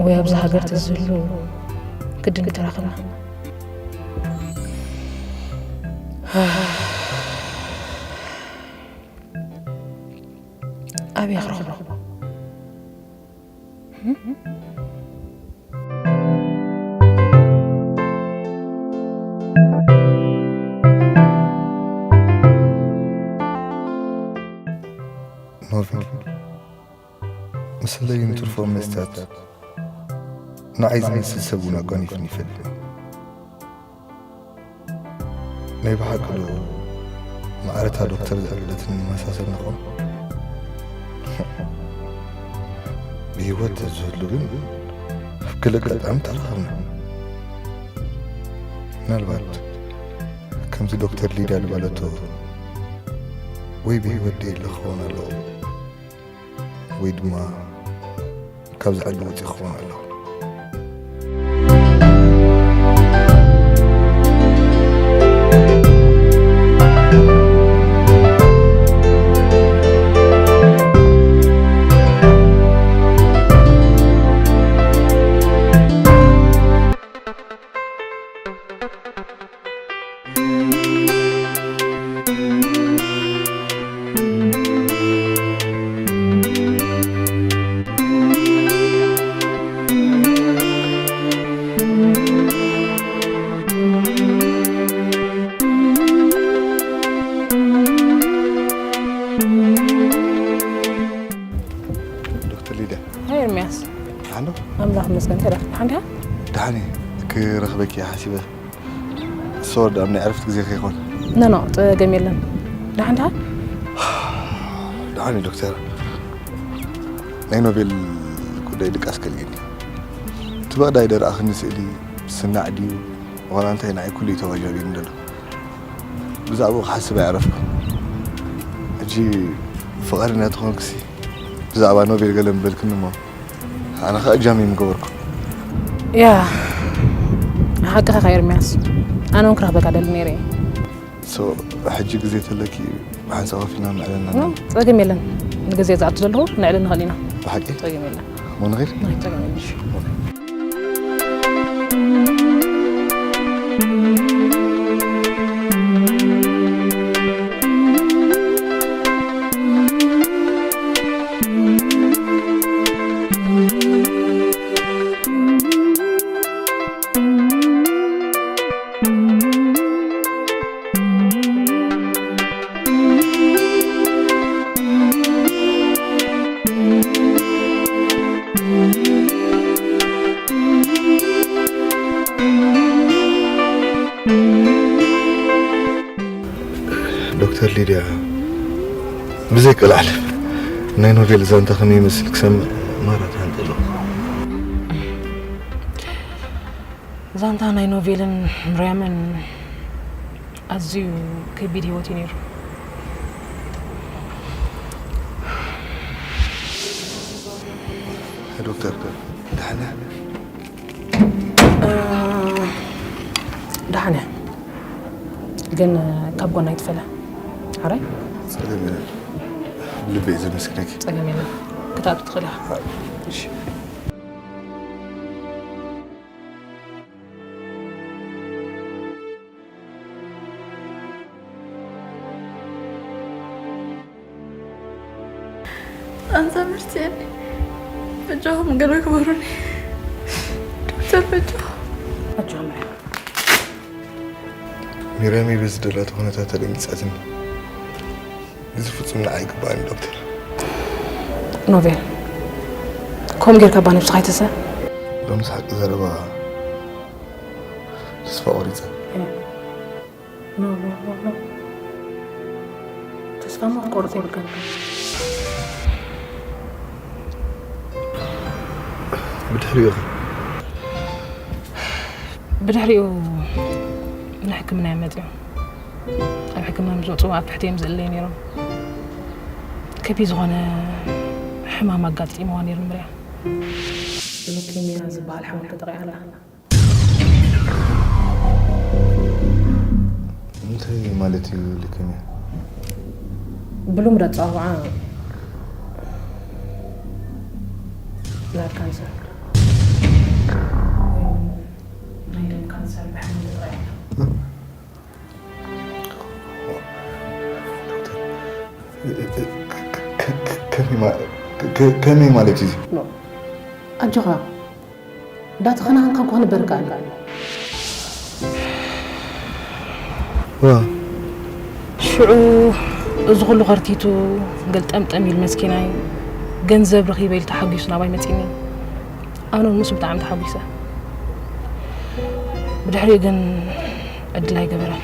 ወይ ኣብዛ ሃገር ተዝህሉ ግድን ምተራኸብና። ኣበይ ክረኽቦ? ኖቬል፣ ምስለይን ትርፎም መስትያት ንዓይ ዝመስል ሰብ እውን ኣጓኒፍኒ ይፈልጥ። ናይ ብሓቂ ዶ ማዕረታ ዶክተር ዘዕለለትኒ ይመሳሰል ንኾን? ብህይወት ተዝህሉ ግን ኣብ ገለ ኣጋጣሚ ተራኸብና። ምናልባት ከምቲ ዶክተር ሊድያ ዝበለቶ ወይ ብህይወት ደይለ ክኸውን ኣለዎ ወይ ድማ ካብዚ ዓዲ ወፂኡ ክኸውን ኣለዎ። ዶክተር ሊድያ። ሃይ ኤርምያስ። ሓንዶ? ኣምላኽ ይመስገን። እንታይ ደኣ? ደሓን ዲኻ? ደሓን እየ። ክረኽበኪ እየ ሓሲበ። ሶርድ ኣብ ናይ ዕረፍቲ ግዜ ከይኮን። ኖ፣ ኖ፣ ጸገም የለን። ደሓን ዲኻ? ደሓን እየ ዶክተር። ናይ ኖቤል ጉዳይ ድቃስ ከልእኒ። እቲ በቕዳይ ደረኣኽኒ ስእሊ ስናዕ ድዩ ዋላ እንታይ ንዓይ ኩሉ እዩ ተዋጃቢኒ ዘሎ። ብዛዕባኡ ክሓስብ ኣይዓረፍኩን። ሕጂ ፍቓደኛ ተኾንክሲ ብዛዕባ ኖቤል ገለ ምበልክኒ እሞ ኣነ ኸኣ እጃመይ ምገበርኩ። ያ ሓቅኻ ኢኻ ኤርምያስ፣ ኣነ እውን ክረኽበካ ደሊ ነይረ እየ። ሶ ሕጂ ግዜ ተለኪ ብሓንሳብ ኮፍ ኢልና ነዕልል ንብል። ጸገም የለን፣ ንግዜ ዝኣቱ ዘለኹ ነዕልል ንኽእል ኢና። ብሓቂ? ጸገም የለን። እሞ ንኺድ? ንኺድ ጸገም የለን። እሺ። ዶክተር ሊድያ፣ ብዘይ ቀልዓለም ናይ ኖቤል ዛንታ ከመይ ይመስል ክሰምዕ ማራ ተሃንጠ ኣለኹ። ዛንታ ናይ ኖቬልን ምርያምን ኣዝዩ ከቢድ ህይወት እዩ ነይሩ። ዶክተር፣ ደሓን እያ? ደሓን እያ። ግን ካብ ጎና ኣይትፈለ። ሓራይ? ጸገም የለን። ልበይ ዘመስግነኪ። ጸገም የለን። ክትኣቱ ትኽእል ኢኻ። እሺ። ኣንሳ መርትየኒ። በጃኹም ገለ ግበሩኒ። ዶክተር በጃኹም። በጃኹም። ሚረሚ በዚ ደላቶ ኩነታት ተደንጊጻትኒ። እዚ ፍጹም ንዓይ ኣይግባእን ዶክተር። ኖቬል፣ ከምኡ ጌርካ እባ ነብስኻ ኣይትስእ። ሎምስ ሓቂ ዘረባ ተስፋ ቆሪጸ። ኖ ኖ ኖ ኖ። ተስፋ ማ ክትቆርጽ የብልካን። ብድሕሪኡ ኸ? ብድሕሪኡ ንሕክምና እዮም መጺኦም። ኣብ ሕክምና ምስ ወጹ ኣብ ትሕቲ እዮም ዝእለዩ ነይሮም። ከቢድ ዝኾነ ሕማም ኣጋጢምዋ ነይሩ ምርያ። ሉኬምያ ዝበሃል ሕማም ተጠቒዓ ኣላ። እንታይ ማለት እዩ ሉኬምያ? ብልሙድ ኣጸዋውዓ ብላድ ካንሰር ወይ እውን ናይ ደም ካንሰር ብሕማም ተጠቒዓ ኣላ። ከመይ ማ- ከ- ከመይ ማለት እዩ? ኖ፣ ኣጆኻ፣ እንዳተኸናኸንካ እኳ ንበር ከኣል። ዋ፣ ሽዑ እዚ ኩሉ ከርቲቱ ገልጠምጠም ኢሉ መስኪናይ፣ ገንዘብ ረኺበ ኢሉ ተሓጒሱ ናባይ መጺኒ። ኣነ ምስ ብጣዕሚ ተሓጒሰ። ብድሕሪኡ ግን ዕድል ኣይገበረን።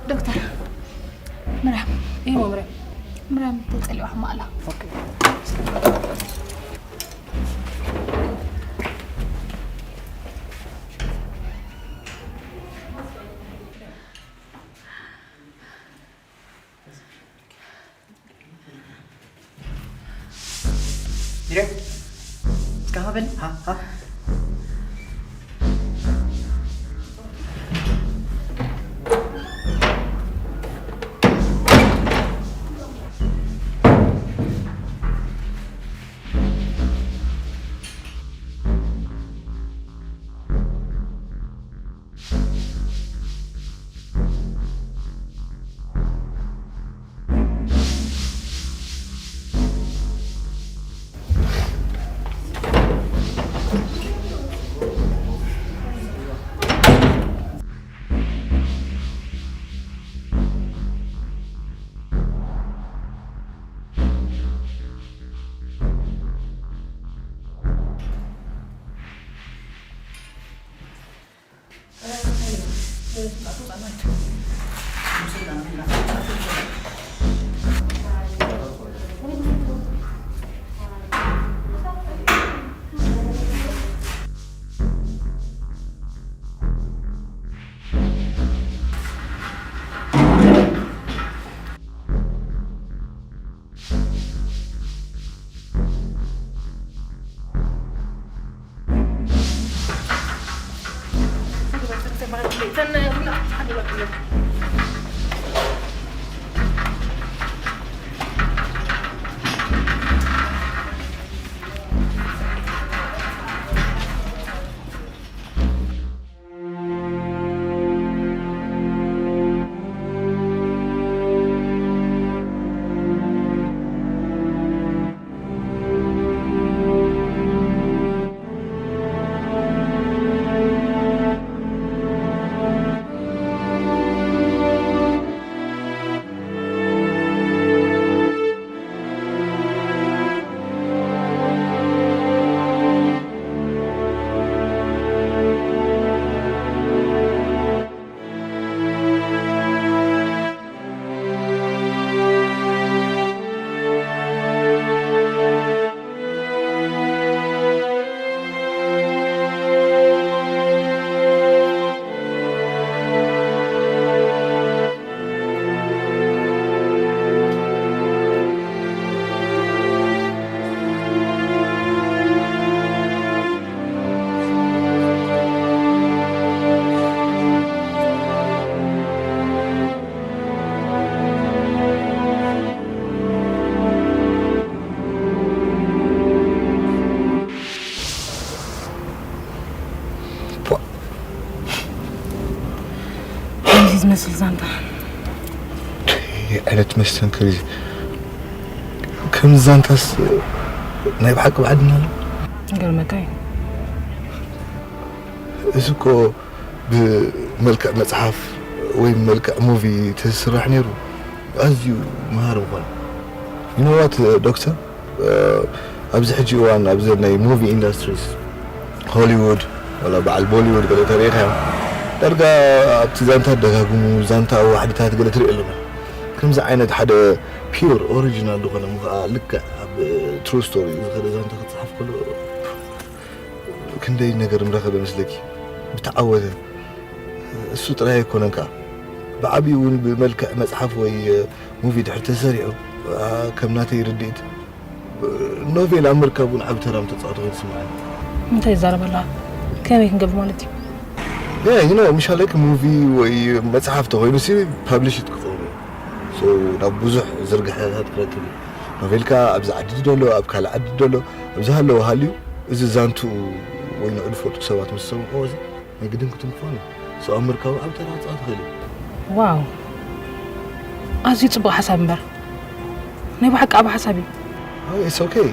ዶክተር ምራም ይህ መምሪያ ምራም ተጸሊዋ ሕማቕ ኣላ። Mira, እስካሁን በል ሀ ሀ ስልዛንታ ዓይነት መስተንክር እዩ። ከም ዛንታስ ናይ ብሓቂ ብዓድና ኣሎ? ገርመካ እዩ። እዚ እኮ ብመልክዕ መጽሓፍ ወይ መልክዕ ሙቪ ተስራሕ ነይሩ፣ ኣዝዩ መሃሪ ምኾነ። You know what, ዶክተር? ኣብዚ ሕጂ እዋን ኣብዚ ናይ ሙቪ ኢንዳስትሪስ፣ ሆሊውድ፣ ወላ በዓል ቦሊውድ ገለ ተሪኢኻዮ፣ ዳርጋ ኣብቲ ዛንታ ደጋግሙ፣ ዛንታ ዋሕድታት ገለ ትርኢ ኣለና። ከምዚ ዓይነት ሓደ ፒውር ኦሪጂናል ዝኾነ፣ ምኽኣ ልክዕ ኣብ ትሩ ስቶሪ ዝኸደ ዛንታ ክጽሓፍ ከሎ፣ ክንደይ ነገር ምረኸበ መስለኪ? ብተዓወተ። እሱ ጥራይ ኣይኮነን ከኣ፣ ብዓቢኡ እውን ብመልክዕ መጽሓፍ ወይ ሙቪ ድሕር ተሰሪዑ፣ ከም ናተይ ርድኢት፣ ኖቬል ኣብ ምርካብ እውን ዓቢ ተራ ምተጻወተ ኮይኑ ይስምዓኒ። እንታይ ይዛረብ ኣለኻ? ከመይ ክንገብር ማለት እዩ? Yeah, you know, ምሻለክ ሙቪ ወይ መጽሓፍ ተኾይኑ ሲ ፓብሊሽድ ክኸውን እዩ። So ናብ ብዙሕ ዝርግሐታት ክረክብ እዩ። ኖቬልካ ኣብዚ ዓዲ ደሎ፣ ኣብ ካልእ ዓዲ ደሎ፣ ኣብዚ ሃለወ ሃልዩ፣ እዚ ዛንትኡ ወይ ንዕኡ ዝፈልጡ ሰባት ምስ ሰምዕዎ፣ እዚ ናይ ግድን ክትንክፎ እዩ። So ኣብ ምርካቡ ዓቢ ተራ ክጻወት ይኽእል እዩ። ዋው! ኣዝዩ ጽቡቕ ሓሳብ እምበር። ናይ ብሓቂ ዓቢ ሓሳብ እዩ። Oh, it's okay.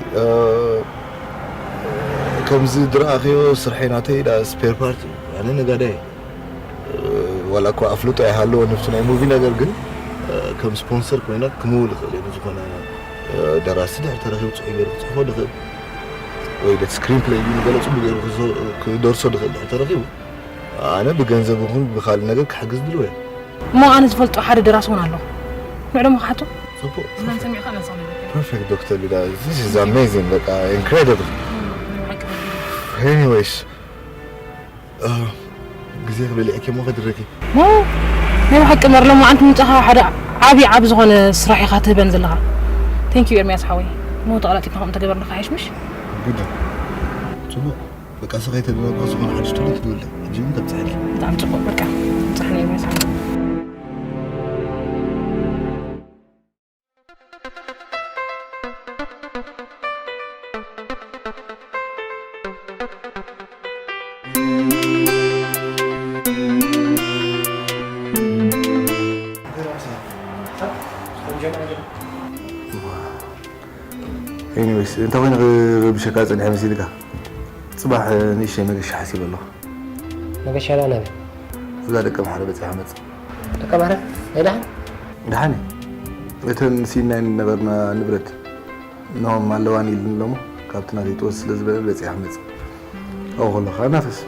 ከምዚ ዝረኣኽዮ ስርሐይ ናተይ ዳ ስፔር ፓርት እዩ። ኣነ ነጋዳይ እየ። ዋላ እኳ ኣፍልጦ ኣይሃለወን ኣብቲ ናይ ሙቪ ነገር፣ ግን ከም ስፖንሰር ኮይና ክምውል ይኽእል እየ። ንዝኾነ ደራሲ ድሕር ተረኺቡ ጽሑፍ ገይሩ ክጽሕፎ ድኽእል ወይ ደ ስክሪን ፕሌይ እዩ ንገለ ጽቡቅ ገይሩ ክደርሶ ድኽእል ድሕር ተረኺቡ፣ ኣነ ብገንዘብ ይኹን ብኻልእ ነገር ክሕግዝ ድልው እየ። እሞ ኣነ ዝፈልጦ ሓደ ደራሲ እውን ኣሎ። ንዕዶም ክሓቶ? ጽቡቅ። ዝናን ሰሚዕካ ነጻ ነገር። ፐርፌክት ዶክተር ሊዳ፣ this is amazing፣ በቃ ኢንክሬዲብል። Anyways፣ ግዜ ክበልዕኪ እሞ ከድረኪ። ሞ ናይ ብሓቂ መር ሎማዓንቲ ምምጻኻ ሓደ ዓቢ ዓቢ ዝኾነ ስራሕ ኢኻ ትህበን ዘለኻ። Thank you ኤርሚያስ ሓወይ። ሞ ተቐላጢፍና ከምኡ ተገበርና ክሓይሽ ምሽ? ግድ። ጽቡቕ። በቃ ስኻ ይተደረጓ ዝኾነ ሓድሽ ትሎ ትድውለ። ሕጂ እውን ተብጽሐልኪ። ብጣዕሚ ጽቡቕ። በቃ ብጻሕና ኤርሚያስ ሓወይ። Anyways፣ እንታይ ኮይኑ ክረብሸካ ጸኒሐ መሲልካ? ጽባሕ ንእሽተይ መገሻ ሓሲበ ኣለኹ። መገሻ ደኣ ናበይ? እዛ ደቀ ማሕረ በጺሓ መጽእ። ደቀ ማሕረ? ናይ ደሓን? ደሓን እየ። እተን ሲናይ ነበርና ንብረት ኖም ኣለዋን ኢልኒ እሞ ካብቲ ናተይ ትወስ ስለ ዝበለ በጺሓ መጽእ። ኣብኡ ከለኻ ናፈስ።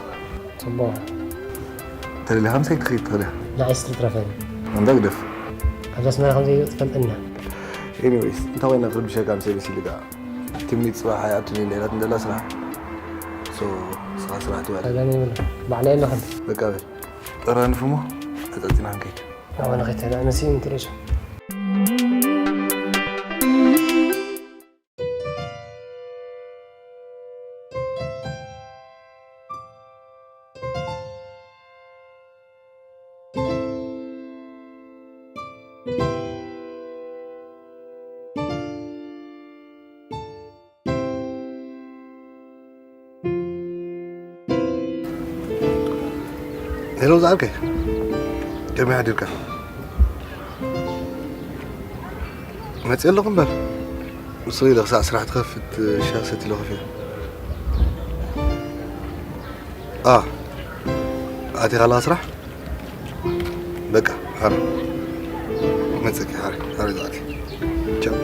ጽቡቕ። ተደሊኻ ምሳይ ክትኸይድ ትኽእል ኢኻ። ንዓይ ስትሪ ትረፈኒ። እንዳ ግደፍ። ኣብዚ ኣስመራ ከም ዘይወጽእ ትፈልጠኒ ኢኻ። ኤኒዌይስ፣ እንታይ ኮይነ ክርብሸካ ምሳይ መሲሉ ደኣ? ትምኒት ጽባሕ ኣይኣቱን እየ እንዳኢላትኒ ዘላ ስራሕ። ሶ፣ ንስኻ ስራሕ ትውዕል። ጸገም የብሉን። ባዕለይ ኣለኹ። በቃ በል። ጠራንፍ እሞ፣ ኣጸጺና ክንከይድ። ኣነ ከይተ፣ ኣነ ሲ እንትን እየ። ሄሎ፣ ዝዓርከይ፣ ከመይ ሓዲርካ? መፅእ ኣለኹ እምበር፣ ውስኽ ኢለ ክሳዕ ስራሕ ትኸፍት ሻሂ ሰትየ ኣለኹ። አ፣ ኣቲኻ ኣለኻ ስራሕ? በቃ፣ ሓረ። መፅእኪ፣ ሓረ፣ ሓረ ዝዓርከይ። ቻው።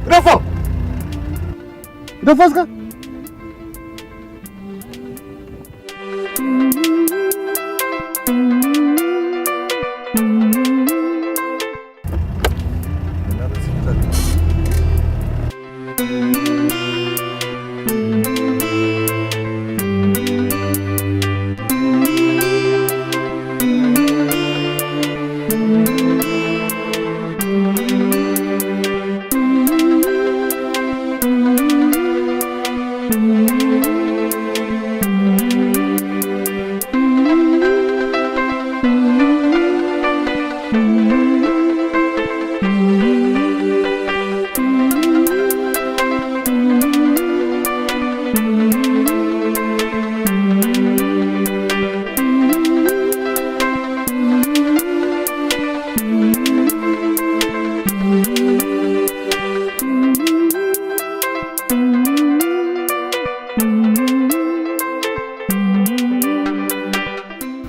ግደፎ! ግደፎ እስከ!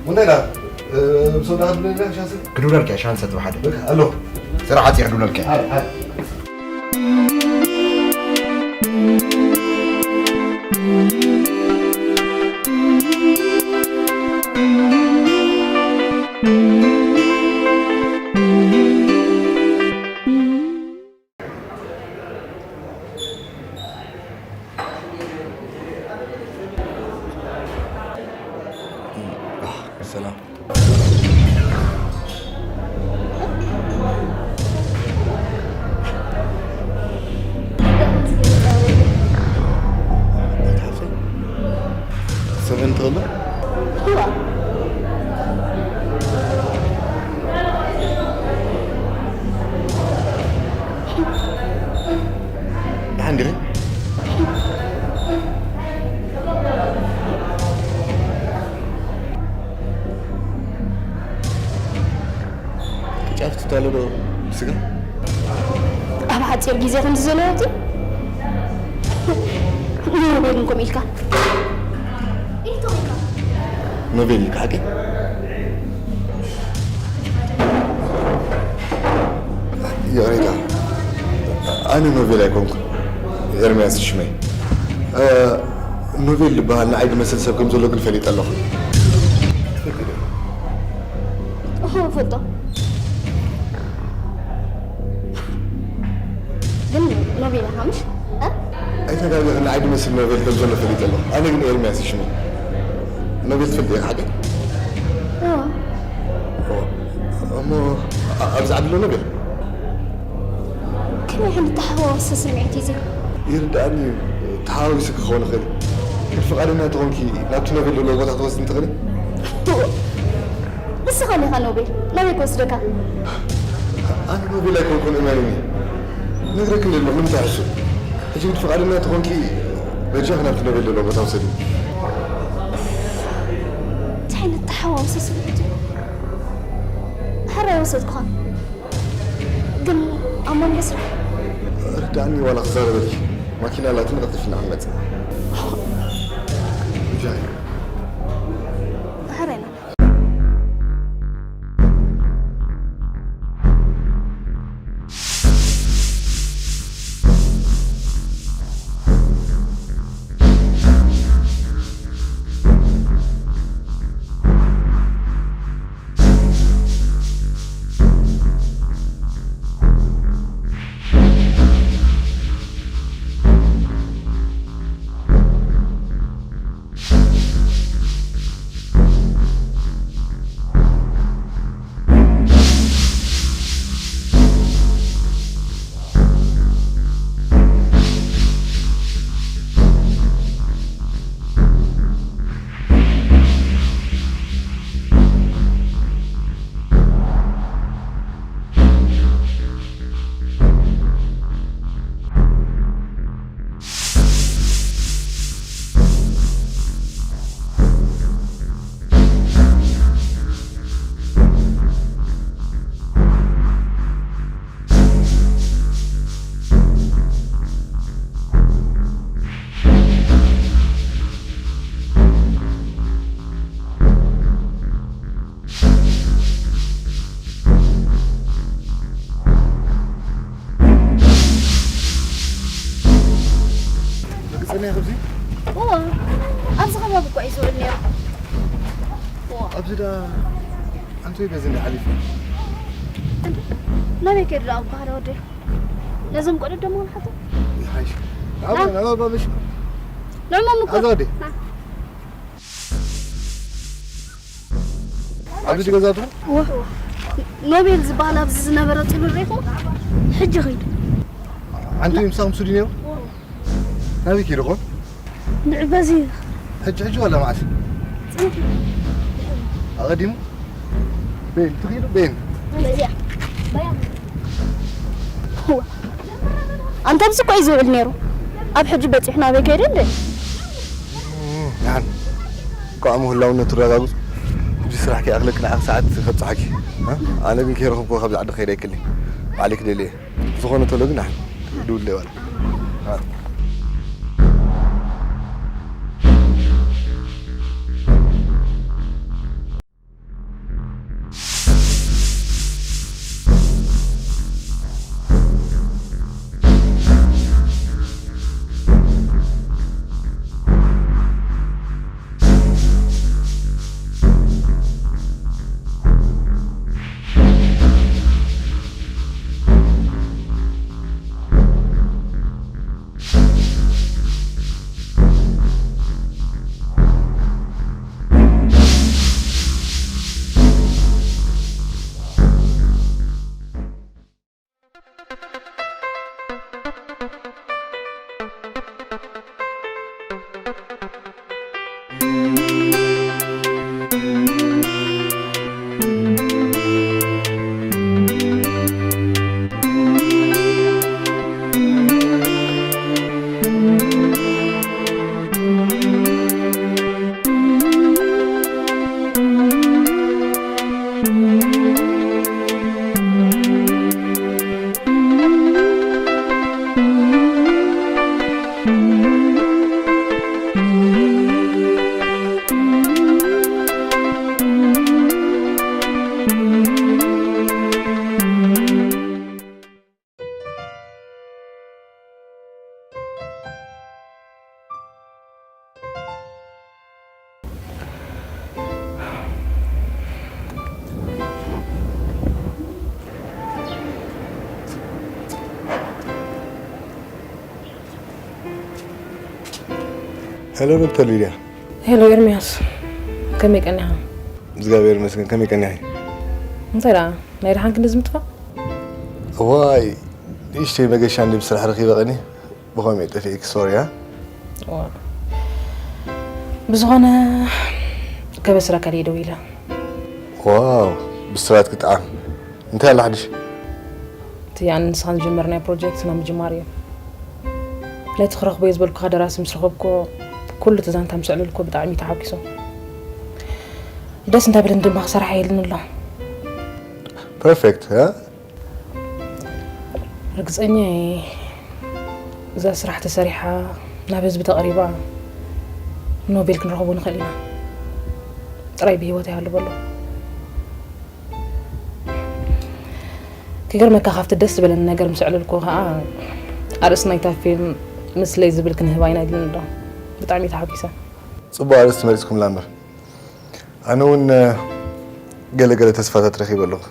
እንታይ ደኣ? እ፣ ብሶዳ ክትብለኒ ኢኻ ሻንሰ? ክድውለልካ እየ፣ ሻንሰ ተባሓደ። በቃ፣ ኣለኹ። ስራሕ ዓፂ ክድውለልካ እየ። ሓደ፣ ሓደ። ሰላም። ሰበን ትቕበል? እዋ። ደሓን ዲኺ? ጫፍ ትታሎ ዶ ስጋ? ኣብ ሓፂር ግዜ ከምዚ ዘሎ ወፂ? ኖቤል እንኮም ኢልካ። ኖቤል ኢልካ ሓቂ? ይቕሬታ፣ ኣነ ኖቤል ኣይኮንኩን፣ ኤርምያስ ሽመይ። እ፣ ኖቤል ዝበሃል ንዓይ ዝመስል ሰብ ከም ዘሎ ግን ፈሊጠ ኣለኹ። እሆ፣ እፈልጦ። ግን ኖቤል ኢኻ ምሽ? እ? ኣይተጋገኽን፣ ንዓይ ዝመስል ኖቤል ከም ዘሎ ፈሊጠ ኣለኹ። ኣነ ግን ኤርምያስ እዩ ሽመይ። ኖቤል ትፈልጥ ኢኻ ሓቂ? እዎ። እሞ ኣ-፣ ኣብዚ ዓዲ ኣሎ ኖቤል? ከመይ ዓይነት ተሓዋወሰ ስምዒት እዩ እዚ? ይርድኣኒ እዩ። ተሓዋዊሱ ክኸውን ይኽእል እዩ። ግን ፍቓደኛ እንተኾንኪ ናብቲ ኖቤል ዘለዎ ቦታ ክወስድኒ ትኽእሊ? ትኡ። ንስኻ ዲኻ ኖቤል? ናበይ ክወስደካ? ኣነ ኖቤል ኣይኮንኩን፣ እመንኒ። ነግረክኒ ኣለኹ፣ ንምንታይ ሕሱር? ሕጂ ግን ፍቓደኛ እንተኾንኪ በጃኺ ናብቲ ኖቤል ዘለዎ ቦታ ውሰድኒ። እንታይ ዓይነት ተሓዋወሰ ስምዒት እዩ? ሕራይ ወሰድኩኻ። ግን ኣብ መንጎ ስራሕ ርዳእኒ ዋላ ክዛረበልኪ። ማኪና ኣላትኒ ቀልጢፍና ክንመጽእ። ሕራይ ኢና። እኔ ኣብዚ እዎ፣ ኣብዚ ከባቢ እኮ እዩ ዝውዕል ነይሩ። እዎ። ኣብዚ ዳ ኣንቶይ በዚ እንዳ ሓሊፉ። እንዴ፣ ናበይ ከይዱ ደኣ እኮ ሓደ ወዲ? ነዞም ቆልዑ ደሞ ንሓቶ? ይሓይሽ። ናብ፣ ናብ ኣባ ምሽ። ንዕሞም እኮ። ኣዛ ወዲ። ና። ኣብዚ ገዛ ትኹ? እዎ። ኖቤል ዝበሃል ኣብዚ ዝነበረ ጽሉል ሬኹ ሕጂ ኸይዱ። ኣንቶይ ምሳኹም ሱዲ ነይሩ? ናበይ ከይዱ ኾን? ንዕ በዚ ሕጂ ሕጂ ወላ መዓስ? ጽንሕ። ኣቐዲሙ? ቤን ትኺዱ ቤን። በዚያ። ኣንተ ኣብዚ እኮ እዩ ዝውዕል ነይሩ። ኣብ ሕጂ በጺሑ ናበይ ከይደ እንደ? ያን ቋዕሙ ህላውነቱ ረጋግጹ። ሕጂ ስራሕ ከይኣኽለኪ ንዓኺ ሰዓት ከብጽሓኪ። እ? ኣነ ግን ከይረኸብኩ ካብዚ ዓዲ ክኸይድ ኣይክእልን። ባዕለይ ክደሊ እየ። ዝኾነ ተሎ ግን ኣሕ-፣ ይድውል ይዋል። ሄሎ ዶክተር ሊድያ። ሄሎ ኤርሚያስ፣ ከመይ ቀኒኻ? እግዚኣብሔር ይመስገን፣ ከመይ ቀኒኺ? እንታይ ደኣ፣ ናይ ደሓን ክንዲ ዝምጥፋእ? እዋይ፣ ንእሽተይ መገሻ እንዲ ብስራሕ ረኺበ ቀኒ፣ ብኸመይ ጠፊእኪ? ሶሪ፣ ኣ? እዋ። ብዝኾነ፣ ከበስረካ ድየ ደው ኢለ። ዋው፣ ብስራት ክጥዓም። እንታይ ኣላ ሓድሽ? እቲ ኣነ ንስኻን ዝጀመርናዮ ፕሮጀክት ናብ ምጅማር እዩ። ነቲ ክረኽቦ እየ ዝበልኩኻ ደራሲ ምስ ረኸብኩ፣ ኩሉ እቲ ዛንታ ምስ ኣዕለልኩ ብጣዕሚ እዩ ተሓጒሱ። ደስ እንዳበለኒ ድማ ክሰርሓ ኢሉኒ ኣሎ። ፐርፌክት፣ እ? ርግጸኛ እየ፣ እዛ ስራሕ ተሰሪሓ ናብ ህዝቢ ተቕሪባ፣ ኖቤል ክንረኽቦ ንኽእል ኢና። ጥራይ ብህይወት ይሃሉ በሎ። ክገርመካ፣ ካብቲ ደስ ዝበለኒ ነገር ምስ ኣዕለልኩ ኸኣ፣ ኣርእስቲ ናይታ ፊልም ምስለይ ዝብል ክንህባ ኢና ኢሉኒ ኣሎ። ብጣዕሚ እየ ተሓጒሰ። ጽቡቕ ኣርእስቲ መሪጽኩም እላ እምበር። ኣነ እውን፣ እ፣ ገለ ገለ ተስፋታት ረኺበ ኣለኹ።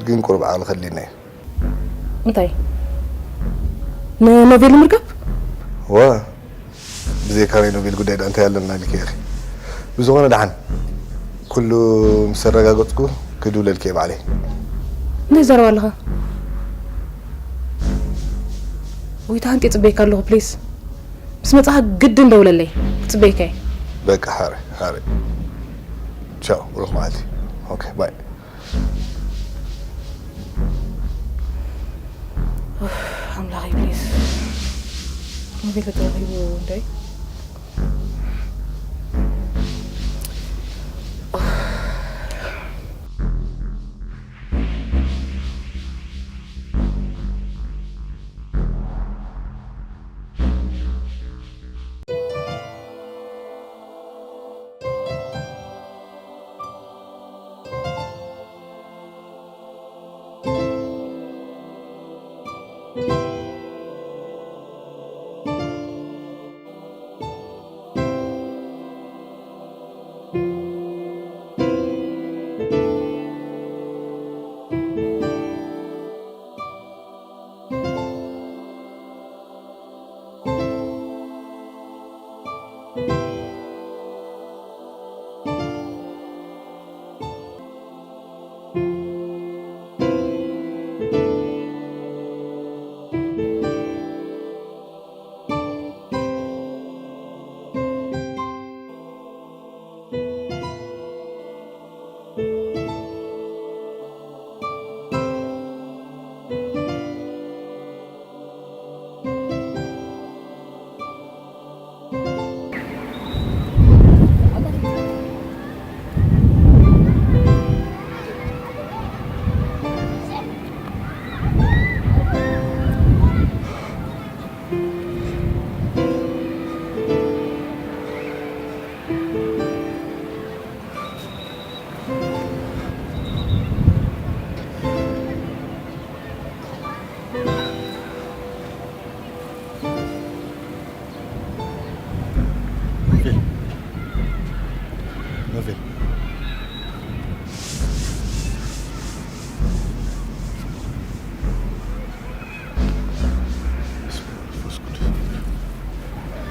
ግን ቁሩብ ዓቕሊ ከድልየና እዩ። እንታይ? ንኖቤል ንምርካብ? እወ። ብዘይካ ናይ ኖቤል ጉዳይ ደኣ እንታይ ኣለና ኢልኪ ኢኺ። ብዝኾነ ደሓን ኩሉ ምስ ኣረጋገጽኩ ክድውለልኪ እየ ባዕለይ። እንታይ ትዛረብ ኣለኻ? ወይ ተሃንጥየ ጽበየካ ኣለኹ ፕሊስ። ምስ መጻኻ ግድን ደውለለይ። ክጽበየካ እየ። በቃ ሓረ፣ ሓረ። ቻው፣ ብሩኽ መዓልቲ። ኦኬ፣ ባይ። ኡፍ፣ ኣምላኸይ ፕሊዝ። ሞባይል ተረኺቡ እንደ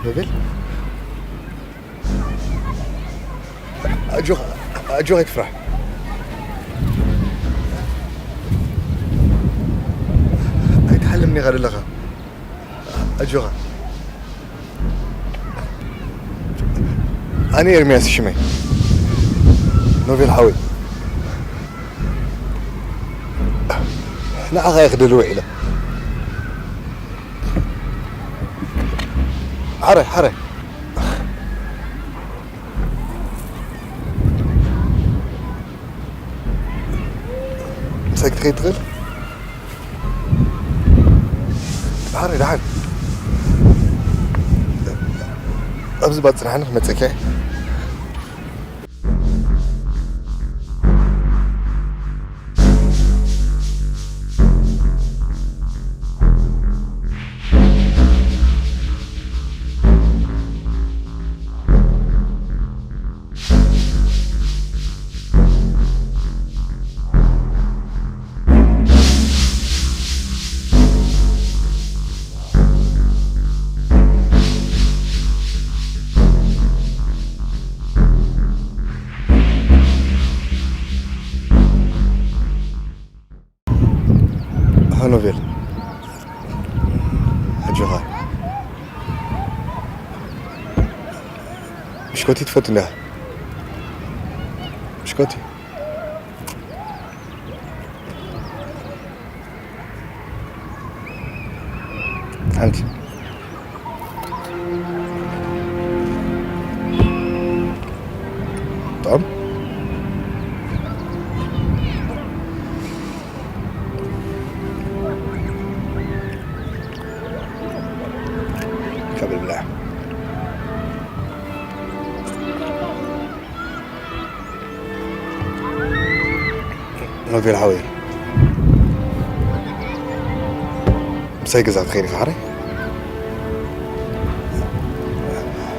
ኖቤል፣ ኣጆኻ፣ ኣጆኻ ኣይትፍራሕ። ኣይትሓልም ኢኻ ዘለኻ። ኣጆኻ። ኣነ ኤርምያስ ሽመይ። ኖቤል ሓወይ። ንዓኻ እየ ክደሊ ውዒለ። ሓረ፣ ሓረ። ምሳይ ክትኸይድ ትኽእል? ደሓን፣ ደሓን። ኣብዚ ባጽናሕኒ ክመጸኪ እየ። ሃኖቬል፣ ኣጆኻ። ብሽኮቲ ትፈቱ እንዲኻ? ብሽኮቲ። ሓንቲ። ጥዑም። ካብ ብላዕ። ኖቬል ሓወይ፣ ምሳይ ገዛ ትኸይድ ኢኻ ሓረይ?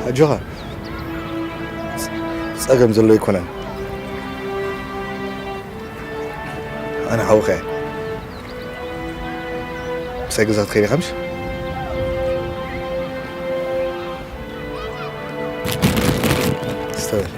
ኣጆኻ፣ ጸገም ዘሎ ኣይኮነን። ኣነ ሓውኻ እየ። ምሳይ ገዛ ትኸይድ ኢኻ ምሽ? ስተበል።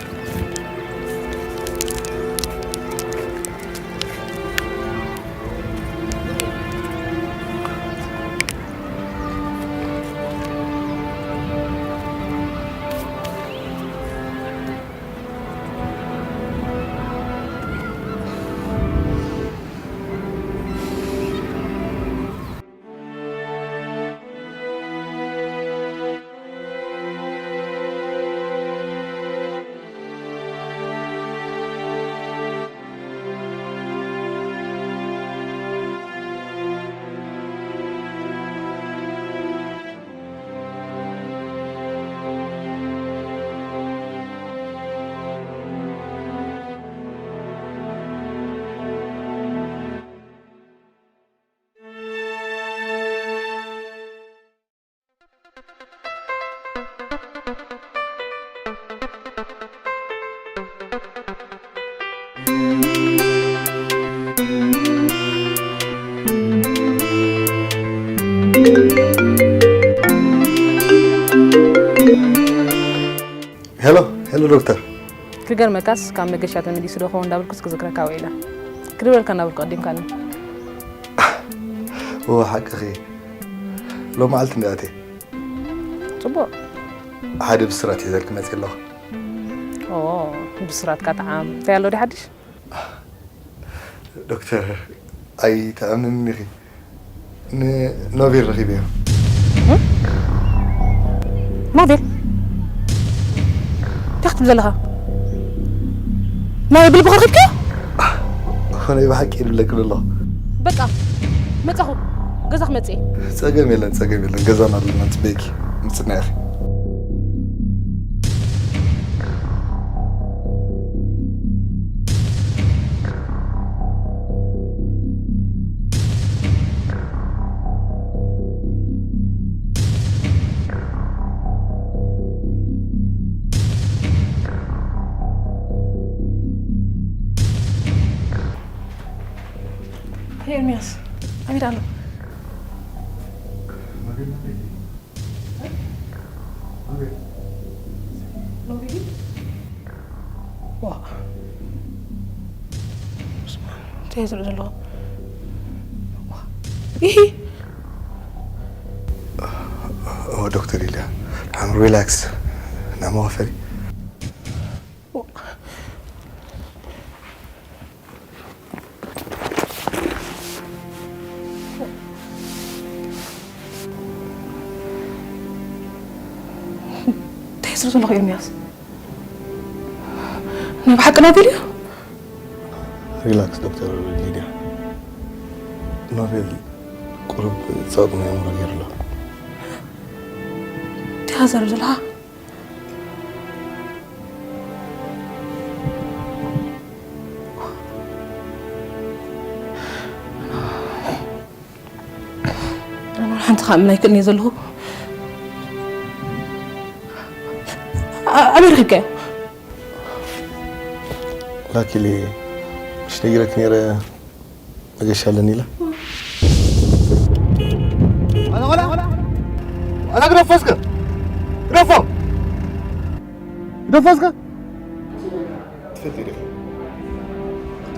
ሄሎ፣ ሄሎ ዶክተር። ክገርመካስ ካብ መገሻ ተመሊሱ ዶ ኸውን እንዳበልኩስ ክዝክረካ ውዒለ። ክድውለልካ እናበልኩ ቀዲምካኒ። እወ፣ ሓቅኺ። ሎማዓልቲ እንዲኣትየ። ጽቡቕ። ሓደ ብስራት ሒዘልኪ መጽየ ኣለኹ። ኦ፣ ብስራትካ ጠዓም። እንታይ ኣሎ ድዩ ሓድሽ? ዶክተር፣ ኣይትኣምንንን ኢኺ። ንኖቬል ረኺበዮ። እ? ኖቬል? እንታይ ክትብል ዘለኻ? ናይ ብልብኻ ረኺብካዮ? እኾ፣ ናይ ብሓቂ ይብለኪ ዘለኹ። በቃ፣ መጻኹ። ገዛ ክመጽእ እየ። ጸገም የለን፣ ጸገም የለን። ገዛና ኣለና፣ ንጽበየኪ። ምጽና ኢኺ። ሄይ ኤርሚያስ፣ ኣቤት ኣሎ። እንታይ ዝርኢ ዘለኹ? ይሂ! ኦ፣ ዶክተር ኢልያ፣ ሓም ሪላክስ። ንዕሞ ክፈሊ። እንታይ ዝርኢ ዘለኹ ኤርሚያስ? ናይ ብሓቂ ኖቤል እዩ? ሪላክስ ዶክተር ሊድያ። ኖቤል ቁሩብ ጸቕጢ ናይ ኣእምሮ ገይሩ ኣሎ። እንታይ ትዛረብ ዘለኻ? ኣነ ሓንቲ ከኣ ምን ኣይክእልን እየ ዘለኹ። ኣ-፣ ኣበይ ረኺብካዮ? ላኪሊ፣ ምሽ ነጊረኪ ነይረ፣ መገሻ ኣለኒ ኢላ። ኣላ፣ ኣላ፣ ኣላ፣ ግደፎ እስከ። ግደፎ። ግደፎ እስከ። ትፈልጢ ዲኺ?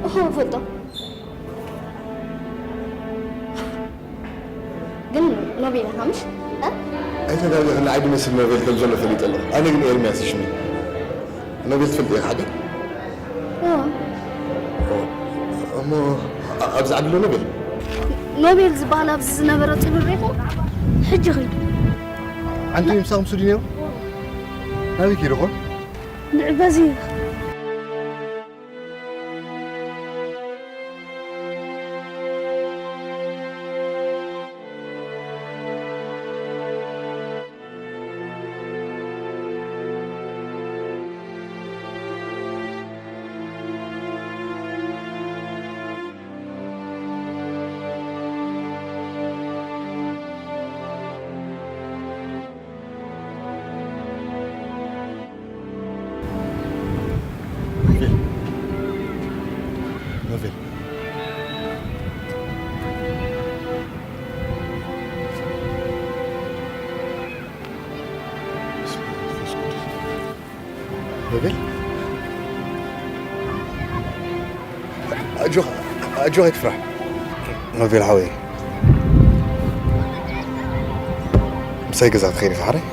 እኹ፣ እፈልጦ። ግን ኖቤል ኢኻ ምሽ? እ? ኣይተጋግኽን፣ ንዓይ ዝመስል ኖቤል ከም ዘሎ ፈሊጠ ኣለኹ። ኣነ ግን ኤርምያስ እዩ ሽመይ። ኖቤል ትፈልጥዮ ሓቂ? እዎ። እሞ ኣ-፣ ኣብዚ ዓዲ ኣሎ ኖቤል? ኖቤል ዝበሃል ኣብዚ ዝነበረ ጽሉል ርኢኹ? ሕጂ ኺዱ። ኣንቲ ምሳኹም ሱዲ ነይሩ? ናበይ ከይዱ ኾን? ንዕ በዚ ኖቬል። ኖቬል። ኣጆኻ፣ ኣጆኻ ኣይትፍራሕ። ኖቬል ሓወይ፣ ምሳይ ገዛ ክትኸይድ ኢኻ ሓራይ?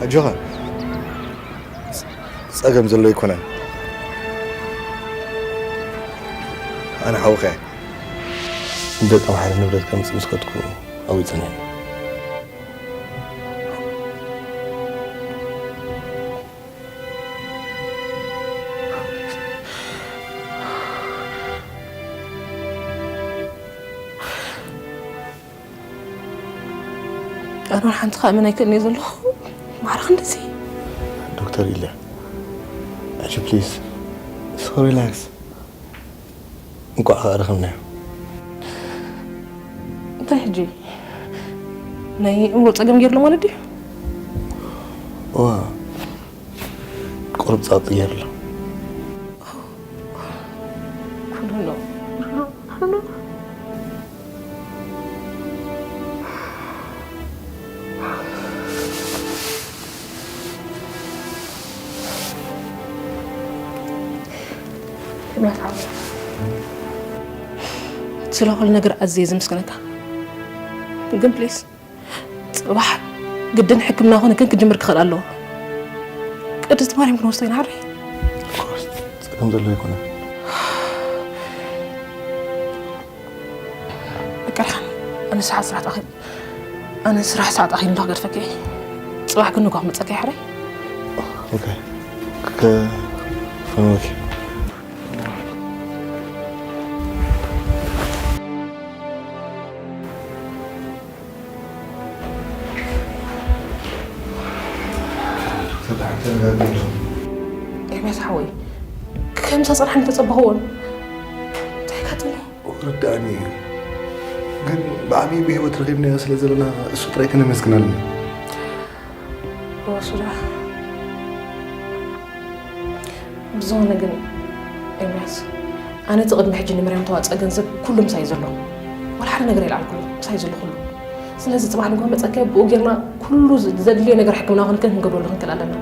ኣጆኻ፣ ጸገም ዘሎ ኣይኮነን። ኣነ ሓውኻ እየ። እንደ ጠባሓሪ ንብረት ከምጽእ ምስ ከድኩ ኣዊጸኒ። ኣነ ሓንቲ ከኣ መን ኣይክእልን እየ ዘለኹ። ማዕረ ክንድዚ። ዶክተር ኢልያ፣ ሕጂ ፕሊዝ፣ so ሪላክስ። እንቋዕ ከኣ ረኸብናዮ። እንታይ ሕጂ? ናይ እምሮ ጸገም ገይርሎ ማለት ድዩ? እዋ፣ ቁሩብ ጸቕጢ ገይርሎ። ኩሉ ነው። ስለ ኩሉ ነገር ኣዝየ ዝምስክነካ። ግን ፕሊስ፣ ጽባሕ ግድን ሕክምና ኮነ ግን ክጅምር ክኽእል ኣለዎ። ቅድስቲ ማርያም ክንወስዶ ኢና፣ ሓራይ? ኦፍኮርስ፣ ጸገም ዘለዎ ኣይኮነን። በቃ፣ ኣነ ሰዓት ስራሕ ተኣኺሉ፣ ኣነ ስራሕ ሰዓት ኣኺሉ እንዶ ክገድፈኪ እየ። ጽባሕ ግን ንጓ ክመጸኪ እየ፣ ሓራይ? ኦኬ። ከ-፣ ከመይ? ኤርምያስ ሓወይ፣ ከምዛ ጽንሓኒ ተጸበኽዎን። እንታይ ካጥኒ? ርዳእኒ እዩ። ግን ብዓብዪ ብህይወት ረኺብናዮ ስለ ዘለና እሱ ጥራይ ከነመስግን ኣለና። ወሱዳ። ብዝኾነ ግን ኤርምያስ፣ ኣነ እቲ ቅድሚ ሕጂ ንምርያም ተዋፅኦ ገንዘብ ኩሉ ምሳይ ዘሎ። ዋላ ሓደ ነገር ኣይለዓልኩሉ፣ ምሳይ ዘሎ ኩሉ። ስለዚ ፅባሕ ንግሆ መፀኪያ ብኡ ጌርና ኩሉ ዘድልዮ ነገር ሕክምና ክንክን ክንገብረሉ ክንክእል ኣለና።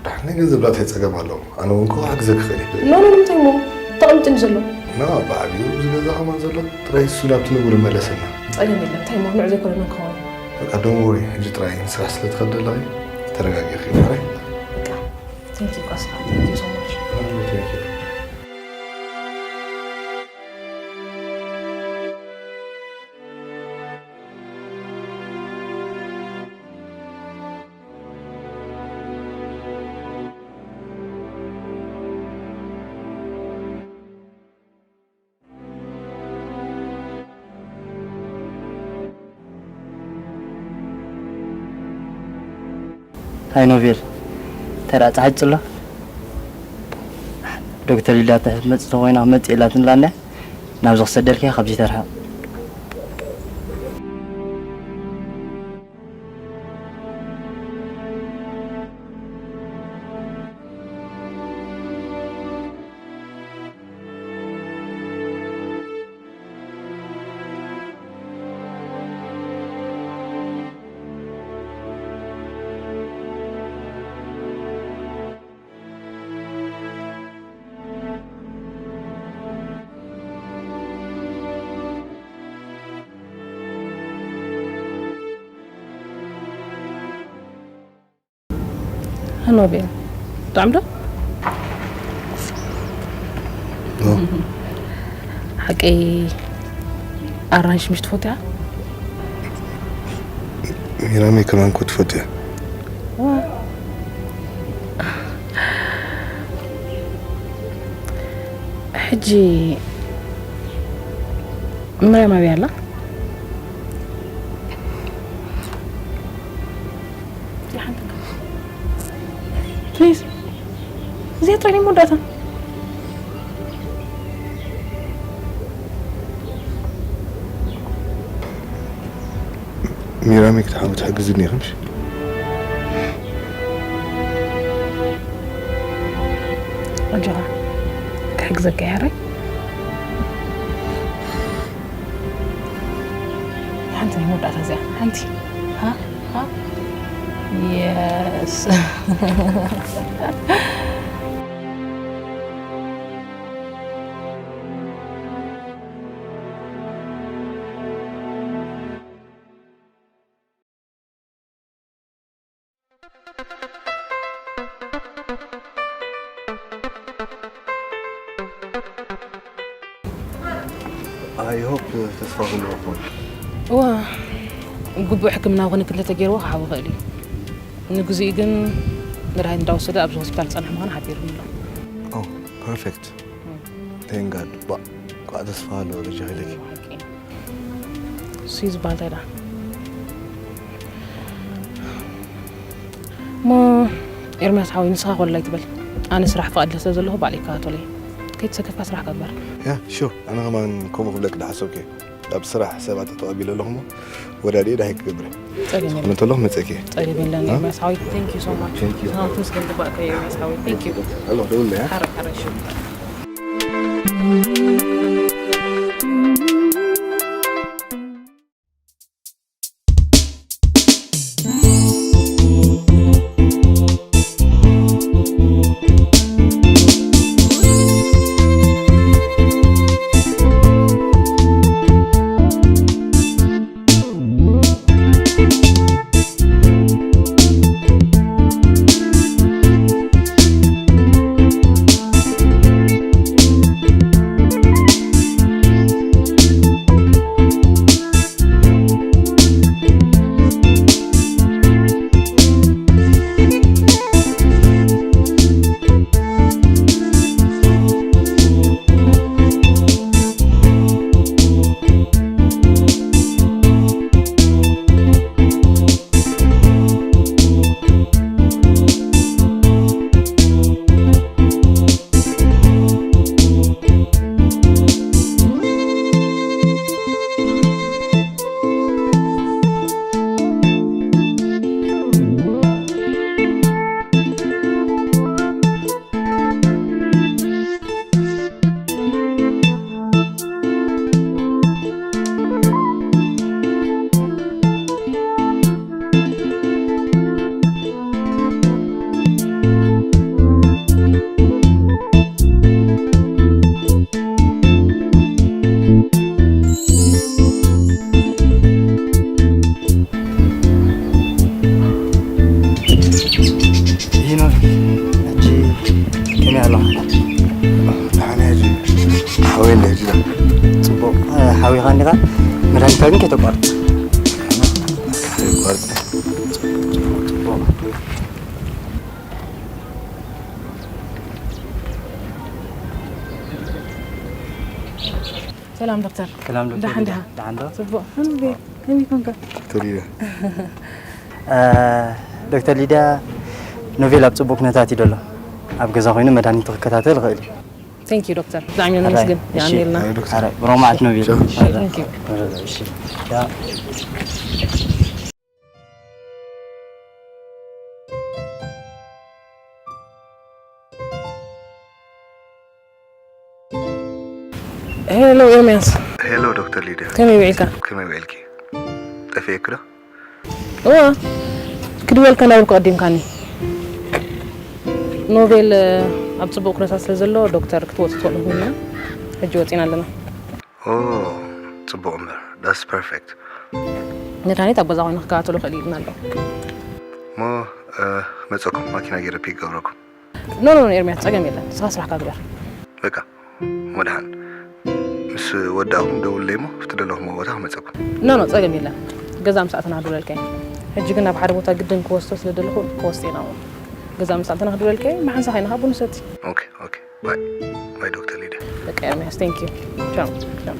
ደሓን ናይ ገንዘብ ዳታ ይጸገም ኣለዎ። ኣነ እውን ከ ክሕግዘኪ ክእል እየ። ኖ፣ ኖ፣ እንታይ እሞ? ተቐሚጡ እንዲ ዘሎ። ና፣ ብዓቢኡ ኣብዚ ገዛ ከማን ዘሎ ጥራይ እሱ ናብቲ ንቡር ይመለሰና። ጸገም የለን። እንታይ እሞ? ንዑ ዘይኮነና ክኸውን። በቃ፣ don't worry። ሕጂ ጥራይ ንስራሕ ስለ ትኸዲ ኣለኺ፣ ተረጋጊኺ፣ ማዕረይ። በቃ፣ thank you፣ ቃስኻ። Thank you so much። Thank you። ሃይ ኖቤል፣ ተራ ጸሓይ ጽሎ። ዶክተር ሊዳ ትመጽእ ተኾይና ክመጽእ ኢላትንላ እንድያ፣ ናብዚ ክሰደልኪ እያ፣ ካብዚ ተርሕቕ። ኖቤል፣ ጥዑም ዶ? ሓቀይ ኣራንሽ ምሽ ትፈትያ? ሚራመይ ከማን እኮ ትፈትያ። ሕጂ መርያም ኣበይ ኣላ? ፕሊዝ፣ እዚኣ ጥራይ ናይ መወዳእታ። ሚራሚ ክትሓዊ ትሕግዝኒ ኢኺ ምሽ? ኣጆኻ፣ ክሕግዘካ እየ። ሕራይ ሓንቲ ናይ መወዳእታ እዚኣ ሓንቲ። ሃ? ሃ? የስ። I hope ተስፋ ክህልወኩም። እዋ፣ ግቡእ ሕክምና ክኾነኪ እንተተገይርዎ ክሓዊ ይኽእል እዩ። ንግዚኡ ግን መድሃኒት እንዳወሰደ ኣብዚ ሆስፒታል ዝጸንሕ ምዃኑ ሓቢሩኒ ኣሎ። Oh, perfect. Thank God። ባ፣ ኳዕ ተስፋ ኣለዎ ልጅ ኢለኪ። ሓቂ። እሱ እዩ ዝበሃል እንታይ ደኣ? እሞ ኤርምያስ ሓወይ፣ ንስኻ ኮለል ኣይትበል። ኣነ ስራሕ ፍቓድ ስለ ዘለኹ ባዕለይ ይከታተሎ እየ። ከይተሰከፍካ ስራሕካ ግበር። Yeah, sure። ኣነ ከማን ከምኡ ክብለኪ እንዳሓሰብኩ እየ። ኣብ ስራሕ ሰባት ኣጠጠው ኣቢለ ኣለኹ እሞ ወዳድየ ዳሃይ ክገብር እየ። ጸገም የለን። ዝኾነ እንተሎ ክመጸኪ እየ። ጸገም የለን። ሃ? ኤርምያስ ሓወይ፣ thank you so much። Thank you። ንስኻ ክትምስገን ግባእካ እዩ ኤርምያስ ሓወይ። Thank you። ኣሎ፣ ደውለያ። ሓረ፣ ሓረ፣ እሺ። እንዲኻ መድሃኒትካ ግን ከይተቋርጥ። ሰላም ዶክተር። ሰላም ዶክተር ደሓን ሊዳ። ደሓን። ደሓን ዶ? ጽቡቕ። ከመይ ከመይ ኮንካ? ተሪረ እ፣ ዶክተር ሊድያ፣ ኖቬል ኣብ ጽቡቕ ኩነታት እዩ ዘሎ። ኣብ ገዛ ኮይኑ መድሃኒቱ ክከታተል ይኽእል እዩ። Thank you ዶክተር። ብጣዕሚ ኢና ነመስግን። እሺ። የቐንየልና። ኣይ ዶክተር ኣረ፣ ብሮማዓት ኖቬል። Thank you። እሺ። ያ። ሄሎ ኤርሚያስ። ሄሎ ዶክተር ሊድያ ከመይ ውዒልካ? ከመይ ውዒልኪ? ጠፊኤኪ ዶ? እዋ ክድወልካ እንዳበልኩ ቀዲምካኒ። ኖቬል ኣብ ጽቡቕ ኩነታት ስለ ዘሎ ዶክተር ክትወጽእ ትኽእሉ ኮይንና ሕጂ ወጺና ኣለና። ኦ ጽቡቕ እምበር that's perfect። መድሃኒት ኣብ ገዛ ኮይኑ ክከታተሎ ክእል ኢልና ኣሎ። እሞ እ፣ መጸኩም ማኪና ገይረ ፒክ ገብረኩም። ኖ ኖ ኖ፣ ኤርሚያስ ጸገም የለን፣ ንስኻ ስራሕካ ግበር። በቃ እሞ ደሓን ምስ ወዳእኩም ደውለይ እሞ ኣብቲ ደለኹሞ ቦታ ክመጸኩም። ኖ ኖ፣ ጸገም የለን። ገዛ ምስ ኣተና ክድውለልካ እየ። ሕጂ ግን ናብ ሓደ ቦታ ግድን ክወስዶ ስለ ደለኹ ክወስድ ኢና። ገዛ ምስ ኣተና ክድውለልካ እየ፣ ብሓንሳብ ከይና ከዓ ቡን ንሰቲ። ኦኬ ኦኬ ባይ ባይ ዶክተር ሊድያ። በቃ ኤርሚያስ፣ thank you። ቻው ቻው።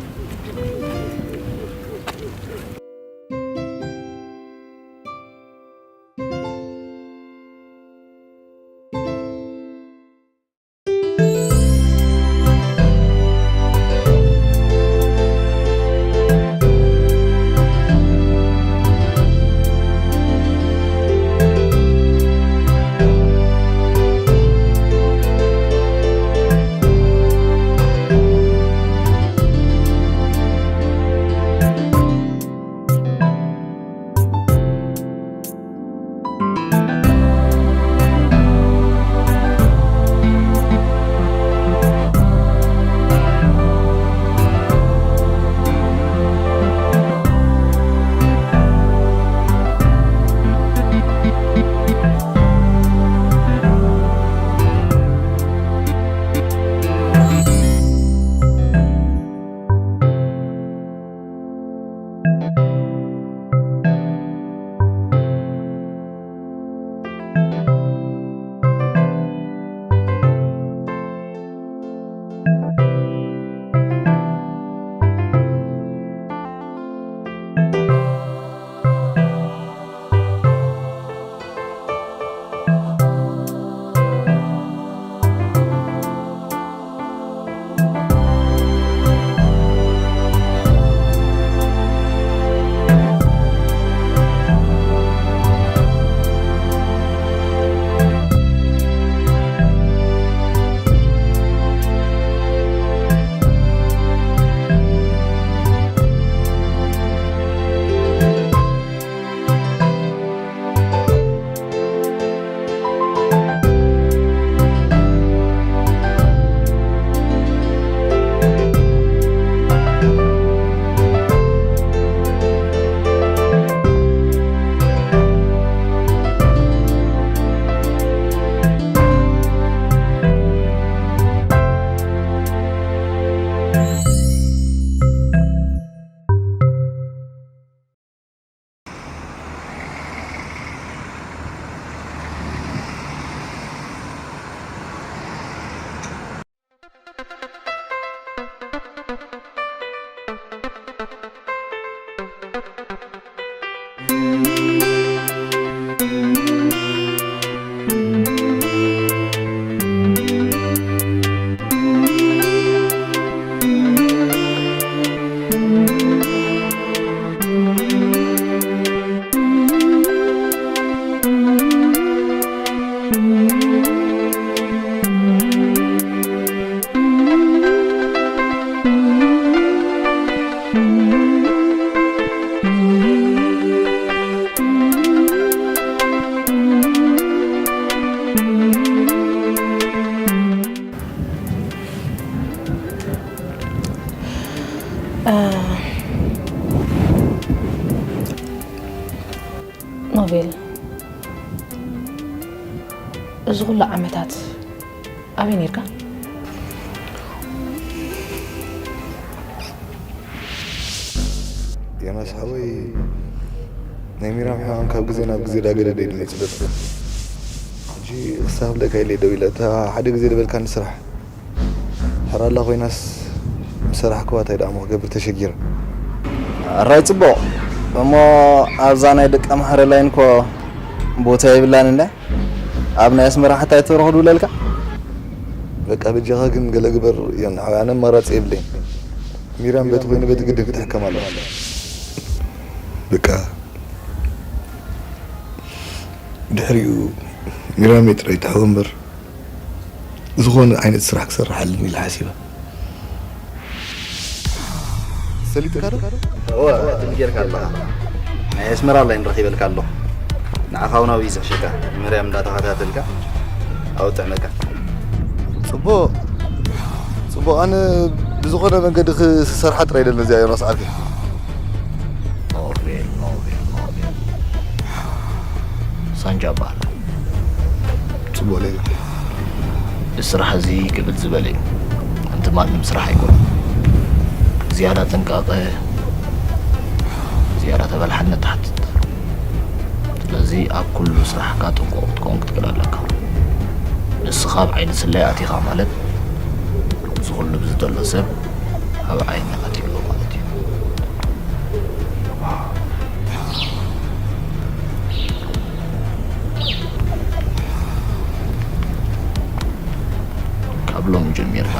ኖቬል፣ እዚ ኩሉ ዓመታት ኣበይ ነርካ? ማስ ሓወይ፣ ናይ ሚራም ሕማም ካብ ግዜ ናብ ግዜ ዳገደደ እዩ ዝመጽእ ዘሎ። ሕጂ ክሳብ ለካ ኢለ ደው ኢለ፣ እታ ሓደ ግዜ ዝበልካኒ ስራሕ ሕራላ ኮይናስ፣ ምስ ሰራሕክዋ እንታይ ደኣ እሞ ክገብር ተሸጊረ። ኣራይ ጽቡቕ። እሞ ኣብዛ ናይ ደቂ ኣምሓረ ላይን እኮ ቦታ የብላን እንዳ፣ ኣብ ናይ ኣስመራ ሓታ ኣይተረኽቡ ለልካ? በቃ በጃኻ ግን ገለ ግበር፣ ዮን ሓወይ፣ ኣነ ኣማራጺ የብለይን። ሚራም በቲ ኮይኑ በቲ ግድን ክትሕከም ኣለዋ። በቃ ድሕሪኡ ሚራመይ ጥራይ ትሕው እምበር፣ ዝኾነ ዓይነት ስራሕ ክሰርሕ ኣለኒ ኢለ ሓሲበ። ሰሊጥካ ዶ? እወ፣ ትም ጌርካ ኣለኻ። ናይ ኣስመራ ላይን ረኺበልካ ኣለኹ። ንዓኻ እውን ኣብዩ ዝሕሸካ፣ ምርያም እንዳተኸታተልካ ኣብ ጥዕመካ። ጽቡቕ፣ ጽቡቕ። ኣነ ብዝኾነ መንገዲ ክሰርሓ ጥራይ ደለ እዚኣ ዮናስ ዓርከይ። ኖቤል፣ ኖቤል፣ ኖቤል። ሳንጃ በሃል። ጽቡቕ ለይብል። እዚ ስራሕ እዚ ክብድ ዝበለ እዩ። ከምቲ ማንም ስራሕ ኣይኮነን። ዝያዳ ጥንቃቐ፣ ዝያዳ ተበላሓነት ትሓትት። ስለዚ ኣብ ኩሉ ስራሕካ ጥንቁቕ ክትከውን ክትክእል ኣለካ። ንስኻ ኣብ ዓይኒ ስለያ ኣቲኻ ማለት፣ እዚ ኩሉ ብዝደሎ ሰብ ኣብ ዓይኒ ኣትዩሎ ማለት እዩ። ካብ ሎሚ ጀሚርና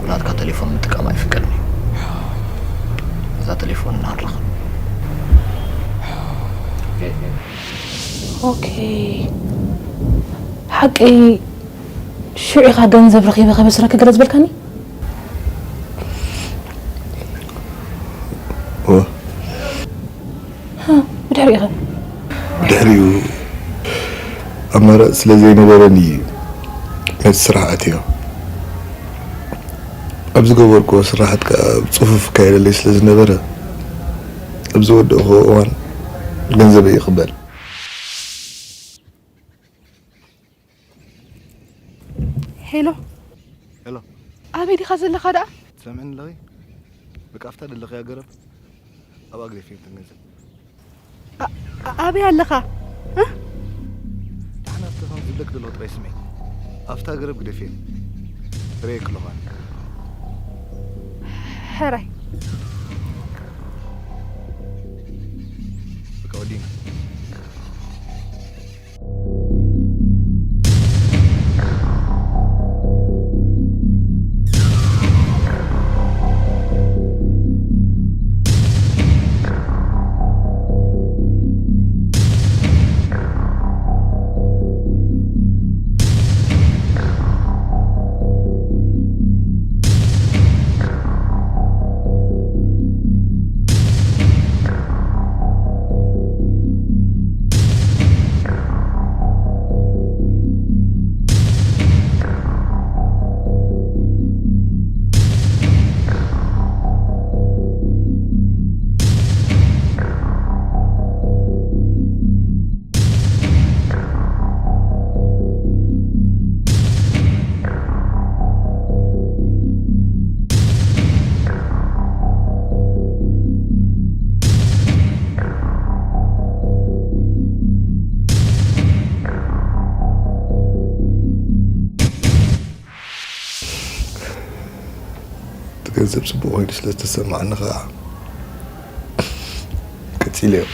ናትካ ቴሌፎን ምጥቃም ኣይፍቀድን እዩ። እዛ ቴሌፎን እናሃለኻ። ኦኬ። ሓቀይ ሽዑ ኢኻ ገንዘብ ረኺበ ከበስረኪ ገለ ዝበልካኒ? እወ። ሃ፣ ብድሕሪኡ ኸ? ብድሕሪኡ ኣማራጺ ስለ ዘይነበረኒ እዩ ነቲ ስራሕ ኣትዮ። ኣብ ዝገበርክዎ ስራሓት ከኣ ብጽፉፍ ይካየደለይ ስለ ዝነበረ፣ ኣብ ዝወደእክዎ እዋን ገንዘበይ ይቕበል። ሄሎ። ሄሎ። ኣበይ ዲኻ ዘለኻ ደኣ? ትሰምዕኒ ኣለኺ? በቃ፣ ኣብታ ደለኽያ ገረብ ኣብኣ ግደፍየን እተን ገንዘብ። ኣ-፣ ኣ-፣ ኣበይ ኣለኻ? እ? ደሓን ኣብቲ ከም ዝብለኪ ዘለኹ ጥራይ ስምዒ። ኣብታ ገረብ ግደፍየን። ርእየኪ ኣለኹ ኣነ። ሕራይ። በቃ፣ ወዲእና። እቲ ገንዘብ ጽቡቕ ኮይኑ ስለ ዝተሰማዓኒ ኸኣ ቀጺለዮ።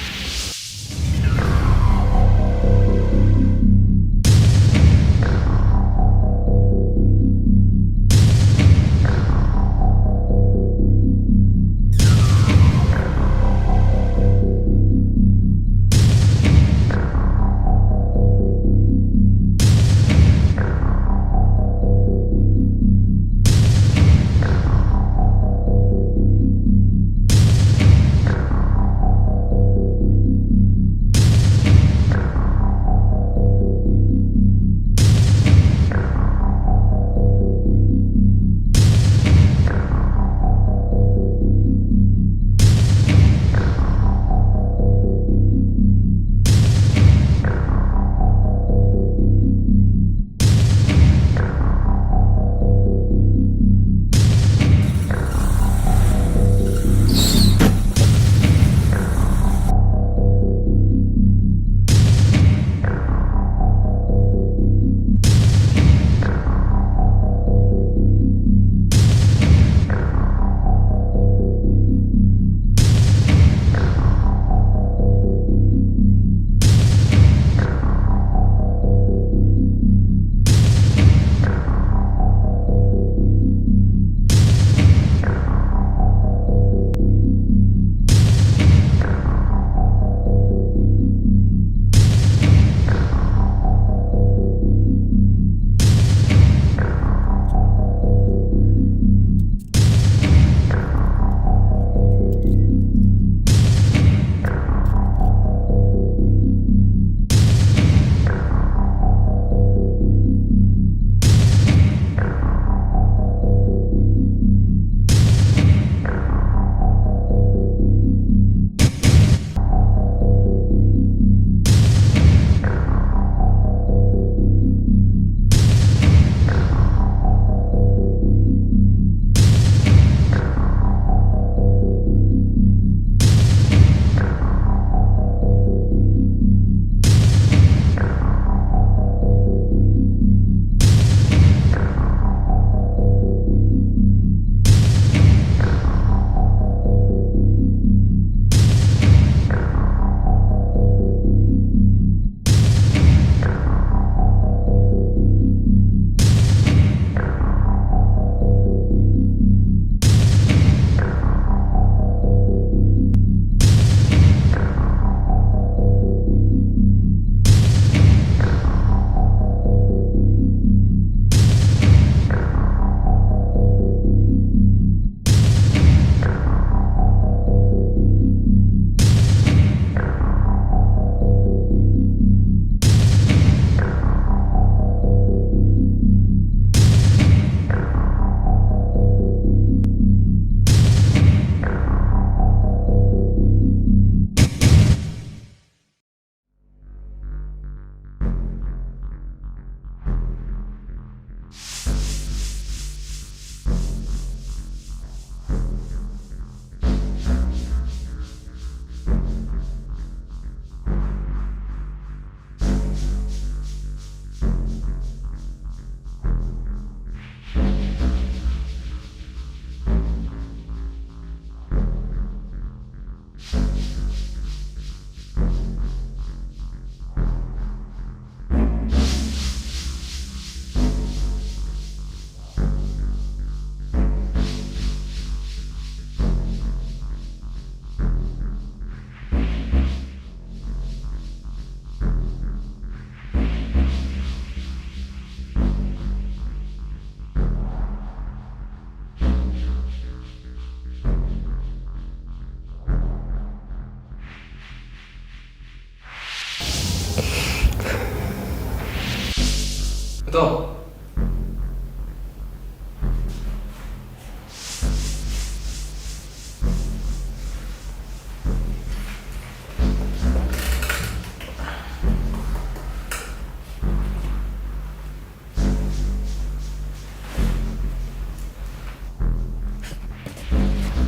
እቶ።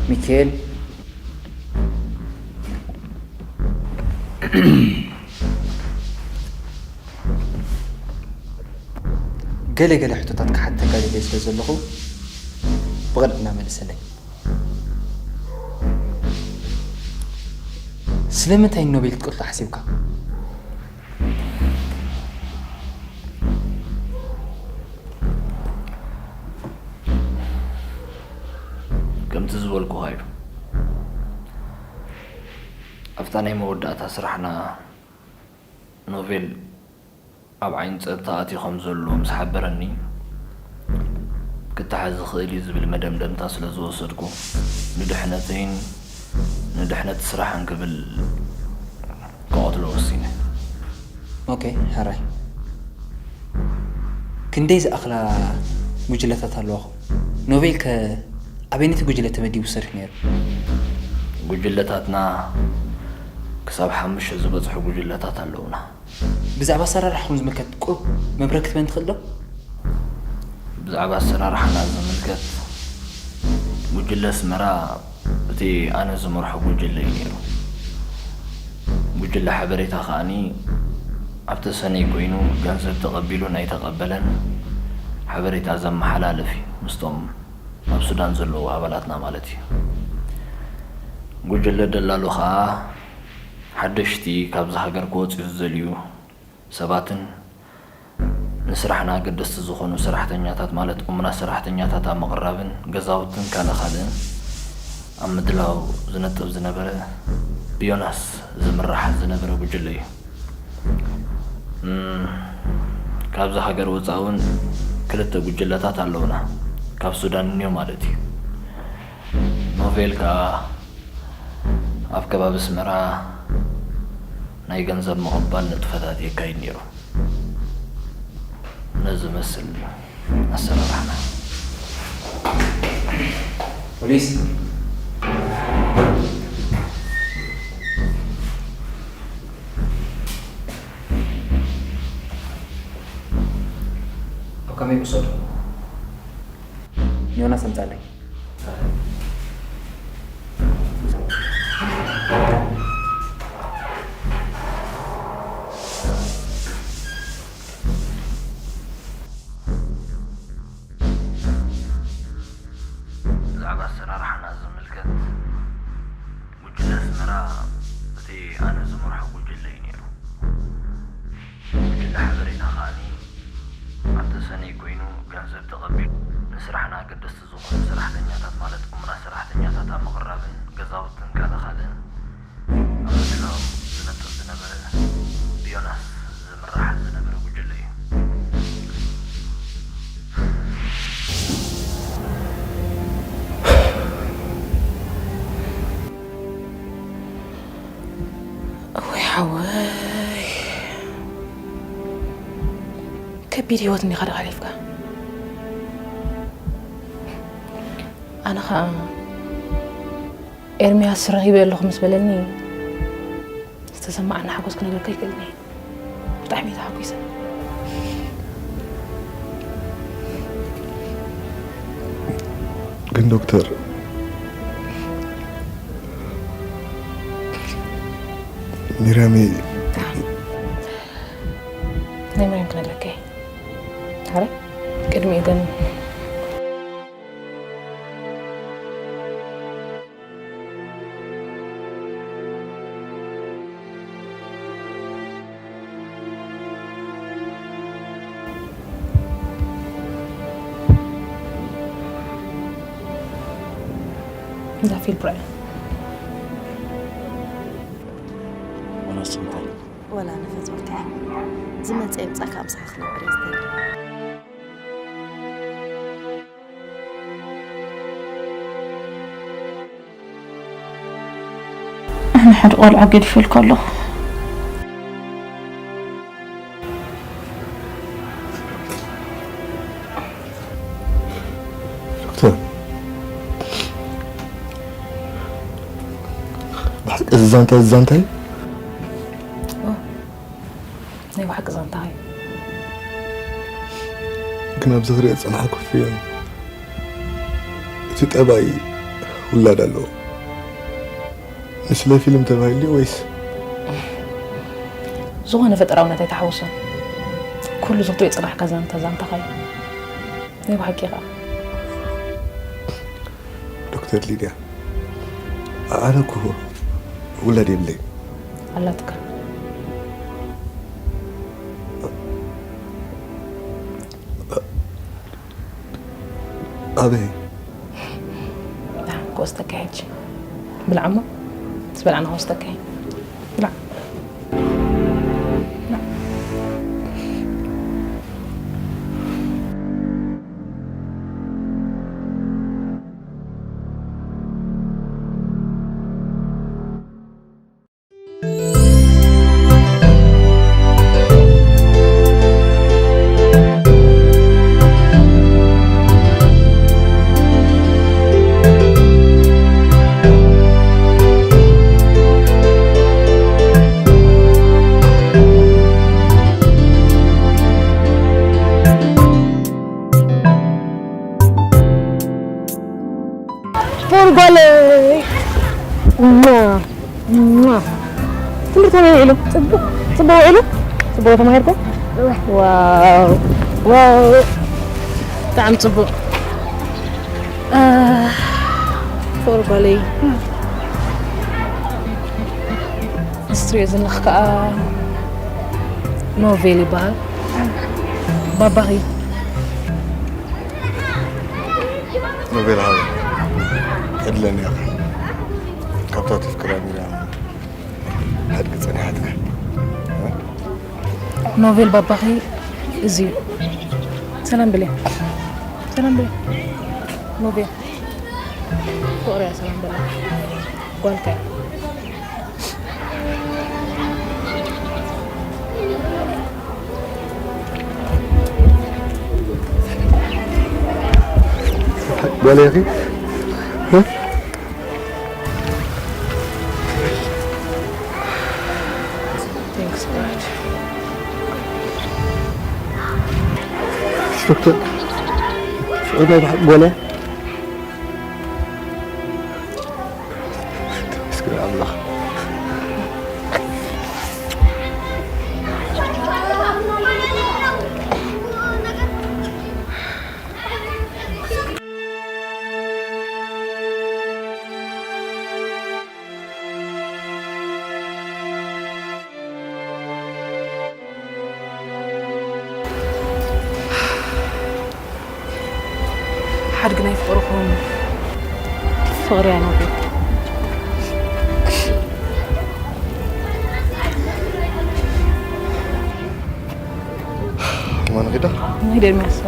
ሚካኤል፣ ገለ ገለ ሕቶታት ክሓተካ ደልየ ስለ ዘለኹ ብቕንዕና መልሰለይ። ስለምንታይ ኖቤል ክትቀትሎ ሓሲብካ? ከምቲ ዝበልኩኻ እዩ። ኣብታ ናይ መወዳእታ ስራሕና ኖቬል ኣብ ዓይኒ ጸጥታ ኣትዩ ከም ዘሎ ምስ ሓበረኒ፣ ክተሓዝ ዝኽእል እዩ ዝብል መደምደምታ ስለ ዝወሰድኩ፣ ንድሕነተይን ንድሕነት ስራሕን ክብል ክቐትሎ ወሲነ። ኦኬ፣ ሕራይ። ክንደይ ዝኣኽላ ጉጅለታት ኣለዋኹም? ኖቬል ከ ኣበየነይቲ ጉጅለ ተመዲቡ ዝሰርሕ ነይሩ? ጉጅለታትና ክሳብ ሓሙሽተ ዝበጽሑ ጉጅለታት ኣለዉና። ብዛዕባ ኣሰራርሓኹም ዝምልከት ቁሩብ መብርሂ ክትበኒ ትኽእል ዶ? ብዛዕባ ኣሰራርሓና ዝምልከት፣ ጉጅለ ኣስመራ እቲ ኣነ ዝመርሖ ጉጅለ እዩ ነይሩ። ጉጅለ ሓበሬታ ከኣኒ ኣብ ተሰነይ ኮይኑ ገንዘብ ተቐቢሉን ኣይተቐበለን ሓበሬታ ዘመሓላልፍ እዩ ምስቶም ኣብ ሱዳን ዘለዉ ኣባላትና ማለት እዩ። ጉጅለ ደላሎ ከኣ ሓደሽቲ ካብዛ ሃገር ክወጽኡ ዝደልዩ ሰባትን ንስራሕና ኣገደስቲ ዝኾኑ ሰራሕተኛታት ማለት እሙናት ሰራሕተኛታት ኣብ ምቕራብን ገዛውትን ካልእ ካልእን ኣብ ምድላው ዝነጥፍ ዝነበረ ብዮናስ ዝምራሕ ዝነበረ ጉጅለ እዩ። እም፣ ካብዛ ሃገር ወፃእ እውን ክልተ ጉጅለታት ኣለውና፣ ካብ ሱዳን እንዮ ማለት እዩ። ኖቬል ከዓ ኣብ ከባቢ ኣስመራ ናይ ገንዘብ ምቕባል ንጥፈታት የካይድ ነይሩ። ነዚ መስል ኣሰራርሓና። ፖሊስ፣ ኣብ ካሜራ ውሰዱ። ዮናስ ኣምጻለይ። ብዛዕባ ኣሰራርሓና ዝምልከት፣ ጉጅለ ኣስመራ እቲ ኣነ ዝመርሖ ጉጅለ እዩ ነይሩ። ጉጅለ ሓበሬታ ከኣኒ ኣብቲ ሰነይ ኮይኑ ገንዘብ ተቐቢሉ ንስራሕና ኣገደስቲ ዝኾኑ ሰራሕተኛታት ማለት እሙናት ሰራሕተኛታት ኣብ ምቕራብን ገዛውትን ካልእ ካልእን ኣብ ምድላው ዝነጥፍ ዝነበረ ብዮናስ ዝምራሕ ዝነበረ ጉጅለ እዩ። እወይ ሓወይ፣ ከቢድ ህይወት እንዲኻ ዶ ሓሊፍካ? ኣነ ኸኣ ኤርምያስ ረኺበ ኣለኹ ምስ በለኒ ዝተሰማዓኒ ሓጎስ ክነግረካ ኣይክእልን እየ። ብጣዕሚ እየ ተሓጒሰ። ግን ዶክተር፣ ሚርያመይ፣ ናይ መርያም ክነግረካ እየ። ኣረ ቅድሚኡ ግን እዛ ፊልም ርኣያ። ወላ ስምዓይ። ወላ ንፈተውቲ ዝመፀ ይምፃ ካብ ምሳኻ ክነብር እየ ዝደሊ። ኣነ ሓደ ቆልዓ ገዲፈልካ ኣለኹ። ሓቂ እዚ ዛንታ እዚ ዛንታ እዩ? ኦ፣ ናይ ብሓቂ ዛንታ እዩ። ግን ኣብዚ ክሪኦ ዝጸናሕኩ ፍዮን፣ እቲ ጠባይ ውላድ ኣለዎ። ንስለ ፊልም ተባሂሉ ድዩ ወይስ? ዝኾነ ፈጠራውነት ኣይተሓውሶን። ኩሉ እዚ ክትሪኦ ዝጸናሕካ ዛንታ ዛንታኻ እዩ። ናይ ብሓቂ ኢኻ። ዶክተር ሊድያ፣ ኣነ እኮ ውላድ የብለይ። ኣላትካ። ኣበይ? ዳ፣ ክወስደካ ሕጂ። ብላዕ እሞ፣ ምስ በላዕና ክወስደካ እየ። ብላዕ። ብላዕ። ፎርጓለይ። ሟ፣ ሟ። ትምህርቲ ከመይ ውዒሉ? ጽቡቕ። ጽቡቕ ውዒሉ? ጽቡቕ ተማሂርኩም? እወ። ዋው፣ ዋው። ብጣዕሚ ጽቡቕ። እ፣ ፎርጓለይ። እዚ ትሪኦ ዘለኺ ከኣ ኖቬል ይበሃል። ባባኺ? ኖቬል ሃወይ፣ ዕድለኛ ኢኻ። ካብታ ተፍቅራ ሚራ ሓድጊ ጸኒሓትካ። ኖቬል ባባኺ እዚ እዩ። ሰላም በልያ። ሰላም በልያ። ኖቬል። ፍቕሪ እያ ሰላም በላ። ጓልካ እያ። ጓለይ ኢኺ? እ? Thanks, Brad. ዶክተር፣ ፍቕሪ ናይ ብሓቂ ጓለይ? ተመስገን ኣምላኽ። ሓድጊ ናይ ፍቕርኹም ፍቕሪ ኣይነግርኩ። ማን ኺዳ? ንኺድ ኤርሚያስ።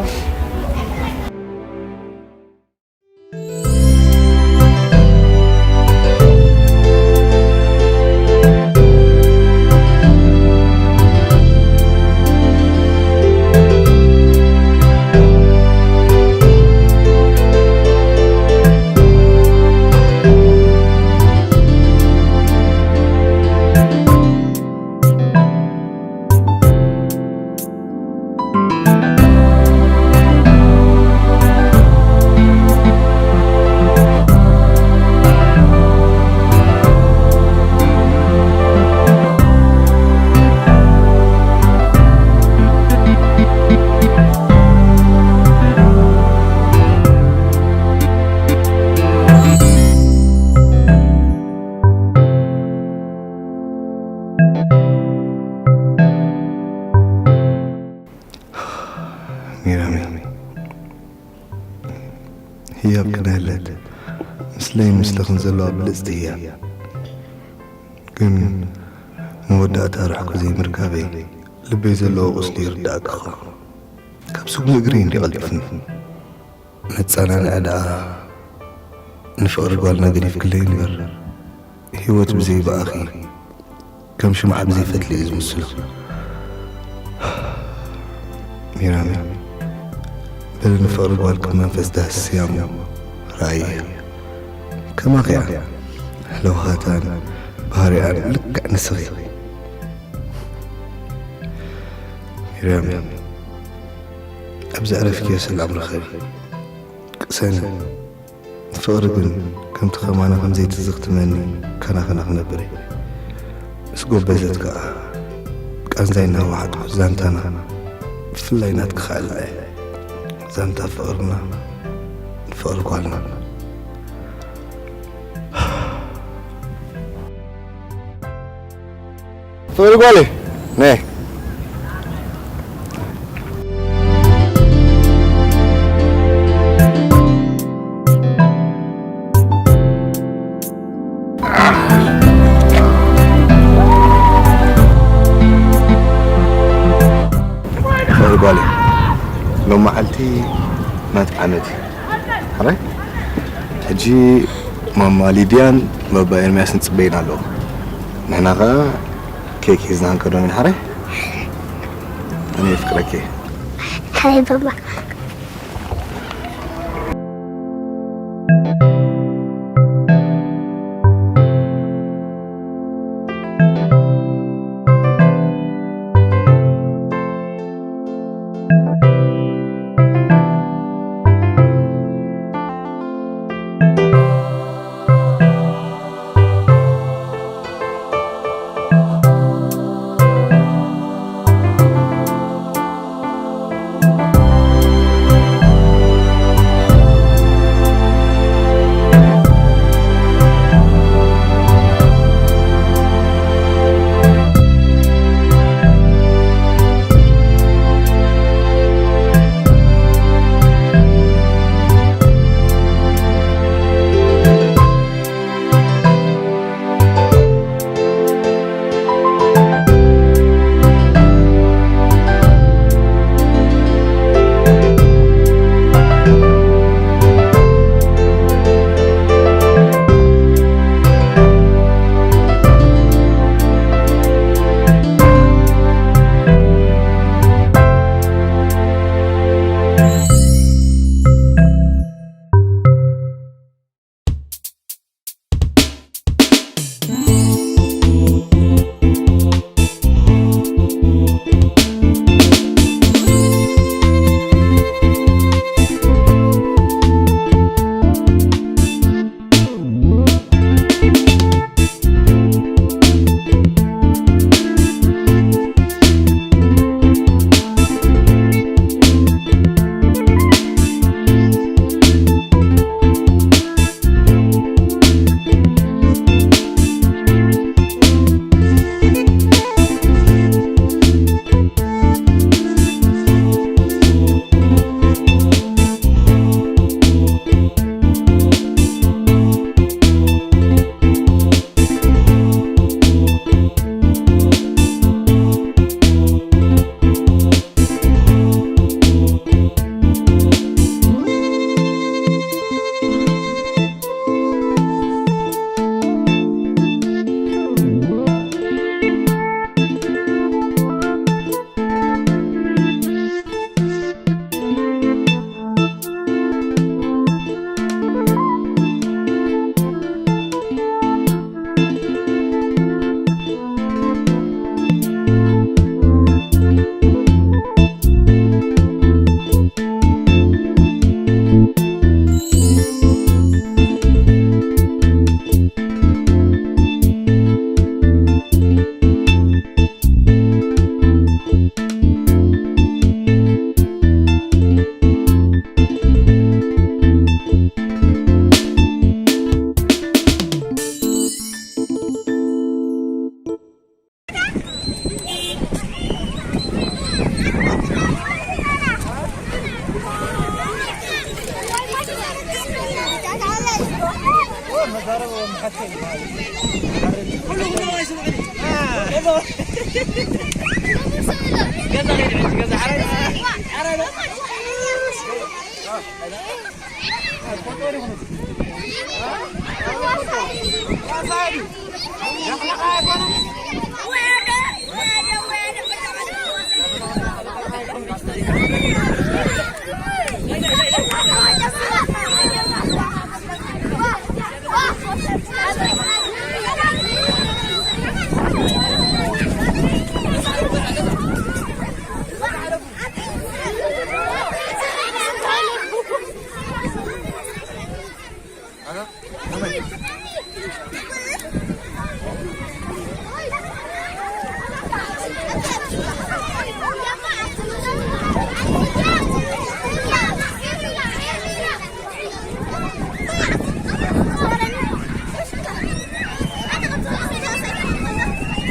ሚራሚ፣ ህያብ ክዳለት ምስለይ ምስለኽን ዘለዋ ብልጽቲ ህያብ። ግን መወዳእታ ርሕቁ ዘይምርካበይ ልበይ ዘለዎ ቁስሊ ይርዳእካ ኸ? ካብ ስጉሚ እግረይ እንዲ ቀልጥፍኒ። መጸናንዒ ደኣ ንፍቕሪ ጓልና ገዲፍክለይ እምበር፣ ህይወት ብዘይ ብኣኺ ከም ሽምዓ ብዘይ ፈትሊ እዩ ዝምስሎ። ሚራሚ፣ በሊ ንፍቕሪ ጓልኪ ብመንፈስ ዳህስስያ እሞ ረኣይያ። ከማኺ እያ ለውሃታን ባህሪኣን ልክዕ ንስኺ። ሚርያም፣ ኣብዚ ዕረፍኪዮ ሰላም ርኸቢ። ቅሰኒ። ፍቕሪ ግን ከምቲ ከማና ከም ዘይትዝኽትመኒ ከናኸና ክነብር እየ። ምስ ጎበዘት ከኣ ቃንዛይ እናወሓጥኩ ዛንታና ብፍላይ ናትኪ ከኣ እየ። ዛንታ ፍቕርና ንፍቕሪ ጓልና። ፍቕሪ ጓለይ፣ ነይ። ፍቕሪ ጓለይ፣ ሎም መዓልቲ ናቲ ዓመት እዩ። ሕራይ? ሕጂ ማማ ሊድያን ባባ ኤርምያስን ጽበይና ኣለዉ። ንሕና ኸኣ ኬክ ሒዝና ክንከዶ ኢና። ሕራይ? ኣነ የፍቅረኪ። ሕራይ ባባ።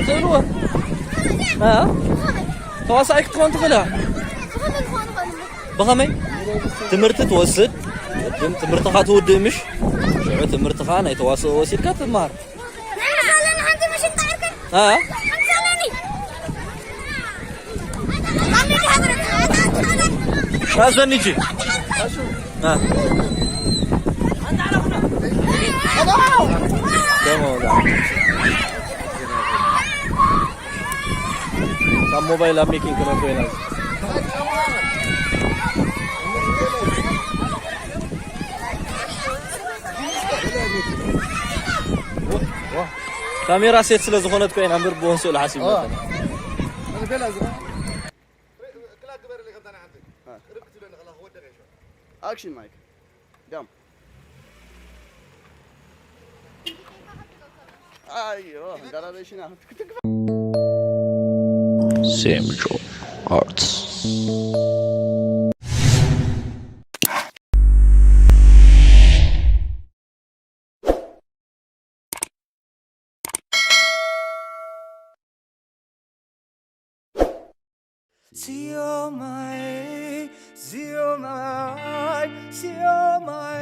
ስእልዎ። እ? ተዋሳኣይ ክትኾን ትኽእል ኢኻ። ብኸመይ? ትምህርቲ ትወስድ፣ ቅድም ትምህርትኻ ትውድእ ምሽ? ሽዑ ትምህርትኻ ናይ ተዋስኦ ወሲድካ ትመሃር። እ? ራዘን ይጂ። እ። ደሞ ዳ። ካብ ሞባይል ኣብ ሜኪንግ ክነግሮ ኢና። ካሜራ ሴት ስለ ዝኾነት ኮይና እምበር ብወንስኡ ሓሲብ። ኣክሽን ማይክ ዳም። ኣዮ እንዳላበሽና ክትግፋ። ሴምጆ ኣርትስ። Siomai, siomai, siomai.